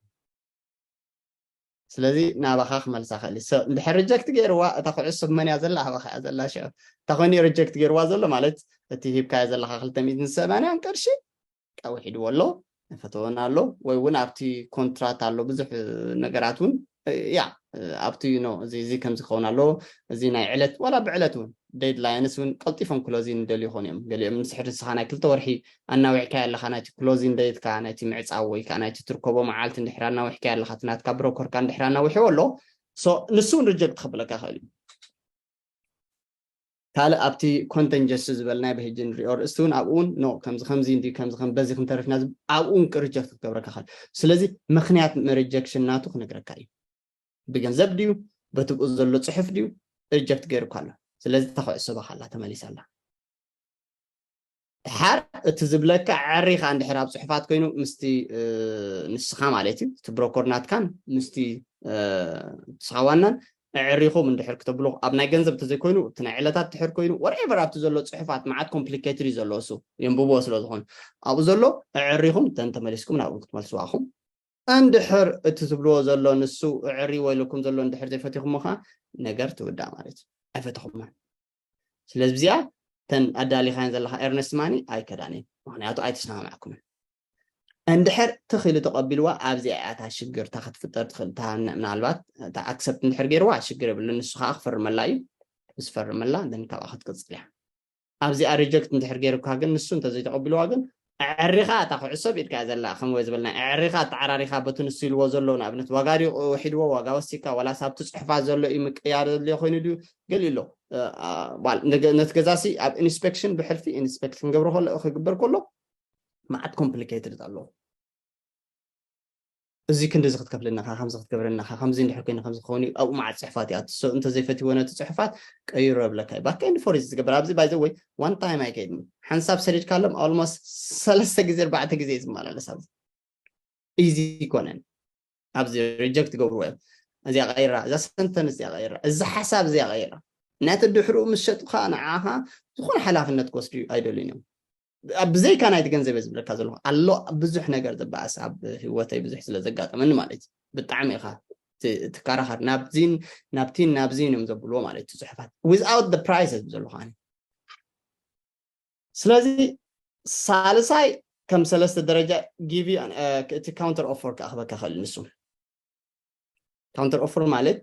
ስለዚ ናባኻ ክመልሳ ክእል እዩ እንድሕር reject ገይርዋ እታ ኩዕሶ መን እያ ዘላ ኣባኻ እያ ዘላ ሽዑ እታ ኮይኑ reject ገይርዋ ዘሎ ማለት እቲ ሂብካዮ ዘለኻ ክልተ ሚእትን ሰማንያን ቅርሺ ቀውሒድዎ ኣሎ ፈተወን ኣሎ ወይ እውን ኣብቲ contract ኣሎ ብዙሕ ነገራት እውን ያ ኣብቲ ኖ እዚ እዚ ከምዚ ክኸውን ኣለዎ እዚ ናይ ዕለት ዋላ ብዕለት እውን deadlines እውን ቀልጢፎም closing ይደልዩ ይኾኑ እዮም ገሊኦም ንስሕር ንስኻ ናይ ክልተ ወርሒ ኣናዊሕካ ኣለኻ ናይቲ closing date ካ ናይቲ ምዕፃው ወይ ከዓ ናይቲ ትርከቦ መዓልቲ እንድሕር ኣናዊሕካ ኣለኻ እቲ ናትካ broker ካ እንድሕር ኣናዊሕዎ ኣሎ so ንሱ እውን reject ክብለካ ይኽእል እዩ ካልእ ኣብቲ contingency ዝበልናዮ ብሕጂ ንሪኦ ርእስቲ እውን ኣብኡ እውን no ከምዚ ከምዚ እንዲ ከምዚ ከም በዚ ክንተርፍና ዝብ- ኣብኡ እውን reject ክገብረካ ይኽእል ስለዚ ምክንያት rejection ናቱ ክነግረካ እዩ ብገንዘብ ድዩ በቲ ብኡ ዘሎ ፅሑፍ ድዩ reject ገይሩካ ኣሎ ስለዚ ተኩዕሶ ባኻላ ተመሊሳላ ድሓር እቲ ዝብለካ ኣዕሪኻ እንድሕር ኣብ ፅሑፋት ኮይኑ ምስቲ ንስኻ ማለት እዩ እቲ broker ናትካን ምስቲ ንስኻ ዋናን ኣዕሪኹም እንድሕር ክተብሉ ኣብ ናይ ገንዘብ ተዘይኮይኑ እቲ ናይ ዕለታት ትሕር ኮይኑ whatever ኣብቲ ዘሎ ፅሑፋት መዓት complicated እዩ ዘሎ እሱ የንብብዎ ስለ ዝኾኑ ኣብኡ ዘሎ ኣዕሪኹም ተን ተመሊስኩም ናብኡ ክትመልስዋ ኢኹም እንድሕር እቲ ትብልዎ ዘሎ ንሱ እዕሪ ወይልኩም ዘሎ እንድሕር ዘይፈቲኹሞ ከዓ ነገር ትውዳእ ማለት እዩ ኣይፈተኹማ ስለዚ እዚኣ ተን ኣዳሊኻን ዘለካ earnest money ኣይከዳን እዩ ምክንያቱ ኣይተሰማማዕኩምን እንድሕር ትኽኢሉ ተቐቢልዋ ኣብዚኣ እያ እታ ሽግር እታ ክትፍጠር ትኽእል እታ ምናልባት እታ accept እንድሕር ገይርዋ ሽግር የብሉ ንሱ ከዓ ክፈርመላ እዩ ምስ ፈርመላ then ካብኣ ክትቅፅል እያ ኣብዚኣ reject እንድሕር ገይሩካ ግን ንሱ እንተዘይተቐቢልዋ ግን ኣዕሪኻ እታ ኩዕሶ ኣብ ኢድካ እያ ዘላ ከም ወይ ዝበልና ኣዕሪኻ ኣተዓራሪኻ በቲ ንሱ ኢልዎ ዘሎ ንኣብነት ዋጋ ድዩ ውሒድዎ ዋጋ ወሲካ ዋላስ ኣብቲ ፅሑፋት ዘሎ እዩ ምቅያር ዘድልዮ ኮይኑ ድዩ ገሊኡ ኣሎ እ፣ አ፣ ዋል፣ ነገ- ነቲ ገዛ ሲ ኣብ inspection ብሕልፊ inspection ገብሮ ከሎ ክግበር ከሎ መዓት complicated ኣለዎ እዚ ክንዲ እዚ ክትከፍለና ኢኻ ከምዚ ክትገብረና ኢኻ ከምዚ እንድሕር ኮይኑ ከምዚ ክኸውን እዩ ኣብኡ መዓት ፅሕፋት እዩ ኣትሶ እንተዘይፈትዎ ነቲ ፅሕፋት ቀይሮ ይብለካ እዩ back and forth ዝገብር ኣብዚ by the way one time ኣይከይድን ሓንሳብ ሰዲድካሎም almost ሰለስተ ግዜ ኣርባዕተ ግዜ እዩ ዝመላለስ ኣብዚ easy ይኮነን ኣብዚ reject ይገብርዎ እዮም እዚኣ ቀይራ እዛ sentence እዚኣ ቀይራ እዚ ሓሳብ እዚኣ ቀይራ ነቲ ድሕርኡ ምስ ሸጡኻ ንዓኻ ዝኾነ ሓላፍነት ክወስዱ ኣይደልዩን እዮም ብዘይካ ናይቲ ገንዘብ ዝብለካ ዘለኹ ኣሎ ብዙሕ ነገር ዝበኣስ ኣብ ህወተይ ብዙሕ ስለ ዘጋጠመኒ ማለት እዩ ብጣዕሚ ኢኻ ትከራኸር ናብዚን ናብቲን ናብዚን እዮም ዘብልዎ ማለት እዩ ፅሑፋት without the prices ዘለኹ ኣነ ስለዚ ሳልሳይ ከም ሰለስተ ደረጃ give you እቲ counter offer ክኣኽበካ ክእል ንሱ counter offer ማለት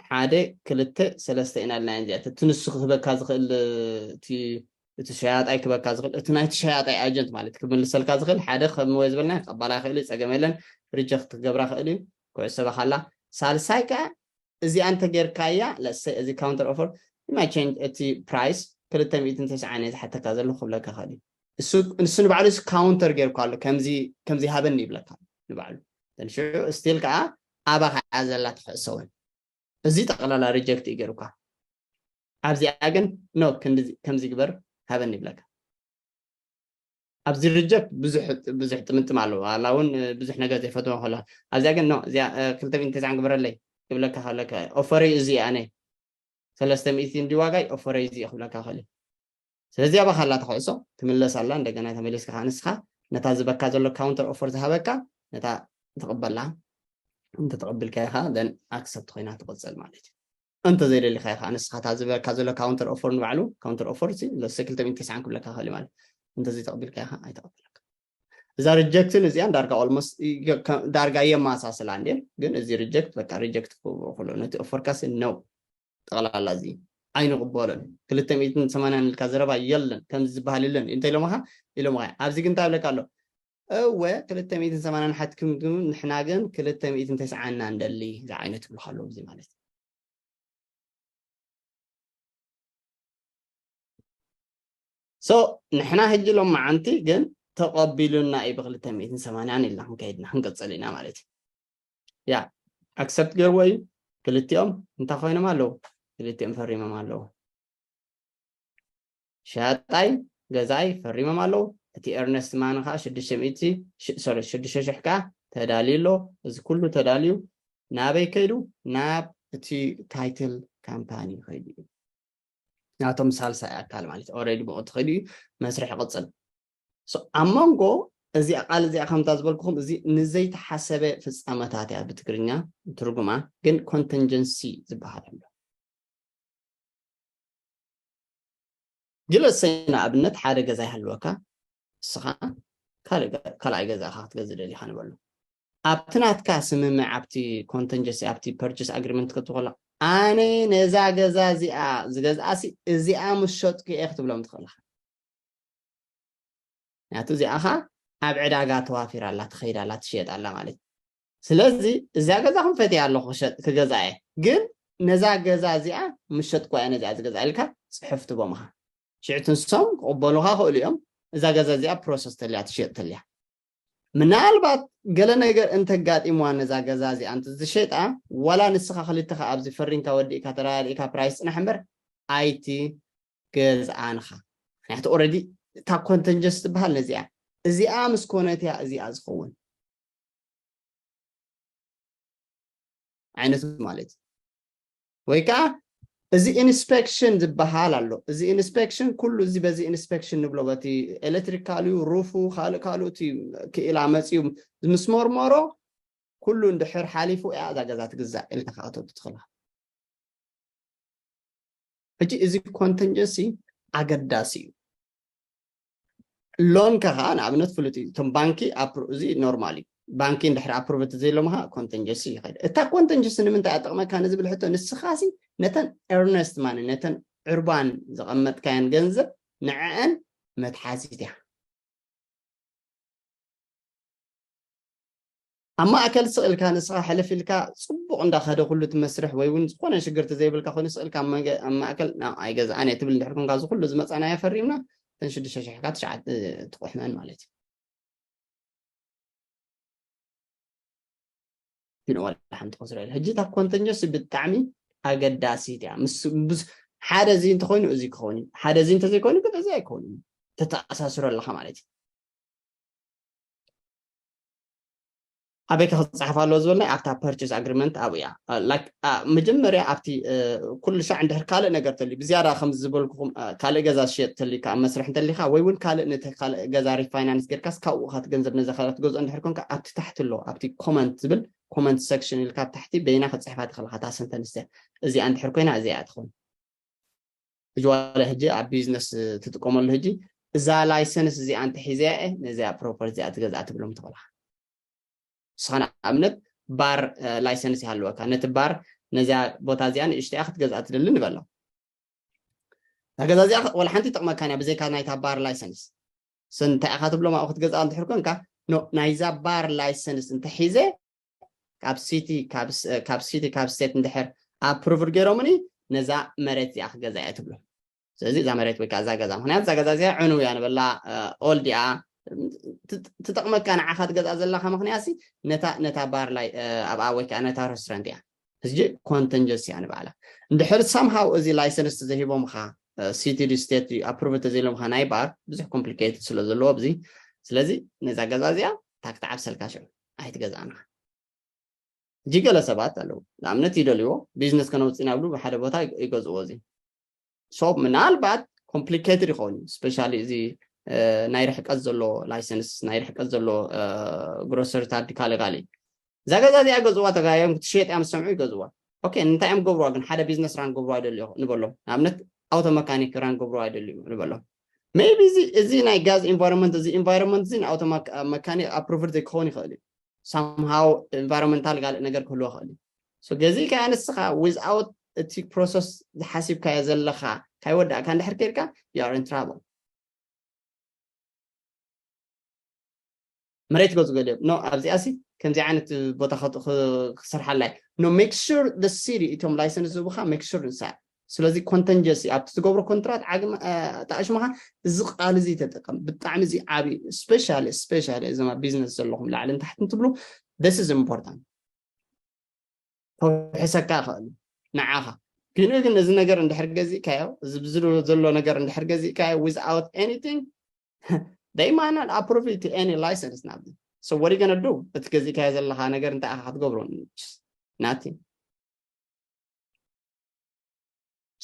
ሓደ ክልተ ሰለስተ ኢና ኢልና እዚኣ እቲ ንሱ ክህበካ ዝኽእል እቲ ሸያጣይ ክበካ ዝኽእል እቲ ናይቲ ሸያጣይ agent ማለት ክምልሰልካ ዝኽእል ሓደ ከም ወይ ዝበልና ክቀበላ ይኽእል እዩ ፀገም የለን reject ክገብራ ክእል እዩ ክዕሰባ ካላ ሳልሳይ ከዓ እዚኣ እንተጌርካያ let's say እዚ counter offer you might change እቲ price ክልተ ሚእትን ተስዓን እየ ዝሓተካ ዘለኹ ክብለካ ይኽእል እዩ እሱ ንባዕሉ counter ጌርኳ ኣሎ ከምዚ ከምዚ ሃበኒ ይብለካ ንባዕሉ ሽዑ still ከዓ ኣባኻ እያ ዘላ ትሕእሰ እውን እዚ ጠቕላላ reject እዩ ገይሩካ ኣብዚኣ ግን no ከምዚ ግበር ሃበኒ ይብለካ ኣብዚ reject ብዙሕ ብዙሕ ጥምጥም ኣለዎ። ኣላ እውን ብዙሕ ነገር ዘይፈትዎ ከሎ ኣብዚኣ ግን no እዚኣ ክልተ ሚእትን ተስዓን ግበረለይ ክብለካ ከለካ offer እዩ እዚ ኣነ ሰለስተ ሚእቲ እንዲ ዋጋይ offer እዩ እዚ ክብለካ ከሎ ስለዚ ኣባኻ ኣላ ተኸዕሶ ትምለስ ኣላ። እንደገና ተመሊስካ ከዓ ንስኻ ነታ ዝበካ ዘሎ counter offer ዝሃበካ ነታ ትቕበላ። እንተ ተቐቢልካዮ ከዓ then accept ኮይና ትቕፅል ማለት እዩ። እንተ ዘይደሊኻዮ ከዓ ንስኻ እታ ዝበካ ዘሎ counter offer ንባዕሉ counter offer ሲ ለሰ ክልተ ሚእቲ ተስዓን ክብለካ ክእል ማለት እንተ ዘይተቐቢልካዮ ከዓ ኣይተቐበለካ። እዛ reject ን እዚኣን ዳርጋ almost ዳርጋ የማሳስላ እንዴ ግን እዚ reject በቃ reject ክብሎ ነቲ offer ካሲ ነው ጠቕላላ እዚ ኣይንቕበሎን ክልተ ሚእትን ሰማንያን ኢልካ ዘረባ የለን ከምዚ ዝበሃል የለን እንተ ኢሎምኻ ኢሎምኻ ኣብዚ ግን እንታይ ብለካ ኣሎ እወ ክልተ ሚእትን ሰማንያን ሓትክም ግን ንሕና ግን ክልተ ሚእትን ተስዓና እንደሊ ዝዓይነት ይብልካ ኣለዉ እዚ ማለት so ንሕና ሕጂ ሎም መዓንቲ ግን ተቐቢሉና እዩ ብክልተ ሚእትን ሰማንያን ኢልና ክንከይድና ክንቅፅል ኢና ማለት እዩ ያ accept ገርዎ እዩ ክልቲኦም እንታይ ኮይኖም ኣለዉ ክልቲኦም ፈሪሞም ኣለዉ ሸያጣይ ገዛይ ፈሪሞም ኣለዉ እቲ earnest money ከዓ ሽዱሽተ ሚእቲ sorry ሽዱሽተ ሽሕ ከዓ ተዳልዩ ኣሎ እዚ ኩሉ ተዳልዩ ናበይ ከይዱ ናብ እቲ title company ከይዱ እዩ ናቶም ሳልሳይ ኣካል ማለት already ብኡ ተኸይዱ እዩ መስርሕ ይቕፅል ኣብ መንጎ እዚኣ ቃል እዚኣ ከምታ ዝበልኩኹም እዚ ንዘይተሓሰበ ፍፃመታት እያ ብትግርኛ ትርጉማ ግን contingency ዝበሃል ኣሎ ግለሰይ ንኣብነት ሓደ ገዛ ይሃልወካ እስኻ ካልኣይ ገዛኻ ክትገዝእ ደሊኻ ንበሉ ኣብቲ ናትካ ስምምዕ ኣብቲ contingency ኣብቲ purchase agreement ክትብሎ ኣነ ነዛ ገዛ እዚኣ ዝገዝኣሲ እዚኣ ምስ ሸጥኩ እየ ክትብሎም ትኽእልኻ ምክንያቱ እዚኣ ኸዓ ኣብ ዕዳጋ ተዋፊራ ኣላ ትኸይድ ኣላ ትሽየጥ ኣላ ማለት እዩ ስለዚ እዚኣ ገዛ ክንፈትያ ኣለኹ ክገዛ እየ ግን ነዛ ገዛ እዚኣ ምስ ሸጥኩ እየ ነዚኣ ዝገዛ ኢልካ ፅሑፍ ትቦምኻ ሽዕቲ ንሶም ክቕበሉኻ ክእሉ እዮም እዛ ገዛ እዚኣ process ተልያ ትሽየጥ ተልያ ምናልባት ገለ ነገር እንተጋጢምዋ ነዛ ገዛ እዚኣ እንተዝሸጣ ዋላ ንስኻ ክልተኻ ኣብዚ ፈሪንካ ወዲእካ ተረዳዲእካ price ፅናሕ እምበር ኣይትገዝኣንኻ ምክንያቱ already እታ contingency ትበሃል ነዚኣ እዚኣ ምስ ኮነት እያ እዚኣ ዝኸውን ዓይነት ማለት እዩ ወይ ከዓ እዚ inspection ዝበሃል ኣሎ እዚ inspection ኩሉ እዚ በዚ inspection ንብሎ በቲ electrical ዩ roof ኡ ካልእ ካልእ እቲ ክኢላ መፅዩ ምስ መርመሮ ኩሉ እንድሕር ሓሊፉ እያ እዛ ገዛ ትግዛእ ኢልካ ክትወዱ ትኽእልካ ሕጂ እዚ contingency ኣገዳሲ እዩ loan ከ ከዓ ንኣብነት ፍሉጥ እዩ እቶም ባንኪ እዚ normal እዩ ባንኪ እንድሕር approve እንተዘይሎምካ contingency ይኸይድ እታ contingency ንምንታይ ኣጠቕመካ ንዝብል ሕቶ ንስኻሲ ነተን earnest money ነተን ዕርባን ዘቐመጥካየን ገንዘብ ንዐአን መትሓዚት እያ ኣብ ማእከል ስቕ ኢልካ ንስኻ ሕልፍ ኢልካ ፅቡቕ እንዳኸደ ኩሉ እቲ መስርሕ ወይ እውን ዝኾነ ሽግርቲ ዘይብልካ ኮይኑ ስቕ ኢልካ ኣብ ማእከል ኣይገዝኣን እየ ትብል እንድሕር ኮንካ እዚ ኩሉ ዝመፃናዮ ፈሪምና እተን ሽዱሽተ ሽሕካ ትሽዓተ ትቑሕመን ማለት እዩ ግን ዋላ ሓንቲ ከስሮ የለ ሕጂ እታ contingency ብጣዕሚ ኣገዳሲት እያ ምስ ሓደ እዚ እንተኮይኑ እዚ ክኸውን እዩ ሓደ እዚ እንተዘይኮይኑ ግን እዚ ኣይከውን እዩ ተተኣሳስሮ ኣለካ ማለት እዩ ኣበይ ክፅሓፍ ኣለዎ ዝበልና ኣብታ purchase agreement ኣብኡ እያ መጀመርያ ኣብቲ ኩሉ ሻዕ እንድሕር ካልእ ነገር ተልዩ ብዝያዳ ከም ዝበልኩኹም ካልእ ገዛ ዝሽየጥ ተልዩካ ኣብ መስርሕ እንተሊካ ወይ እውን ካልእ ነቲ ካልእ ገዛ refinance ጌርካስ ካብኡ ካ ገንዘብ ነዛ ካልእ ትገዝኦ እንድሕር ኮንካ ኣብቲ ታሕቲ ኣሎ ኣብቲ comment ዝብል comment section ኢልካ ኣብ ታሕቲ በይና ክትፅሕፋ ትኽእልካ እታ sentence እዚኣ እንድሕር ኮይና እዚኣ እያ ትኸውን ሕጂ ዋላ ሕጂ ኣብ business ትጥቀመሉ ሕጂ እዛ license እዚኣ እንተሒዘያ እየ ነዚኣ property እዚኣ ትገዝኣ ትብሎም ትኽእልካ ንስኻ ንኣብነት bar license ይሃልወካ ነቲ bar ነዚኣ ቦታ እዚኣ ንእሽተያ ክትገዝኣ ትደሊ ንበሎ እታ ገዛ እዚኣ ወላ ሓንቲ ይጠቕመካን እያ ብዘይካ ናይታ bar license እንታይ ኢኻ ትብሎም ኣብኡ ክትገዝኣ እንድሕር ኮንካ ናይዛ bar license እንተሒዘ ካብ city ካብ city ካብ state እንድሕር approve ገይሮምኒ ነዛ መሬት እዚኣ ክገዛ እየ ትብሎ ስለዚ እዛ መሬት ወይ ከዓ እዛ ገዛ ምክንያት እዛ ገዛ እዚኣ ዕንው እያ ንበላ old እያ ትጠቕመካ ንዓኻ ትገዝኣ ዘለካ ምክንያት ነታ ነታ bar ላይ ኣብኣ ወይ ከዓ ነታ restaurant እያ እዚ contingency እያ ንባዕላ እንድሕር somehow እዚ license ተዘሂቦምካ city ድዩ state ድዩ approve ተዘይሎምካ ናይ bar ብዙሕ complicated ስለ ዘለዎ ኣብዚ ስለዚ ነዛ ገዛ እዚኣ ታክቲ ዓብሰልካ ሽዑ ኣይትገዛእንኻ ሕጂ ገለ ሰባት ኣለዉ ንኣብነት ይደልዎ business ከነውፅእ ኢና ብሉ ብሓደ ቦታ ይገዝእዎ እዚ so ምናልባት complicated ይኸውን እዩ especially እዚ ናይ ርሕቀት ዘሎ license ናይ ርሕቀት ዘሎ grocery ታዲ ካለ ካለ እዛ ገዛ እዚኣ ገዝዋ ተጋዮም ክትሸጥ እያ ምስ ሰምዑ ይገዝዋ okay እንታይ እዮም ገብርዋ ግን ሓደ business run ገብርዋ ይደልዮ ንበሎም ንኣብነት auto mechanic run ገብርዋ ይደልዩ ንበሎም maybe እዚ እዚ ናይ gas environment እዚ environment እዚ ን auto mechanic approved ዘይክኸውን ይኽእል እዩ somehow environmental ካልእ ነገር ክህልዎ ይኽእል እዩ so ገዚእካ ንስኻ without እቲ process ዝሓሲብካዮ ዘለኻ ካይወዳእካ እንድሕር ከይድካ you are in trouble መሬት ገዙ ገሊኦም no ኣብዚኣ ሲ ከምዚ ዓይነት ቦታ ክሰርሓላይ no make sure the city እቶም license ዝህቡኻ make sure ንሳ ስለዚ contingency ኣብቲ ትገብሮ contract ዓግሚ ኣጣዕሽምኻ እዚ ቃል እዚ ተጠቀም ብጣዕሚ እዚ ዓብዩ specially specially እዞም ኣብ business ዘለኹም ላዕልን ታሕትን ትብሉ this is important ከውሕሰካ ይኽእል ንዓኻ ግን ግን እዚ ነገር እንድሕር ገዚእካዮ እዚ ብዝሎ ዘሎ ነገር እንድሕር ገዚእካዮ without anything they might not approve it to any license ናብዚ so what are you gonna do እቲ ገዚእካዮ ዘለኻ ነገር እንታይ ኢኻ ክትገብሮ nothing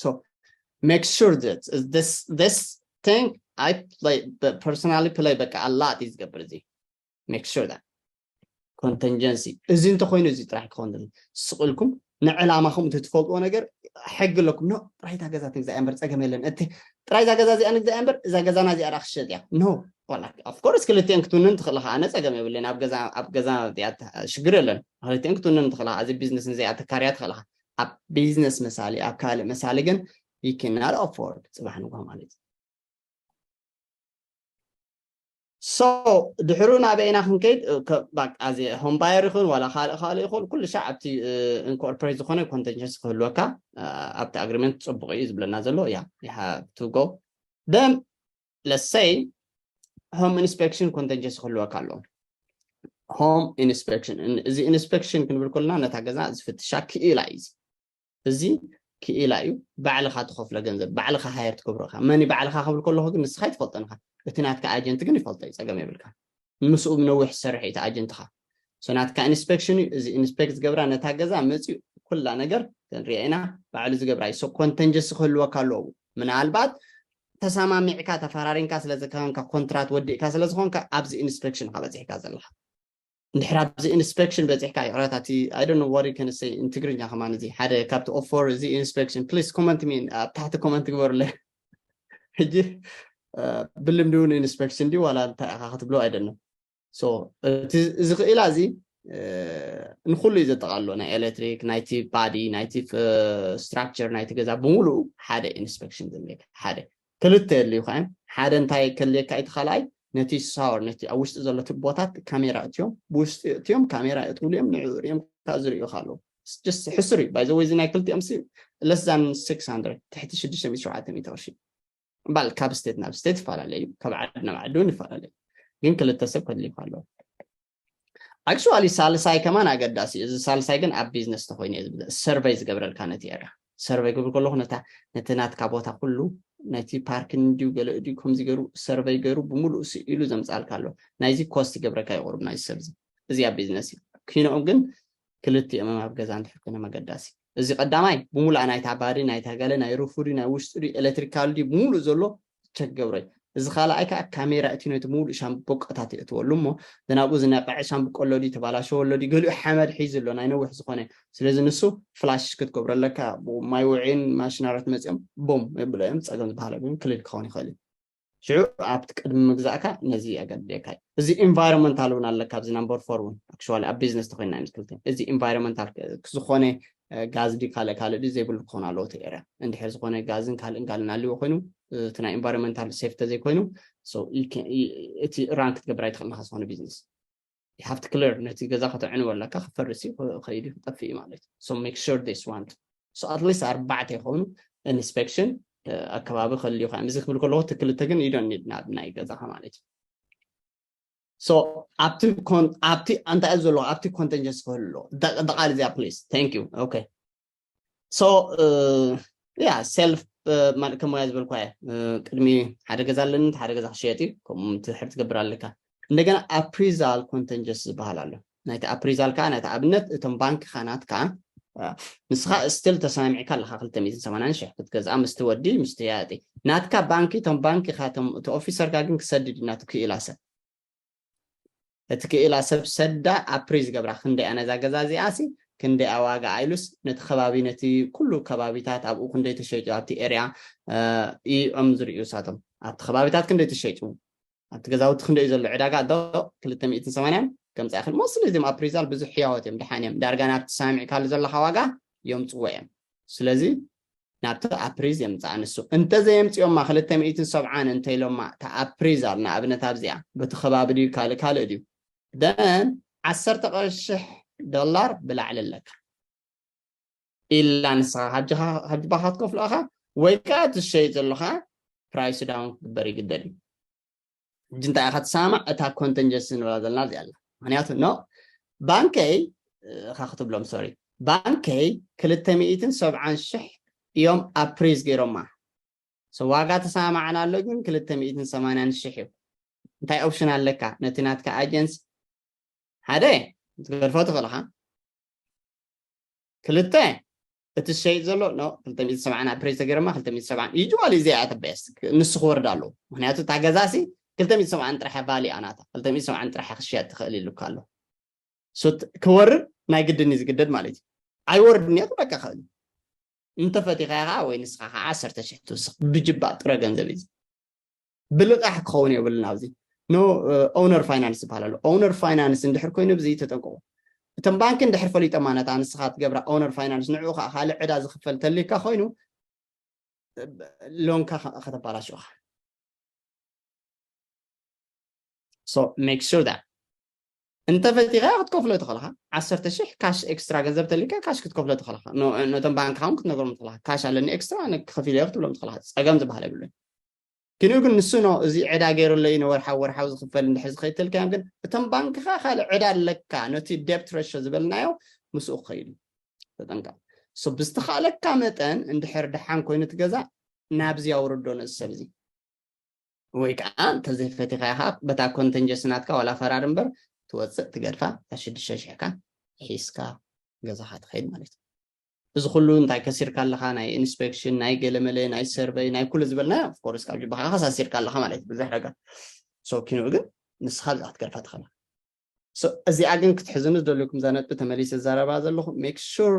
so make sure that this this thing I play personally play በቃ a lot እዩ ዝገብር እዚ make sure that contingency እዚ እንተኮይኑ እዚ ጥራሕ ክኸውን ስቕ ኢልኩም ንዕላማኹም እቲ ትፈልጥዎ ነገር ሕጊ ኣለኩም ኖ ጥራይ እታ ገዛ ትግዛእ እምበር ፀገም የለን እቲ ጥራይ እዛ ገዛ እዚኣ ንግዛእ እምበር እዛ ገዛና እዚኣ ዳ ክሸጥ እያ ኖ of course ክልቲኤን ክትውንን ትኽእል ኢኻ ኣነ ፀገም የብለይን ኣብ ገዛ ኣብ ገዛ እዚኣ ሽግር የለን ክልቲኤን ክትውንን ትኽእል ኢኻ እዚ business እዚኣ ተካርያ ትኽእል ኢኻ ኣብ business መሳሊ ኣብ ካልእ መሳሊ ግን you cannot afford ፅባሕ ንግሆ ማለት እዩ so ድሕሩ ናበይና ክንከይድ እዚ home buyer ይኹን ዋላ ካልእ ካልእ ይኹን ኩሉ ሻዕ ኣብቲ incorporate ዝኾነ contingency ክህልወካ ኣብቲ agreement ፅቡቕ እዩ ዝብለና ዘሎ yeah you have to go then let's say home inspection contingency ክህልወካ ኣሎ home inspection እዚ inspection ክንብል ከለና ነታ ገዛ ዝፍትሻ ክኢላ እዩ እዚ ክኢላ እዩ ባዕልኻ ትኸፍሎ ገንዘብ ባዕልኻ hire ትገብሮ ኢኻ መን ባዕልኻ ክብል ከለኹ ግን ንስኻ ኣይትፈልጦን ኢኻ እቲ ናትካ agent ግን ይፈልጦ እዩ ፀገም የብልካ ምስኡ ነዊሕ ዝሰርሕ እዩ እቲ agent ኻ so ናትካ inspection እዩ እዚ inspect ዝገብራ ነታ ገዛ መፅኡ ኩላ ነገር ክንሪኦ ኢና ባዕሉ ዝገብራ እዩ so contingency ክህልወካ ኣለዎ ምናልባት ተሰማሚዕካ ተፈራሪምካ ስለ ዝከንካ contract ወዲእካ ስለ ዝኾንካ ኣብዚ inspection ኻ በፂሕካ ዘለኻ እንድሕር ኣብዚ inspection በፂሕካ ይቕረታ እቲ I don't know what you can say in ትግርኛ ከማን እዚ ሓደ ካብቲ offer እዚ inspection please comment me ኣብ ታሕቲ comment ግበሩለይ ሕጂ ብልምዲ እውን inspection ድዩ ዋላ እንታይ ኢኻ ክትብሎ I don't know so እዚ ክኢላ እዚ ንኩሉ እዩ ዘጠቓልሎ ናይ electric ናይቲ body ናይቲ structure ናይቲ ገዛ ብምሉኡ ሓደ inspection ዘድልየካ ሓደ ክልተ የድልዩካ እዮም ሓደ እንታይ ከድልየካ እቲ ካልኣይ ነቲ shower ነቲ ኣብ ውሽጢ ዘሎ ቱቦታት ካሜራ እትዮም ብውሽጢ እትዮም ካሜራ የእትውሉ እዮም ንዕኡ ሪኦም ከኣ ዝርእዩካ ኣለዉ ሕሱር እዩ by the way እዚ ናይ ክልቲኦም ሲ less than six hundred ትሕቲ ሽዱሽተ ሚእቲ ሸውዓተ ሚእቲ ቅርሺ እምባል ካብ state ናብ state ይፈላለ እዩ ካብ ዓዲ ናብ ዓዲ እውን ይፈላለ እዩ ግን ክልተ ሰብ ከድልዩካ ኣለዉ actually ሳልሳይ ከማን ኣገዳሲ እዩ እዚ ሳልሳይ ግን ኣብ business ተኮይኑ እየ ዝብል survey ዝገብረልካ ነቲ area survey ክብል ከለኹ ነታ ነቲ ናትካ ቦታ ኩሉ ነቲ parking ድዩ ገለ ድዩ ከምዚ ገይሩ survey ገይሩ ብምሉእ ስኢሉ ዘምፃልካ ኣሎ ናይዚ cost ይገብረካ ይቁርብ ናይዚ ሰብዚ እዚ ኣብ business እዩ ኪኖኦም ግን ክልቲኦም ኣብ ገዛ እንድሕር ኮይኖም ኣገዳሲ እዚ ቀዳማይ ብምሉኣ ናይታ body ናይታ ገለ ናይ roof ድዩ ናይ ውሽጢ ድዩ electrical ድዩ ብምሉእ ዘሎ check ገብሮ እዩ እዚ ካልኣይ ከዓ ካሜራ እቲ ነቲ ሙሉእ ሻምብቆታት የእትወሉ እሞ ናብኡ ዝነቀዐ ሻምብቆ ኣሎ ድዩ ተባላሸወ ኣሎ ድዩ ገሊኡ ሓመድ ሒዙ ኣሎ ናይ ነዊሕ ዝኾነ ስለዚ ንሱ flash ክትገብሮ ኣለካ ማይ ውዒን ማሽነራት መፅኦም ቦም የብሎ እዮም ፀገም ዝበሃል ግን clean ክኸውን ይኽእል እዩ ሽዑ ኣብቲ ቅድሚ ምግዛእካ ነዚ የገድልየካ እዩ እዚ environmental እውን ኣለካ ኣብዚ number four እውን actually ኣብ business ተኮይና እዮም ክልተ እዚ environmental ዝኾነ ጋዝ ድዩ ካልእ ካልእ ድዩ ዘይብሉ ክኾን ኣለዎ እቲ area እንድሕር ዝኾነ ጋዝን ካልእን ካልእን ኣልዎ ኮይኑ እቲ ናይ environmental safe ተዘይኮይኑ እቲ run ክትገብር ኣይትኽእል ኢኻ ዝኾነ business you have to clear ነቲ ገዛ ከተዕንዎ ኣለካ ክፈርስ እዩ ከይዱ ክጠፍእ እዩ ማለት እዩ so make sure this one so at least ኣርባዕተ ይኾኑ inspection ኣከባቢ ከልዩ ከዓ እዚ ክብል ከለኹ እቲ ክልተ ግን you don't need ናብ ናይ ገዛኻ ማለት እዩ so ኣብቲ ኣብቲ እንታይ ዘሎ ኣብቲ contingency ክህሉ ኣለዎ ደቃል እዚኣ please thank you okay so yeah self ከም ሞያ ዝበልኳ እየ። ቅድሚ ሓደ ገዛ ኣለኒ፣ ሓደ ገዛ ክሸየጥ እዩ፣ ከምኡ ትድሕር ትገብር ኣለካ። እንደገና appraisal contingency ዝበሃል ኣሎ። ናይቲ appraisal ከዓ ናይቲ ኣብነት እቶም ባንክኻ ናትካ ንስኻ still ተሰማሚዕካ ኣለካ ክልተ ሚእትን ሰማንያን ሽሕ ክትገዝኣ ምስቲ ወዲ ምስቲ ያጢ ናትካ ባንኪ እቶም ባንኪኻ እቲ ኦፊሰርካ ግን ክሰድድ ናቱ ክኢላ ሰብ እቲ ክኢላ ሰብ ሰዳ appraise ገብራ ክንደያ ነዛ ገዛ እዚኣ ሲ ክንደያ ዋጋ ኣይሉስ ነቲ ከባቢ ነቲ ኩሉ ከባቢታት ኣብኡ ክንደይ ተሸይጡ ኣብቲ area እዮም ዝርእዩ ሳቶም ኣብቲ ከባቢታት ክንደይ ተሸይጡ ኣብቲ ገዛውቲ ክንደይ ዘሎ ዕዳጋ ዶ ክልተ ሚእትን ሰማንያን ከምፃ ይኽእል ሞ ስለዚም appraisal ብዙሕ ሕያወት እዮም ድሓን እዮም ዳርጋ ናብቲ ሰማሚዕካሉ ዘለካ ዋጋ የምፅዎ እዮም ስለዚ ናብቲ appraise የምፅኣ ንሱ እንተዘየምፅኦማ ክልተ ሚእትን ሰብዓን እንተኢሎማ እታ appraisal ንኣብነት ኣብዚኣ በቲ ከባቢ ድዩ ካልእ ካልእ ድዩ then ዓሰርተ ቅርሽሕ ዶላር ብላዕሊ ኣለካ ኢላ ንስኻ ካብ ጅባኻ ክትከፍሎ ኢኻ ወይ ከዓ እቲ ዝሸይጥ ዘለኻ price down ክግበር ይግደድ እዩ ሕጂ እንታይ ኢኻ ትሰማማዕ እታ contingency ንብላ ዘለና እዚኣ ኣላ ምክንያቱ no ባንከይ እኻ ክትብሎም sorry ባንከይ ክልተ ሚእትን ሰብዓን ሽሕ እዮም appraise ገይሮማ so ዋጋ ተሰማማዕና ኣሎ ግን ክልተ ሚእትን ሰማንያን ሽሕ እዩ እንታይ option ኣለካ ነቲ ናትካ agents ሓደ ክትገድፎ ትኽእል ኢኻ ክልተ እቲ ዝሸይጥ ዘሎ no ክልተ ሚእትን ሰብዓን appraise ተገይሮማ ክልተ ሚእትን ሰብዓን usually እዚኣ እያ the best ንሱ ክወርድ ኣለዎ ምክንያቱ እታ ገዛ ሲ ክልተ ሚእትን ሰብዓን ጥራሕ እያ value ናታ ክልተ ሚእትን ሰብዓን ጥራሕ እያ ክሽየጥ ትኽእል ኢሉካ ኣሎ so ክወርድ ናይ ግድን እዩ ዝግደድ ማለት እዩ ኣይወርድን እያ ክብለካ ይኽእል እዩ እንተፈቲኻ ኢኻ ወይ ንስኻ ከዓ ዓሰርተ ሽሕ ትውስኽ ብጅባ ጥረ ገንዘብ እዩ ብልቓሕ ክኸውን የብሉን ኣብዚ no owner finance ይበሃል ኣሎ owner finance እንድሕር ኮይኑ ብዚ ተጠንቀቁ እቶም ባንኪ እንድሕር ፈሊጦማ ነታ ንስኻ ትገብራ owner finance ንዕኡ ከዓ ካልእ ዕዳ ዝኽፈል ተልካ ኮይኑ ሎንካ ከተባላሽኻ so make sure that እንተፈቲኻ ክትከፍሎ ትኽእልኻ ዓሰርተ ሽሕ ካሽ ኤክስትራ ገንዘብ ተልካ ካሽ ክትከፍሎ ትኽእልኻ ነቶም ባንክኻ እውን ክትነግሮም ትኽእልኻ ካሽ ኣለኒ ኤክስትራ ከፊለዮ ክትብሎም ትኽእልኻ ፀገም ዝበሃል የብሉን ግን ግን ንሱ ኖ እዚ ዕዳ ገይሩለይ ንወርሓዊ ወርሓዊ ዝኽፈል እንድሕር ዝኸይድ ተልካዮም ግን እቶም ባንክኻ ካልእ ዕዳ ኣለካ ነቲ debt ratio ዝበልናዮ ምስኡ ክኸይድ እዩ ተጠንቀቕ ብዝተኻእለካ መጠን እንድሕር ደሓን ኮይኑ ትገዛእ ናብዚ ኣውርዶ ነዚ ሰብ እዚ ወይ ከዓ እንተዘይፈቲኻ ኢኻ በታ contingency ናትካ ዋላ ፈራር እምበር ትወፅእ ትገድፋ እታ ሽዱሽተ ሽሕካ ሒዝካ ገዛኻ ትኸይድ ማለት እዩ እዚ ኩሉ እንታይ ከሲርካ ኣለኻ ናይ inspection ናይ ገለመለ ናይ survey ናይ ኩሉ ዝበልና of course ካብ ጅባኻ ከሳሲርካ ኣለኻ ማለት እዩ ብዙሕ ነገር so ኪንኡ ግን ንስኻ ብዛ ክትገድፋ ትኽእል እዚኣ ግን ክትሕዝኑ ዝደልኩም እዛ ነጥቢ ተመሊሰ ዘረባ ዘለኹ make sure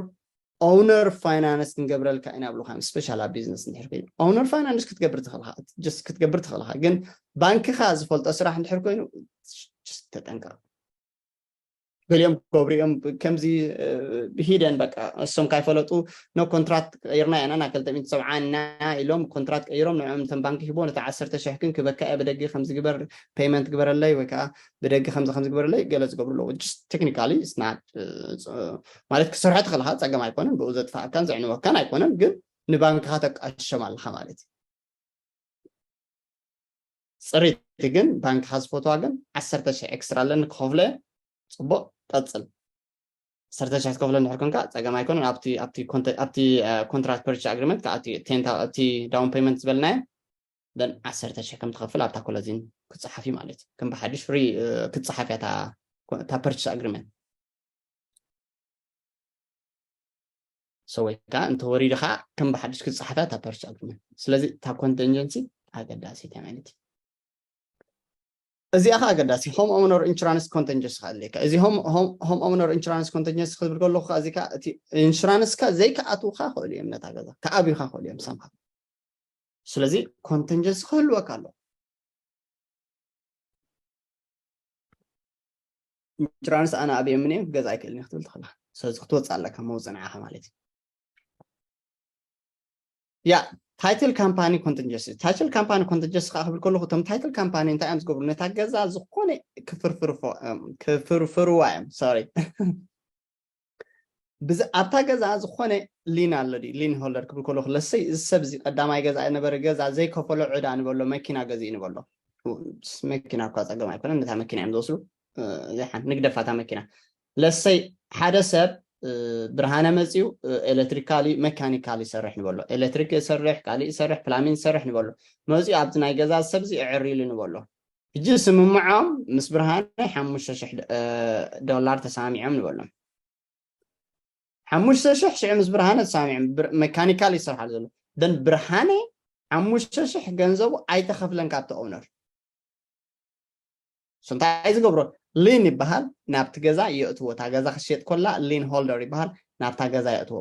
owner finance ክንገብረልካ ኢና ብሉካ special ኣብ business እንድሕር ኮይኑ owner finance ክትገብር ትኽእልካ ክትገብር ትኽእልካ ግን ባንክኻ ዝፈልጦ ስራሕ እንድሕር ኮይኑ ተጠንቀቕ ገሊኦም ክገብሩ እዮም ከምዚ hidden በቃ እሶም ካይፈለጡ no contract ቀይርና ኢና ናብ ክልተ ሚእቲ ሰብዓና ኢሎም contract ቀይሮም ንዕኦም ተን ባንክ ሂቦ ነቲ ዓሰርተ ሽሕ ግን ክበካ እየ ብደጊ ከምዚ ግበር payment ግበረለይ ወይ ከዓ ብደጊ ከምዚ ከምዚ ግበረለይ ገለ ዝገብሩ ኣለዉ technically ማለት ክሰርሖ ትኽእልካ ፀገም ኣይኮነን ብኡ ዘጥፋእካን ዘዕንወካን ኣይኮነን ግን ንባንክካ ተቃሽሾም ኣለካ ማለት እዩ ፅሪቲ ግን ባንክኻ ዝፈትዋ ግን ዓሰርተ ሽሕ ኤክስትራ ኣለኒ ክኸፍሎ እየ ፅቡቅ ቀፅል ዓሰርተ ሽሕ ትከፍሎ እንድሕር ኮንካ ፀገም ኣይኮነን ኣብቲ ኣብቲ contract purchase agreement እቲ down payment ዝበልናዮ then ዓሰርተ ሽሕ ከም ትኸፍል ኣብታ ኮለዚን ክፀሓፍ እዩ ማለት እዩ ከም ብሓድሽ free ክፀሓፍ እያ እታ purchase agreement so ወይ ከዓ እንተወሪዱ ከዓ ከም ብሓድሽ ክፀሓፍ እያ እታ purchase agreement ስለዚ እታ contingency ኣገዳሲት እያ ማለት እዩ እዚኣ ከዓ ኣገዳሲ home owner insurance contingency ከኣለካ እዚ home owner insurance contingency ክብል ከለኹ ከዓ እዚ ከዓ እቲ insurance ካ ዘይከኣትውካ ክእሉ እዮም ነታ ገዛ ከኣብዩካ ክእሉ እዮም ሰምሃ ስለዚ contingency ክህልወካ ኣሎ insurance ኣነ ኣብየምን እዮም ገዛ ኣይክእልን ክትብል ትኽእላ ስለዚ ክትወፅእ ኣለካ መውፅእ ንዓኻ ማለት እዩ ያ title company contingency title company contingency ከዓ ክብል ከለኩ እቶም title company እንታይ እዮም ዝገብሩ ነታ ገዛ ዝኾነ ክፍርፍርዋ እዮም sorry ብዚ ኣብታ ገዛ ዝኾነ lien ኣሎ ድዩ lien holder ክብል ከለኩ ለሰይ እዚ ሰብ እዚ ቀዳማይ ገዛ ነበረ ገዛ ዘይከፈሎ ዕዳ ንበሎ መኪና ገዚኡ ንበሎ መኪና እኳ ፀገም ኣይኮነን ነታ መኪና እዮም ዝወስዱ ዘይሓን ንግደፋታ መኪና ለሰይ ሓደ ሰብ ብርሃነ መፅዩ ኤሌክትሪካሊ መካኒካል ይሰርሕ ንበሎ፣ ኤሌክትሪክ ይሰርሕ፣ ካልእ ይሰርሕ፣ ፕላሚን ይሰርሕ ንበሎ። መፅዩ ኣብዚ ናይ ገዛ ሰብ እዚ እዕር ኢሉ ንበሎ። ሕጂ ስምምዖም ምስ ብርሃነ ሓሙሽተ ሽሕ ዶላር ተሰማሚዖም ንበሎም። ሓሙሽተ ሽሕ ሽዑ ምስ ብርሃነ ተሰማሚዖም፣ መካኒካል ይሰርሓሉ ዘሎ። ደን ብርሃነ ሓሙሽተ ሽሕ ገንዘቡ ኣይተኸፍለን ካብቲ ኦውነር። እንታይ ዝገብሮ? ሊን ይበሃል። ናብቲ ገዛ የእትዎ። እታ ገዛ ክሸጥ ኮላ ሊን ሆልደር ይበሃል። ናብታ ገዛ የእትዎ።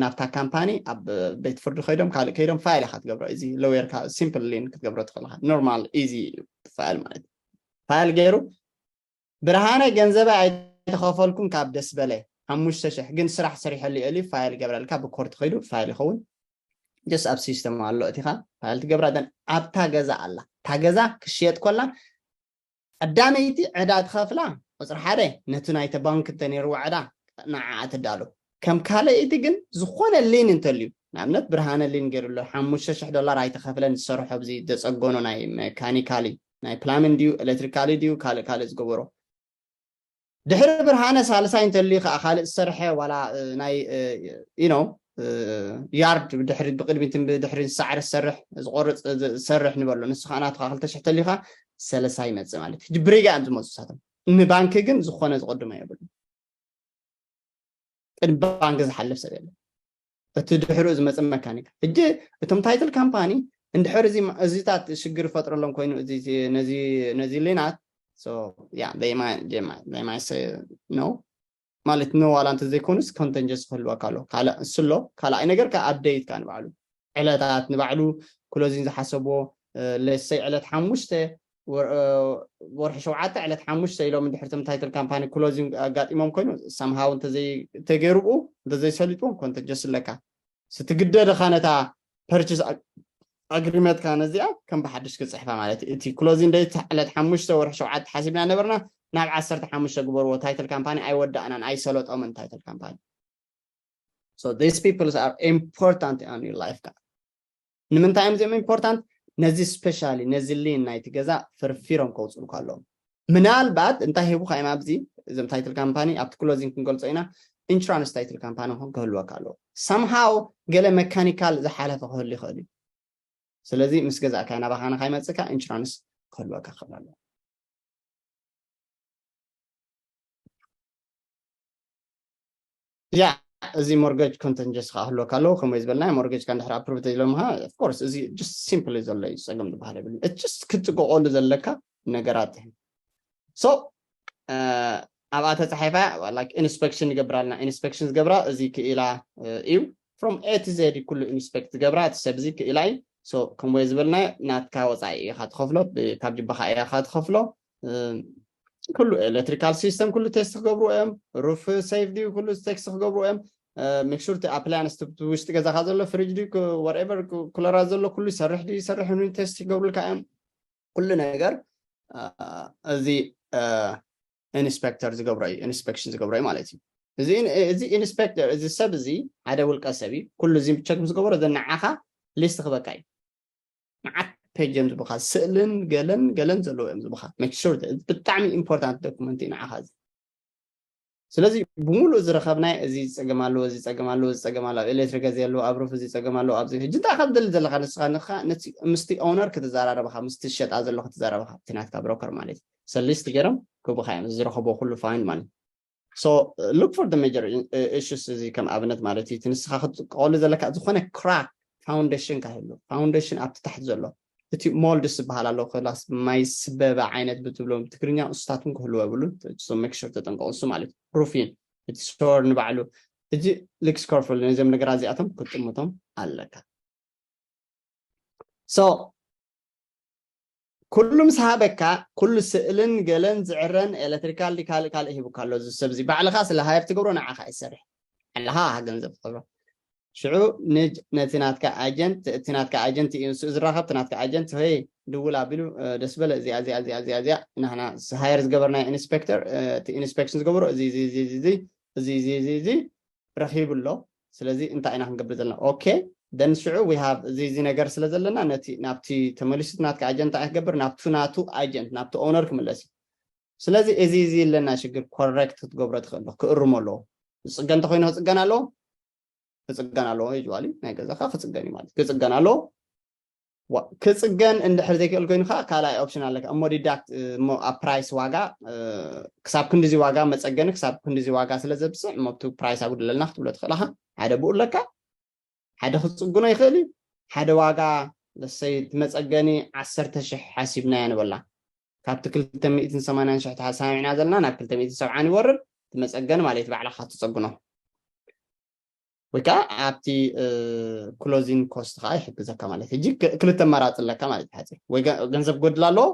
ናብታ ካምፓኒ ኣብ ቤት ፍርዲ ከይዶም ካልእ ከይዶም ፋይል ኢኻ ትገብሮ። እዚ ሎየርካ ሲምፕል ሊን ክትገብሮ ትኽእል ኢኻ። ኖርማል ኢዚ ፋይል ማለት እዩ። ፋይል ገይሩ ብርሃነ ገንዘበይ ኣይተኸፈልኩን ካብ ደስ በለ ሓሙሽተ ሽሕ ግን ስራሕ ሰሪሐሉ እየ ኢሉ ፋይል ይገብረልካ። ብኮርት ከይዱ ፋይል ይኸውን። ጀስ ኣብ ሲስተም ኣሎ እቲኻ ፋይል ትገብራ። ደን ኣብታ ገዛ ኣላ። እታ ገዛ ክሽየጥ ኮላ ቀዳመይቲ ዕዳ ትኸፍላ ቁፅሪ ሓደ ነቲ ናይተ ባንክ እንተነይርዎ ዕዳ ንዓኣ ትዳሉ። ከም ካልኣይቲ ግን ዝኾነ ሊን እንተልዩ፣ ንኣብነት ብርሃነ ሊን ገይሩ ኣሎ ሓሙሽተ ሽሕ ዶላር ኣይተኸፍለን ዝሰርሖ ኣብዚ ዘፀገኖ ናይ መካኒካሊ ናይ ፕላምን ድዩ ኤሌክትሪካሊ ድዩ ካልእ ካልእ ዝገበሮ። ድሕሪ ብርሃነ ሳልሳይ እንተልዩ ከዓ ካልእ ዝሰርሐ ዋላ ናይ ኢኖ ያርድ ብድሕሪ ብቅድሚትን ብድሕሪ ሳዕሪ ዝሰርሕ ዝቆርፅ ዝሰርሕ ንበሎ ንሱ ከዓ ናትካ ክልተ ሽሕ ተልዩ ከዓ ሰለሳ ይመፅእ ማለት እዩ። ብሪጋ እዮም ዝመፁ ሳቶም። ንባንኪ ግን ዝኾነ ዝቅድሞ የብሉ። ቅድሚ ባንኪ ዝሓልፍ ሰብ የለን። እቲ ድሕሪኡ ዝመፅእ መካኒክ ሕጂ እቶም ታይትል ካምፓኒ እንድሕር እዚታት ሽግር ይፈጥረሎም ኮይኑ ነዚ ሊናት ያ ማይሰ ነው ማለት ነው ዋላ እንተዘይኮኑስ ኮንተንጀስ ክህልወካ ኣሎ። ካልእ እሱ ኣሎ ካልኣይ ነገር ከ ኣፕደይት ከ ንባዕሉ ዕለታት ንባዕሉ ክሎዚን ዝሓሰብዎ ለሰይ ዕለት ሓሙሽተ ወርሒ ሸውዓተ ዕለት ሓሙሽተ ኢሎም እንድሕር ቶም ታይትል ካምፓኒ ክሎዚንግ ኣጋጢሞም ኮይኑ ሳምሃው እንተዘይተገይሩ ብኡ እንተዘይሰሊጥዎም ኮንተንጀስ ኣለካ ስትግደድ ኢኻ ነታ ፐርችስ ኣግሪመንትካ ነዚኣ ከም ብሓድሽ ክፅሕፋ ማለት እዩ። እቲ ክሎዚንግ ደይት ዕለት ሓሙሽተ ወርሒ ሸውዓተ ሓሲብና ነበርና ናብ ዓሰርተ ሓሙሽተ ግበርዎ። ታይትል ካምፓኒ ኣይወዳእናን ኣይሰለጦምን ታይትል ካምፓኒ። So these people are important on your life ከዓ ንምንታይ እዮም እዚኦም ኢምፖርታንት? ነዚ ስፔሻሊ ነዚ ሊን ናይቲ ገዛ ፍርፊሮም ከውፅኡልካ ኣለዎም። ምናልባት እንታይ ሂቡካ እዮም ኣብዚ እዞም ታይትል ካምፓኒ ኣብቲ ክሎዚንግ ክንገልፆ ኢና። ኢንሹራንስ ታይትል ካምፓኒ ክህልወካ ኣለዎ። ሳምሃው ገለ መካኒካል ዝሓለፈ ክህሉ ይኽእል እዩ። ስለዚ ምስ ገዛእካ ናባኻ ንካይመፅካ ኢንሹራንስ ክህልወካ ክኽእል ኣለዎ። ያ እዚ ሞርገጅ ኮንተንጀስ ከዓ ህልወካ ኣለዎ። ከምኡ ዝበልና ሞርገጅ ካ እንድሕር ኣፕሩቭ ተኢሎምካ ኦፍኮርስ እዚ ጀስት ሲምፕል ዘሎ እዩ። ፀገም ዝበሃል የብሉ። ጀስት ክትጥንቀቀሉ ዘለካ ነገራት እዩ። ሶ ኣብኣ ተፃሒፋ ኢንስፔክሽን ይገብራልና። ኢንስፔክሽን ዝገብራ እዚ ክኢላ እዩ። ፍሮም ኤ ቱ ዜድ ኩሉ ኢንስፔክት ዝገብራ እቲ ሰብ እዚ ክኢላ እዩ። ከምኡ ዝበልና ናትካ ወፃኢ ኢኻ ትኸፍሎ፣ ካብ ጅባኻ ኢኻ ትኸፍሎ። ኩሉ ኤሌክትሪካል ሲስተም ኩሉ ቴስት ክገብሩ እዮም። ሩፍ ሴፍ ድዩ ኩሉ ቴስት ክገብሩ እዮም። ሜክ ሹር እቲ ኣፕላያንስ ውሽጢ ገዛኻ ዘሎ ፍሪጅ ድዩ ወርኤቨር ኩለራት ዘሎ ኩሉ ይሰርሕ ድዩ ይሰርሕ ቴስት ይገብሩልካ እዮም። ኩሉ ነገር እዚ ኢንስፔክተር ዝገብሮ እዩ፣ ኢንስፔክሽን ዝገብሮ እዩ ማለት እዩ። እዚ ኢንስፔክተር እዚ ሰብ እዚ ሓደ ውልቀ ሰብ እዩ። ኩሉ እዚ ቸክ ምስ ገበሮ ዘናዓኻ ሊስት ክበካ እዩ። መዓት ፔጅ እዮም ዝብኻ፣ ስእልን ገለን ገለን ዘለዎ እዮም ዝብኻ። ሜክ ሹር ብጣዕሚ ኢምፖርታንት ዶክመንት እዩ ንዓኻ እዚ። ስለዚ ብምሉእ ዝረኸብናይ እዚ ፀገም ኣለዎ፣ እዚ ፀገም ኣለዎ፣ እዚ ፀገም ኣለዎ፣ ኣብ ኤሌክትሪክ እዚ ኣለዎ፣ ኣብ ሩፍ እዚ ፀገም ኣለዎ፣ ኣብዚ ሕጂ እንታይ ከም ትደሊ ዘለካ ንስኻ ንኻ ምስቲ ኦነር ክትዘራረብኻ ምስቲ ሸጣ ዘሎ ክትዘራረብኻ እቲ ናትካ ብሮከር ማለት እዩ። ሰሊስት ገይሮም ክቡኻ እዮም ዝረኸብዎ ኩሉ ፋይንድ ማለት እዩ። So look for the major issues እዚ ከም ኣብነት ማለት እዩ። እቲ ንስኻ ክትጥቀሉ ዘለካ ዝኾነ ክራክ ፋውንዴሽን ካህሉ ፋውንዴሽን ኣብቲ ታሕቲ ዘሎ እቲ ሞልድስ ዝበሃል ኣሎ ክላስ ማይ ስበባ ዓይነት ብትብሎ ትግርኛ እሱታት እውን ክህልዎ የብሉን። ሜክ ሹር ተጠንቀቁ። እሱ ማለት ሩፊን እቲ ስቶር ንባዕሉ እዚ ሊክስ ኮርፍል ነዚኦም ነገራት እዚኣቶም ክትጥምቶም ኣለካ። So ኩሉ ምስ ሃበካ ኩሉ ስእልን ገለን ዝዕረን ኤሌክትሪካል ካልእ ካልእ ሂቡካ ኣሎ። እዚ ሰብ እዚ ባዕልኻ ስለ ሃየር ትገብሮ ንዓኻ ይሰርሕ ኣለኻ ገንዘብ ትኸብሮ ሽዑ ነቲ ናትካ ኣጀንት እቲ ናትካ ኣጀንት እዩ ንስኡ ዝራኸብ እቲ ናትካ ኣጀንት ሄይ ድውል ኣቢሉ ደስ በለ እዚኣ እዚኣ እዚኣ እዚኣ እዚኣ ናህና ሃየር ዝገበርናዮ ኢንስፔክተር እቲ ኢንስፔክሽን ዝገበሮ እዚ እዚ እዚ እዚ እዚ እዚ እዚ እዚ እዚ ረኺቡ ኣሎ። ስለዚ እንታይ ኢና ክንገብር ዘለና? ኦኬ ደን ሽዑ ዊ ሃቭ እዚ እዚ ነገር ስለ ዘለና ነቲ ናብቲ ተመሊሱ ናትካ ኣጀንት እንታይ ክገብር ናብቱ ናቱ ኣጀንት ናብቲ ኦነር ክምለስ እዩ። ስለዚ እዚ እዚ ኣለና ሽግር ኮረክት ክትገብሮ ትኽእል ክእርሞ ኣለዎ። ዝፅገን እንተኮይኑ ክፅገን ኣለዎ። ክፅገን ኣለዎ። ዩዋሊ ናይ ገዛካ ክፅገን እዩ ማለት ክፅገን ኣለዎ። ክፅገን እንድሕር ዘይክእል ኮይኑ ከዓ ካልኣይ ኦፕሽን ኣለካ እሞ ዲዳክት እሞ ኣብ ፕራይስ ዋጋ ክሳብ ክንዲዚ ዋጋ መፀገኒ ክሳብ ክንዲዚ ዋጋ ስለ ዘብፅሕ እሞ ኣብቲ ፕራይስ ኣጉድለልና ክትብሎ ትኽእል ኢኻ። ሓደ ብኡ ኣለካ ሓደ ክፅግኖ ይኽእል እዩ። ሓደ ዋጋ ለሰይ እቲ መፀገኒ ዓሰርተ ሽሕ ሓሲብናዮ ንበላ ካብቲ ክልተ ሚእትን ሰማንያን ሽሕ ሰሚዕና ዘለና ናብ ክልተ ሚእትን ሰብዓን ይወርድ። እቲ መፀገኒ ማለት ባዕልካ ትፀግኖ ወይ ከዓ ኣብቲ ክሎዚንግ ኮስት ከዓ ይሕግዘካ ማለት ሕጂ ክልተ ኣማራፂ ኣለካ ማለት ሓፂር ወይ ገንዘብ ክጎድል ኣለዎ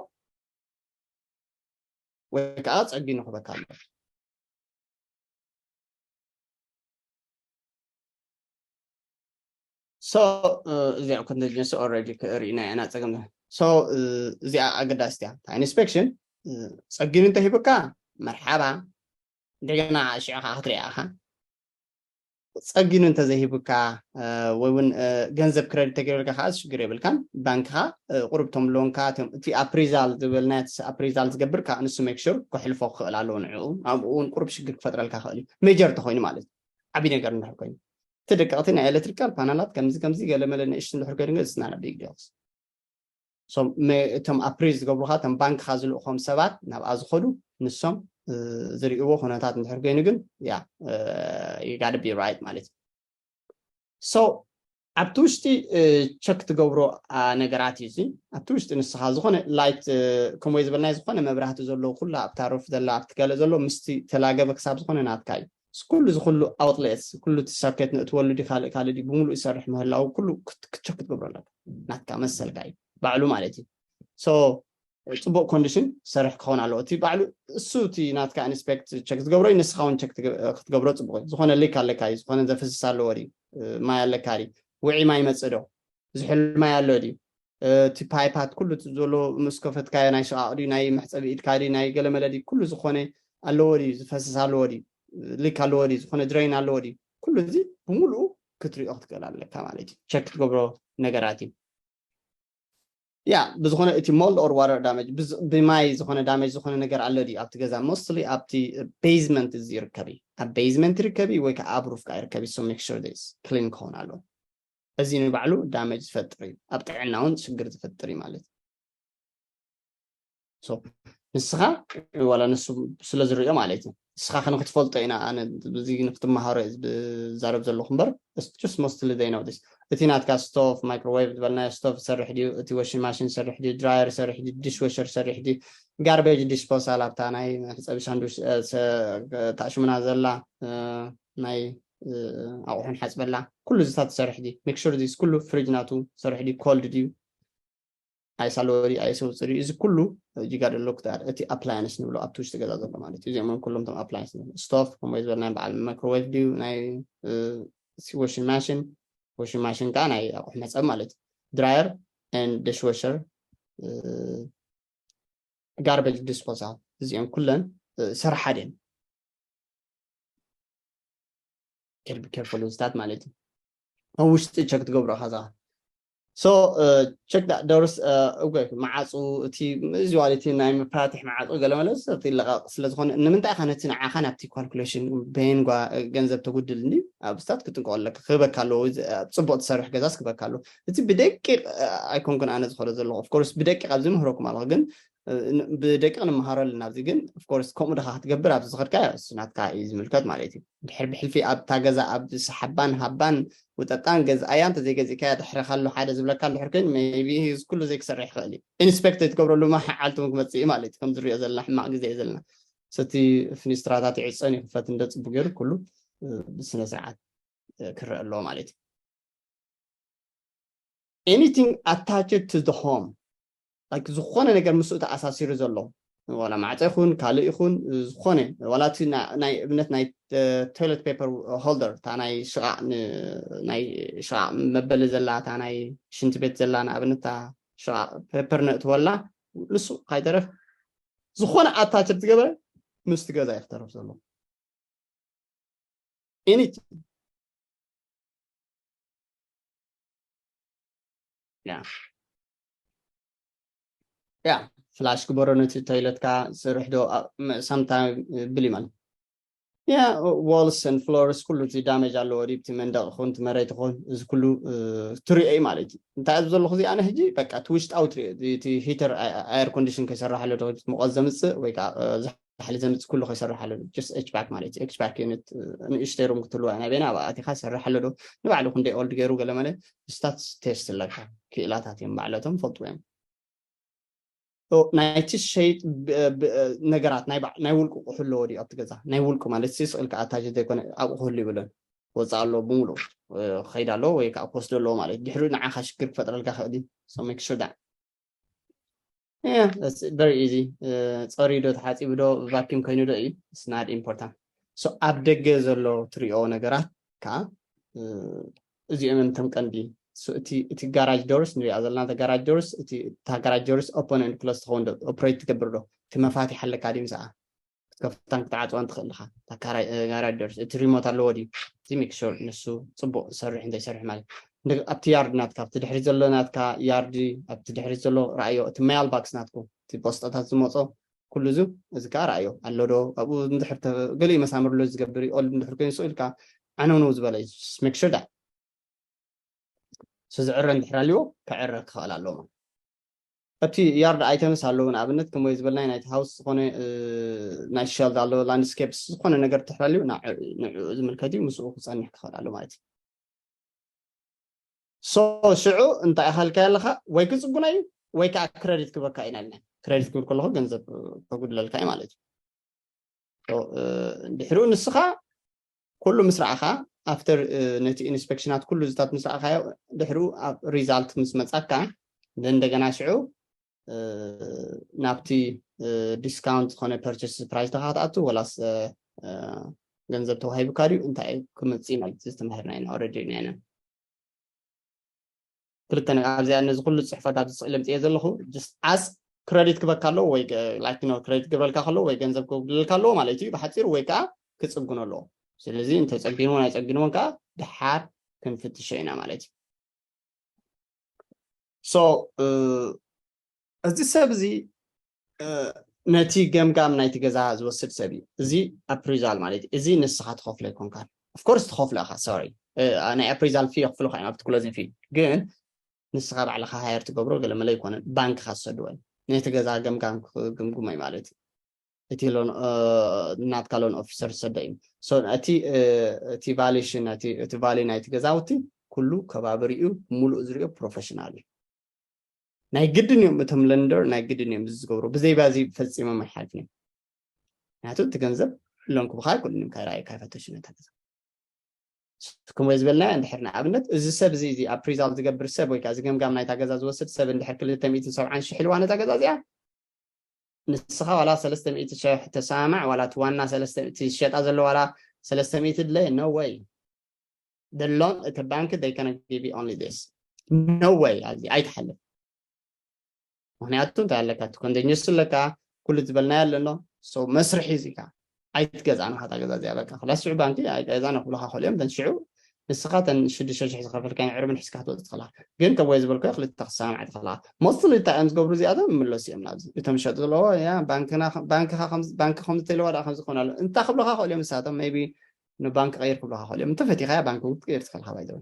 ወይ ከዓ ፀጊኑ ክበካ ኣሎ። So እዚኣ contingency already ክርእና ኢና ፀገም። So እዚኣ ኣገዳሲት እያ። ኢንስፔክሽን ፀጊኑ እንተሂብካ መርሓባ እንደገና ሽዑ ከዓ ክትሪኣ ኢኻ። ፀጊኑ እንተዘይሂብካ ወይ እውን ገንዘብ ክረዲት ተገይሩልካ ከዓ ሽግር የብልካን። ባንክኻ ቁሩብ ቶም ሎንካ እቲ ኣፕሪዛል ዝበልናዮ ኣፕሪዛል ዝገብር ከዓ ንሱ ሜክ ሹር ከሕልፎ ክኽእል ኣለዎ ንዕኡ ኣብኡ እውን ቁሩብ ሽግር ክፈጥረልካ ክእል እዩ። ሜጀር ተኮይኑ ማለት እዩ። ዓብዪ ነገር እንድሕር ኮይኑ እቲ ደቀቕቲ ናይ ኤሌክትሪካል ፓናላት ከምዚ ከምዚ ገለመለ ንእሽቱ እንድሕር ኮይኑ ግን ስናና ቢግ ዲልስ እቶም ኣፕሪዝ ዝገብሩካ እቶም ባንክካ ዝልእኮም ሰባት ናብኣ ዝኸዱ ንሶም ዝርእይዎ ኩነታት እንድሕር ኮይኑ ግን ያ you gotta be right ማለት እዩ። So ኣብቲ ውሽጢ ቸክ ትገብሮ ነገራት እዩ እዚ። ኣብቲ ውሽጢ ንስኻ ዝኾነ ላይት ከምኡ ዝበልናይ ዝኾነ መብራህቲ ዘለዎ ኩሉ ኣብታ ሩፍ ዘላ ኣብቲ ገለ ዘሎ ምስቲ ተላገበ ክሳብ ዝኾነ ናትካ እዩ። ኩሉ እዚ ኩሉ ኣውትሌትስ ኩሉ እቲ ሶኬት ንእትወሉ ዲ ካልእ ካልእ ዲ ብምሉእ ይሰርሕ ምህላው ኩሉ ክትቸክ ክትገብሮ ኣለካ። ናትካ መሰልካ እዩ ባዕሉ ማለት እዩ። So ፅቡቅ ኮንዲሽን ሰርሕ ክኸውን ኣለዎ። እቲ ባዕሉ እሱ እቲ ናትካ ኢንስፔክት ቸክ ዝገብሮ እዩ፣ ንስኻ እውን ቸክ ክትገብሮ ፅቡቅ እዩ። ዝኾነ ሊክ ኣለካ እዩ፣ ዝኾነ ዘፍስስ ኣለዎ ድዩ፣ ማይ ኣለካ ድዩ፣ ውዒ ማይ ይመፅእ ዶ፣ ዝሕል ማይ ኣሎ ድዩ፣ እቲ ፓይፓት ኩሉ ዘሎ ምስ ከፈትካዮ ናይ ሽቃቕ ድዩ፣ ናይ መሕፀቢ ኢድካ ድዩ፣ ናይ ገለመለ ድዩ፣ ኩሉ ዝኾነ ኣለዎ ድዩ፣ ዝፈስስ ኣለዎ ድዩ፣ ሊክ ኣለዎ ድዩ፣ ዝኾነ ድሬን ኣለዎ ድዩ፣ ኩሉ እዚ ብምሉኡ ክትሪኦ ክትክእል ኣለካ ማለት እዩ። ቸክ ክትገብሮ ነገራት እዩ። ያ ብዝኾነ እቲ ሞልድ ኦር ዋተር ዳሜጅ ብማይ ዝኾነ ዳሜጅ ዝኾነ ነገር ኣሎ ድዩ ኣብቲ ገዛ? ሞስትሊ ኣብቲ ቤዝመንት እዚ ይርከብ እዩ። ኣብ ቤዝመንት ይርከብ እዩ ወይ ከዓ ኣብ ሩፍ ከዓ ይርከብ እዩ። So make sure this ክሊን ክኸውን ኣለዎ። እዚ ንባዕሉ ዳሜጅ ዝፈጥር እዩ፣ ኣብ ጥዕና እውን ሽግር ዝፈጥር እዩ ማለት እዩ። ንስኻ ዋላ ንሱ ስለ ዝሪኦ ማለት እዩ። ንስኻ ከ ንክትፈልጦ ኢና ኣነ እዚ ንክትመሃሮ እየ ዝዛረብ ዘለኹ እምበር just mostly they know this። እቲ ናትካ ስቶፍ ማይክሮዌቭ ዝበልናዮ ስቶፍ ይሰርሕ ድዩ፣ እቲ ዋሽን ማሽን ይሰርሕ ድዩ፣ ድራየር ይሰርሕ ድዩ፣ ዲሽ ዋሸር ይሰርሕ ድዩ፣ ጋርቤጅ ዲስፖሳል ኣብታ ናይ መሕፀቢ ሳንዱሽ ታሽሙና ዘላ ናይ ኣቑሑ ንሓፅበላ ኩሉ ዝታት ይሰርሕ ድዩ፣ ሜክ ሹር ኩሉ ፍሪጅ ናቱ ይሰርሕ ድዩ፣ ኮልድ ድዩ፣ ኣይስ ኣለዎ ድዩ ኣይስ ውፅእ ድዩ፣ እዚ ኩሉ ጅጋ ደሎ እቲ ኣፕላያንስ ንብሎ ኣብቲ ውሽጢ ገዛ ዘሎ ማለት እዩ። እዚኦም ኩሎም ቶም ኣፕላያንስ ንብሎ ስቶፍ ከምኡ ዝበልና በዓል ማይክሮዌቭ ድዩ ናይ ዋሽን ማሽን፣ ዋሽን ማሽን ከዓ ናይ ኣቑሑ መፀብ ማለት እዩ። ድራየር ን ዲሽ ዋሸር ጋርቤጅ ዲስፖሳል እዚኦም ኩለን ሰርሓ ድየን ኬርቢ ኬርፉል ዝታት ማለት እዩ። ኣብ ውሽጢ ቸክ ትገብሮ ከዛ so check that doors እጎ መዓፁ እቲ እዚ ዋለ እቲ ናይ መፋትሕ መዓፁ ገለመለ እቲ ለቃቕ ስለ ዝኾነ ንምንታይ ኢኻ ነቲ ንዓኻ ናብቲ ካልኩሌሽን ቤን ገንዘብ ተጉድል እንዲ ኣብ ስታት ክጥንቀቆ ኣለካ ክህበካ ኣለዎ። ፅቡቅ ትሰርሕ ገዛስ ክህበካ ኣለዎ። እቲ ብደቂቅ ኣይኮንኩን ኣነ ዝኸዶ ዘለኹ ኦፍኮርስ ብደቂቅ ኣብዚ ምህረኩም ኣለኹ ግን ብደቂቕ ንምሃሮ ኣለና ኣብዚ ግን ኦፍኮርስ ከምኡ ድኻ ክትገብር ኣብዚ ዝኸድካ እሱ ናትካ እዩ ዝምልከት ማለት እዩ። ድሕር ብሕልፊ ኣብታ ገዛ ኣብ ሰሓባን ሃባን ውጠጣን ገዝኣያ እንተዘይገዚእካያ ድሕሪ ካሎ ሓደ ዝብለካ እንድሕር ኮይኑ ሜቢ እዚ ኩሉ ዘይክሰርሕ ይኽእል እዩ። ኢንስፔክት ትገብረሉ መዓልቲ እውን ክመፅእ እዩ ማለት እዩ። ከም ዝሪኦ ዘለና ሕማቕ ግዜ እዩ ዘለና። ሰቲ ፍኒስትራታት ይዕፀን ይኽፈት እንደ ፅቡቅ ገይሩ ኩሉ ብስነ ስርዓት ክረአ ኣለዎ ማለት እዩ። Anything attached to the home like ዝኾነ ነገር ምስኡ ተኣሳሲሩ ዘሎ ዋላ ማዕፀ ይኹን ካልእ ይኹን ዝኾነ ዋላ እቲ ናይ እብነት ናይ ቶይለት ፔፐር ሆልደር እታ ናይ ሽቓቕ ናይ ሽቓቕ መበሊ ዘላ እታ ናይ ሽንቲ ቤት ዘላ ንኣብነት እታ ሽቓቕ ፔፐር ነእትወላ ንሱ ካይተረፍ ዝኾነ ኣታችድ ዝገበረ ምስቲ ገዛ እዩ ክተርፍ ዘሎ። Anything ያ ያ ፍላሽ ግበሮ ነቲ ቶይለትካ ስርሕ ዶ ሳምታ ብሊ ማለት yeah, walls and floors ኩሉ እቲ damage ኣለዎ ድዩ? እቲ መንደቕ ይኹን እቲ መሬት ይኹን እዚ ኩሉ ትሪኦ እዩ ማለት እዩ። እንታይ ኣብዚ ዘለኹ እዚ ኣነ ሕጂ በቃ እቲ ውሽጣዊ ትሪኦ እቲ heater air condition ከይሰርሕ ኣሎ ዶ? ሙቐት ዘምፅእ ወይ ከዓ ዛሕሊ ዘምፅእ ኩሉ ከይሰርሕ ኣሎ ዶ? Just HVAC ማለት እዩ። HVAC unit ንእሽተይ ሩም ክትህልዋ ናይ ቤና ኣብኣ ኣቲኻ ይሰርሕ ኣሎ ዶ? ንባዕሉ ክንደይ old ገይሩ ገለ መለ ስታትስ ቴስት ኣለካ። ክኢላታት እዮም ባዕለቶም ፈልጥዎ እዮም። ናይቲ ሸይጥ ነገራት ናይ ውልቁ ክሕለዎ ድዩ ኣብቲ ገዛ? ናይ ውልቁ ማለት ስቕ ኢልካ ኣታች ዘይኮነ ኣብኡ ክህሉ ይብለን። ወፃእ ኣለዎ ብምሉእ ክኸይድ ኣለዎ ወይ ከዓ ክወስዶ ኣለዎ ማለት ድሕሪ ንዓኻ ሽግር ክፈጥረልካ ክእል እዩ። Very easy። ፀሪዩ ዶ ተሓፂቡ ዶ ቫኪም ኮይኑ ዶ እዩ ስናድ ኢምፖርታንት። ኣብ ደገ ዘሎ ትሪኦ ነገራት ከዓ እዚኦም እቶም ቀንዲ። እቲ ጋራጅ ዶርስ ንሪኣ ዘለና ጋራጅ ዶርስ እታ ጋራጅ ዶርስ ኦፖን ን ክሎስ ትኸውን ዶ ኦፕሬት ትገብር ዶ? እቲ መፋትሕ ኣለካ ድዩ ምስኣ ክትከፍታን ክትዓፅዋን ትኽእል ኢኻ። ጋራጅ ዶርስ እቲ ሪሞት ኣለዎ ድዩ? እቲ ሜክ ሹር ንሱ ፅቡቅ ሰርሕ እንታይ ሰርሕ ማለት ኣብቲ ያርድ ናትካ ኣብቲ ድሕሪ ዘሎ ናትካ ያርድ ኣብቲ ድሕሪ ዘሎ ረኣዮ እቲ ማያል ባክስ ናትኩ እቲ ቦስጣታት ዝመፆ ኩሉ እዚ እዚ ከዓ ረኣዮ ኣሎ ዶ ኣብኡ እንድሕር ገሊኡ መሳምር ሎ ዝገብር ኦል እንድሕር ኮይኑ ስቕ ኢልካ ዓነውነው ዝበለ ሜክ ሹር ዳ ዝዕረ እንድሕር ኣልዎ ክዕረ ክኽእል ኣለዎ። እቲ ያርድ ኣይተምስ ኣለዎ ንኣብነት ከም ወይ ዝበልናይ ናይቲ ሃውስ ዝኾነ ናይ ሸልድ ኣሎ ላንድስኬፕስ ዝኾነ ነገር ትሕር ኣልዩ ንዕኡ ዝምልከት እዩ ምስኡ ክፀንሕ ክኽእል ኣሎ ማለት እዩ። ሶ ሽዑ እንታይ ኣኸልካ ኣለኻ ወይ ክፅጉና እዩ ወይ ከዓ ክረዲት ክበካ ኢና ልና ክረዲት ክብል ከለኹ ገንዘብ ከጉድለልካ እዩ ማለት እዩ። ድሕሪኡ ንስኻ ኩሉ ምስ ረኣኻ ኣፍተር ነቲ ኢንስፔክሽናት ኩሉ ዝታት ምስ ረኣኻዮ ድሕሪኡ ኣብ ሪዛልት ምስ መፃካ እንደገና ሽዑ ናብቲ ዲስካውንት ዝኾነ ፐርቸስ ፕራይስ ተካ ክትኣቱ ወላስ ገንዘብ ተዋሂቡካ ድዩ እንታይ ክምፅእ ማለት ዝተማሃርና ኢና ኦረዲ ኢና ክልተ ኣብዚኣ ነዚ ኩሉ ፅሕፈት ኣብዚ ስእሊ ምፅየ ዘለኹ ስ ክረዲት ክበካ ኣለዎ ወይ ክረዲት ክገብረልካ ከለዎ ወይ ገንዘብ ክጉድለልካ ኣለዎ ማለት እዩ ብሓፂሩ ወይ ከዓ ክፅግኖ ኣለዎ። ስለዚ እንተፀጊንዎን ኣይፀጊንዎን ከዓ ድሓር ክንፍትሾ ኢና ማለት እዩ። እዚ ሰብ እዚ ነቲ ገምጋም ናይቲ ገዛ ዝወስድ ሰብ እዩ። እዚ ኣፕሪዛል ማለት እዩ። እዚ ንስኻ ትኸፍሎ ኣይኮንካን። ኦፍኮርስ ትኸፍሎ ኢኻ። ሶሪ ናይ ኣፕሪዛል ፊ የኽፍሉኻ እዮም ኣብቲ ክሎዚንግ ፊ ግን ንስኻ ባዕልኻ ሃየር ትገብሮ ገለመለ ኣይኮነን። ባንክኻ ዝሰድዎ እዮም። ነቲ ገዛ ገምጋም ክግምግሞ እዩ ማለት እዩ። እቲ ናትካ ሎን ኦፊሰር ዝሰዶ እዩ። እቲ ቫሉሽን እቲ ቫሉ ናይቲ ገዛውቲ ኩሉ ከባቢ ሪኡ ሙሉእ ዝሪኦ ፕሮፌሽናል እዩ። ናይ ግድን እዮም እቶም ለንደር ናይ ግድን እዮም እዚ ዝገብሩ ብዘይባዚ ፈፂሞም ኣይሓልፍን እዮም። ምክንያቱ እቲ ገንዘብ ሎን ክብካ ኣይክእሉን እዮም ካይረኣዩ ካይፈተሹ ነታ ገዛ። ከምኡ ዝበልና እንድሕር ንኣብነት እዚ ሰብ እዚ እዚ ኣፕሪዛል ዝገብር ሰብ ወይ ከዓ እዚ ገምጋም ናይታ ገዛ ዝወስድ ሰብ እንድሕር ክልተ ሚእትን ሰብዓን ሽሕ ኢልዋ ነታ ገዛ እዚኣ ንስኻ ዋላ ሰለስተ ሚእቲ ሽሕ ተሰማማዕ ዋላ እቲ ዋና ሰለስተ ሚእቲ ዝሸጣ ዘሎ ዋላ ሰለስተ ሚእቲ ድለ no way the loan እቲ ባንክ they can give you only this no way ኣብዚ ኣይትሓልፍ ምክንያቱ እንታይ ኣለካ እቲ ኮንደኝስ ኣለካ ኩሉ ዝበልናዮ ኣለኖ መስርሒ እዚ ካ ኣይትገዛእን ካ ገዛ እዚኣ በቃ ክላስ ሽዑ ባንኪ ኣይገዛእን ክብሉካ ክእሉ እዮም ተን ሽዑ ንስኻ ተን ሽዱሽተ ሽሕ ዝኸፈልካዮ ዕርብን ሒዝካ ክትወፅእ ትኽእላ ግን ከም ወይ ዝበልካዮ ክልተ ክሰማማዕ ትኽእላ ሞስትሊ እንታይ እዮም ዝገብሩ እዚኣቶም ይምለሱ እዮም ናብዚ እቶም ዝሸጡ ዘለዎ ባንኪ ከምዚ ተይለዋ ዳ ከምዚ ክኾን ኣሎ እንታይ ክብሉካ ክእሉ እዮም ንሳቶም ቢ ንባንክ ቀይር ክብሉካ ክእሉ እዮም እንተፈቲኻያ ባንክ ክትቀይር ትኽእልካ ባይዘው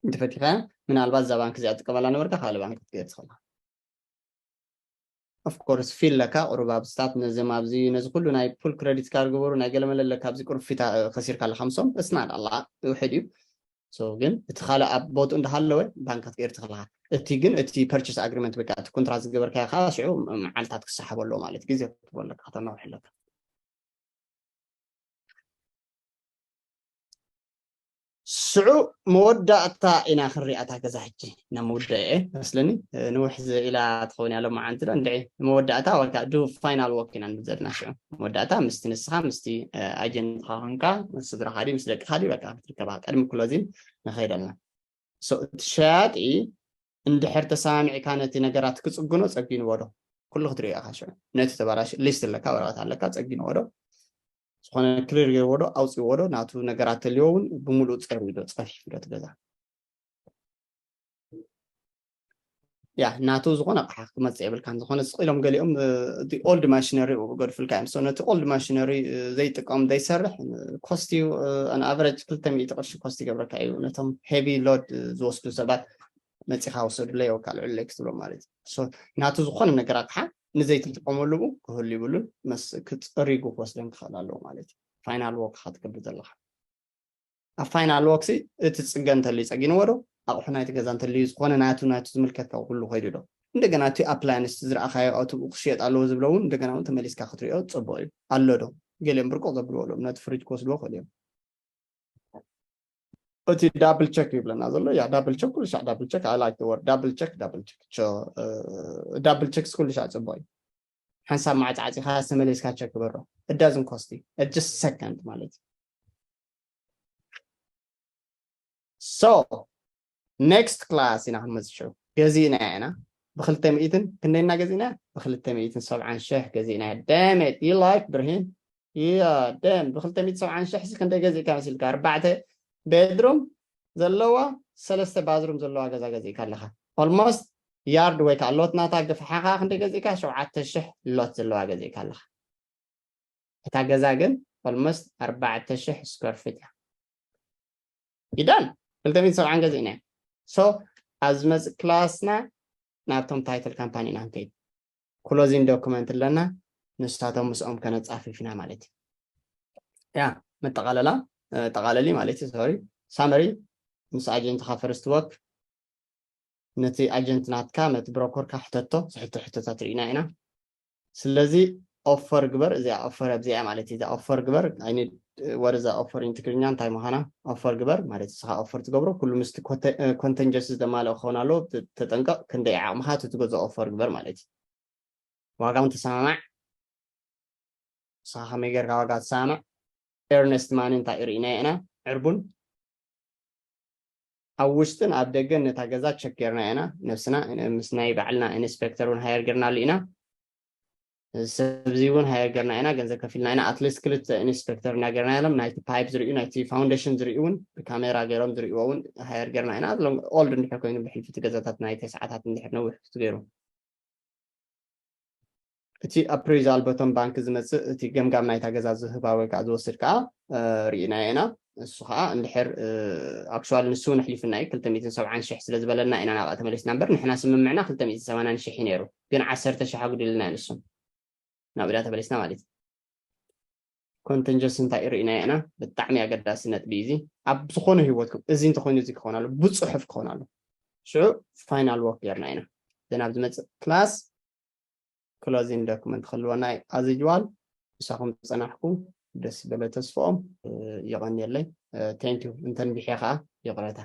እንተፈቲኻ ምናልባት እዛ ባንክ እዚኣ ትጥቀመላ ነበርካ ካልእ ባንክ ክትገይር ትኽእላ ኦፍኮርስ ፊል ለካ ቁሩብ ኣብስታት ነዚም ኣብዚ ነዚ ኩሉ ናይ ፉል ክረዲት ካርድ ግበሩ ናይ ገለመለ ለካ ኣብዚ ቁሩብ ፊት ከሲርካ ኣለካ ምሶም እስናድ ኣላ ውሕድ እዩ ግን እቲ ካልእ ኣብ ቦትኡ እንዳሃለወ ባንክ ክትገይር ትኽእልካ እቲ ግን እቲ ፐርቸስ ኣግሪመንት በቃ እቲ ኮንትራት ዝገበርካዮ ከዓ ሽዑ መዓልታት ክሰሓቦ ኣለዎ ማለት ግዜ ክትቦ ኣለካ ከተናውሕ ኣለካ ሽዑ መወዳእታ ኢና ክንሪኣታ ገዛ ሕጂ ናብ መወዳእ መስለኒ ንውሕ ኢላ ትኸውን ያሎ መዓንቲ ዶ እንድዒ መወዳእታ ወካ ዱ ፋይናል ወክ ኢና ንብል ዘለና ሽዑ መወዳእታ ምስቲ ንስኻ ምስቲ ኣጀንትኻ ኮንካ ምስ ስድራኻ ድዩ ምስ ደቅኻ ድዩ በቃ ክትርከባ ቅድሚ ክሎዚን ንኸይድ ኣለና እቲ ሸያጢ እንድሕር ተሰማሚዕካ ነቲ ነገራት ክፅግኖ ፀጊንዎ ዶ ኩሉ ክትሪኦ ኢኻ ሽዑ ነቲ ተባላሽ ሊስት ኣለካ ወረቐት ኣለካ ፀጊንዎ ዶ ዝኾነ ክሊር ገይርዎ ዶ ኣውፅዎ ዶ ናቱ ነገራት ተልዎ እውን ብምሉእ ፀርዩ ዶ ፀፊፉ ዶ ትገዛ ያ ናቱ ዝኾነ ኣቕሓ ክመፅእ የብልካን። ዝኾነ ስቕ ኢሎም ገሊኦም እቲ ኦልድ ማሽነሪ ገድፉልካ እዮም። So ነቲ ኦልድ ማሽነሪ ዘይጥቀም ዘይሰርሕ ኮስት እዩ። ኣን ኣቨረጅ ክልተ ሚእቲ ቅርሺ ኮስት ይገብረካ እዩ። ነቶም ሄቪ ሎድ ዝወስዱ ሰባት መፂኻ ወሰዱለይ ወካ ልዕሉ ለይ ክትብሎ ማለት እዩ። So ናቱ ዝኾነ ነገር ኣቕሓ ንዘይትጥቀመሉ ክህሉ ይብሉን መስ ክፅሪጉ ክወስደን ክኽእል ኣለዎ ማለት እዩ። ፋይናል ወርክ ክትገብር ዘለካ ኣብ ፋይናል ወርክ እቲ ፅገ እንተልዩ ፀጊንዎ ዶ ኣቑሑ ናይቲ ገዛ እንተልዩ ዝኾነ ናቱ ናቱ ዝምልከት ካብ ኩሉ ከይዱ ዶ እንደገና እቲ ኣፕላያንስ ዝረኣኻዮ ኣብቲ ክሽየጥ ኣለዎ ዝብሎ እውን እንደገና እውን ተመሊስካ ክትሪኦ ፅቡቅ እዩ ኣሎ ዶ ገሊኦም ብርቁቕ ዘብልዎ ኣለዎም ነቲ ፍሪጅ ክወስድዎ ክእል እዮም እቲ ዳብል ቸክ ይብለና ዘሎ ያ ዳብል ቸክ ኩሉ ሻዕ ዳብል ቸክ I like the word double check double check double check ኩሉ ሻዕ ፅቡቅ እዩ ሓንሳብ ማዕፃ ዓፂኻ ተመሊስካ ቸክ ግበሮ እዳዝን ኮስቲ just second ማለት እዩ so next class ኢና ክንመፅእ ገዚእና ኢና ብክልተ ሚእትን ክንደይና ገዚእና ብክልተ ሚእትን ሰብዓን ሽሕ ገዚእና ደመት you like ብርሂን yeah damn ብክልተ ሚእቲ ሰብዓን ሽሕ ሲ ክንደይ ገዚእካ መሲልካ ኣርባዕተ ቤድሩም ዘለዋ ሰለስተ ባዝሩም ዘለዋ ገዛ ገዚእካ ኣለካ almost ያርድ ወይ ከዓ ሎት ናታ ግፍሓኻ ክንደይ ገዚእካ ሸውዓተ ሽሕ ሎት ዘለዋ ገዚእካ ኣለካ እታ ገዛ ግን almost ኣርባዕተ ሽሕ ስኩር ፊት እያ ይዳን ክልተ ሚእቲ ሰብዓን ገዚእና so ኣብ ዝመፅእ ክላስና ናብቶም ታይትል ካምፓኒ ኢና ክንከይድ ክሎዚንግ ዶክመንት ኣለና ንሳቶም ምስኦም ከነፃፍፍ ኢና ማለት እዩ ያ መጠቃለላ ጠቃለሊ ማለት እዩ sorry summary ምስ ኣጀንትካ ፈርስት ወርክ ነቲ ኣጀንት ናትካ ነቲ ብሮኮርካ ሕተቶ ዝሕቶ ሕቶታት ርኢና ኢና ስለዚ ኦፈር ግበር እዚኣ ኦፈር ኣብዚኣ ማለት እዩ ኦፈር ግበር ወደዛ ኦፈር ኢን ትግርኛ እንታይ ምዃና ኦፈር ግበር ማለት ንስኻ ኦፈር ትገብሮ ኩሉ ምስ ኮንተንጀንሲ ዝተማልኦ ክኸውን ኣለዎ ተጠንቀቕ ክንደይ ዓቕምኻ እቲ ትገዝኦ ኦፈር ግበር ማለት እዩ ዋጋ እውን ተሰማማዕ ንስኻ ከመይ ጌርካ ዋጋ ትሰማማዕ ኤርነስት ማኒ እንታይ ርኢናዮ ኢና ዕርቡን ኣብ ውሽጥን ኣብ ደገን ነታ ገዛ ቸክ ጌርና ኢና ነብስና ምስ ናይ ባዕልና ኢንስፔክተር እውን ሃየር ጌርናሉ ኢና ሰብዚ እውን ሃየር ጌርና ኢና ገንዘብ ከፊልና ኢና ኣትሊስት ክልተ ኢንስፔክተር እና ጌርና ኢሎም ናይቲ ፓይፕ ዝርእዩ ናይቲ ፋውንዴሽን ዝርእዩ እውን ብካሜራ ገይሮም ዝርእይዎ እውን ሃየር ጌርና ኢና ኦልድ እንድሕር ኮይኑ ብሕልፊ እቲ ገዛታት ናይ ተስዓታት እንድሕር ነዊሕ ክትገይሩ እቲ ኣፕሬዛል በቶም ባንክ ዝመፅእ እቲ ገምጋም ናይታ ገዛ ዝህባ ወይ ከዓ ዝወስድ ከዓ ርኢናዮ ኢና እሱ ከዓ እንድሕር ኣክቹዋሊ ንሱ እውን ኣሕሊፍና እዩ ክልተ ሚእትን ሰብዓን ሽሕ ስለ ዝበለና ኢና ናብኣ ተመሊስና እምበር ንሕና ስምምዕና ክልተ ሚእትን ሰማንያን ሽሕ እዩ ነይሩ ግን ዓሰርተ ሽሕ ኣጉዲልና እዩ ንሱ ናብ እዳ ተመሊስና ማለት እዩ ኮንተንጀንሲ እንታይ ርኢናዮ ኢና ብጣዕሚ ኣገዳሲ ነጥቢ እዚ ኣብ ዝኾነ ህይወትኩም እዚ እንተኮይኑ እዚ ክኾን ኣሎ ብፅሑፍ ክኾን ኣሎ ሽዑ ፋይናል ወርክ ጌርና ኢና ዘን ኣብ ዝመፅእ ክላስ ክሎዚንግ ዶክመንት ክህልወና እዩ ኣዝጅዋል ምሳኹም ዝፀናሕኩ ደስ በለ ተስፍኦም ይቐንየለይ ቴንኪዩ እንተንቢሐ ከዓ ይቕረታ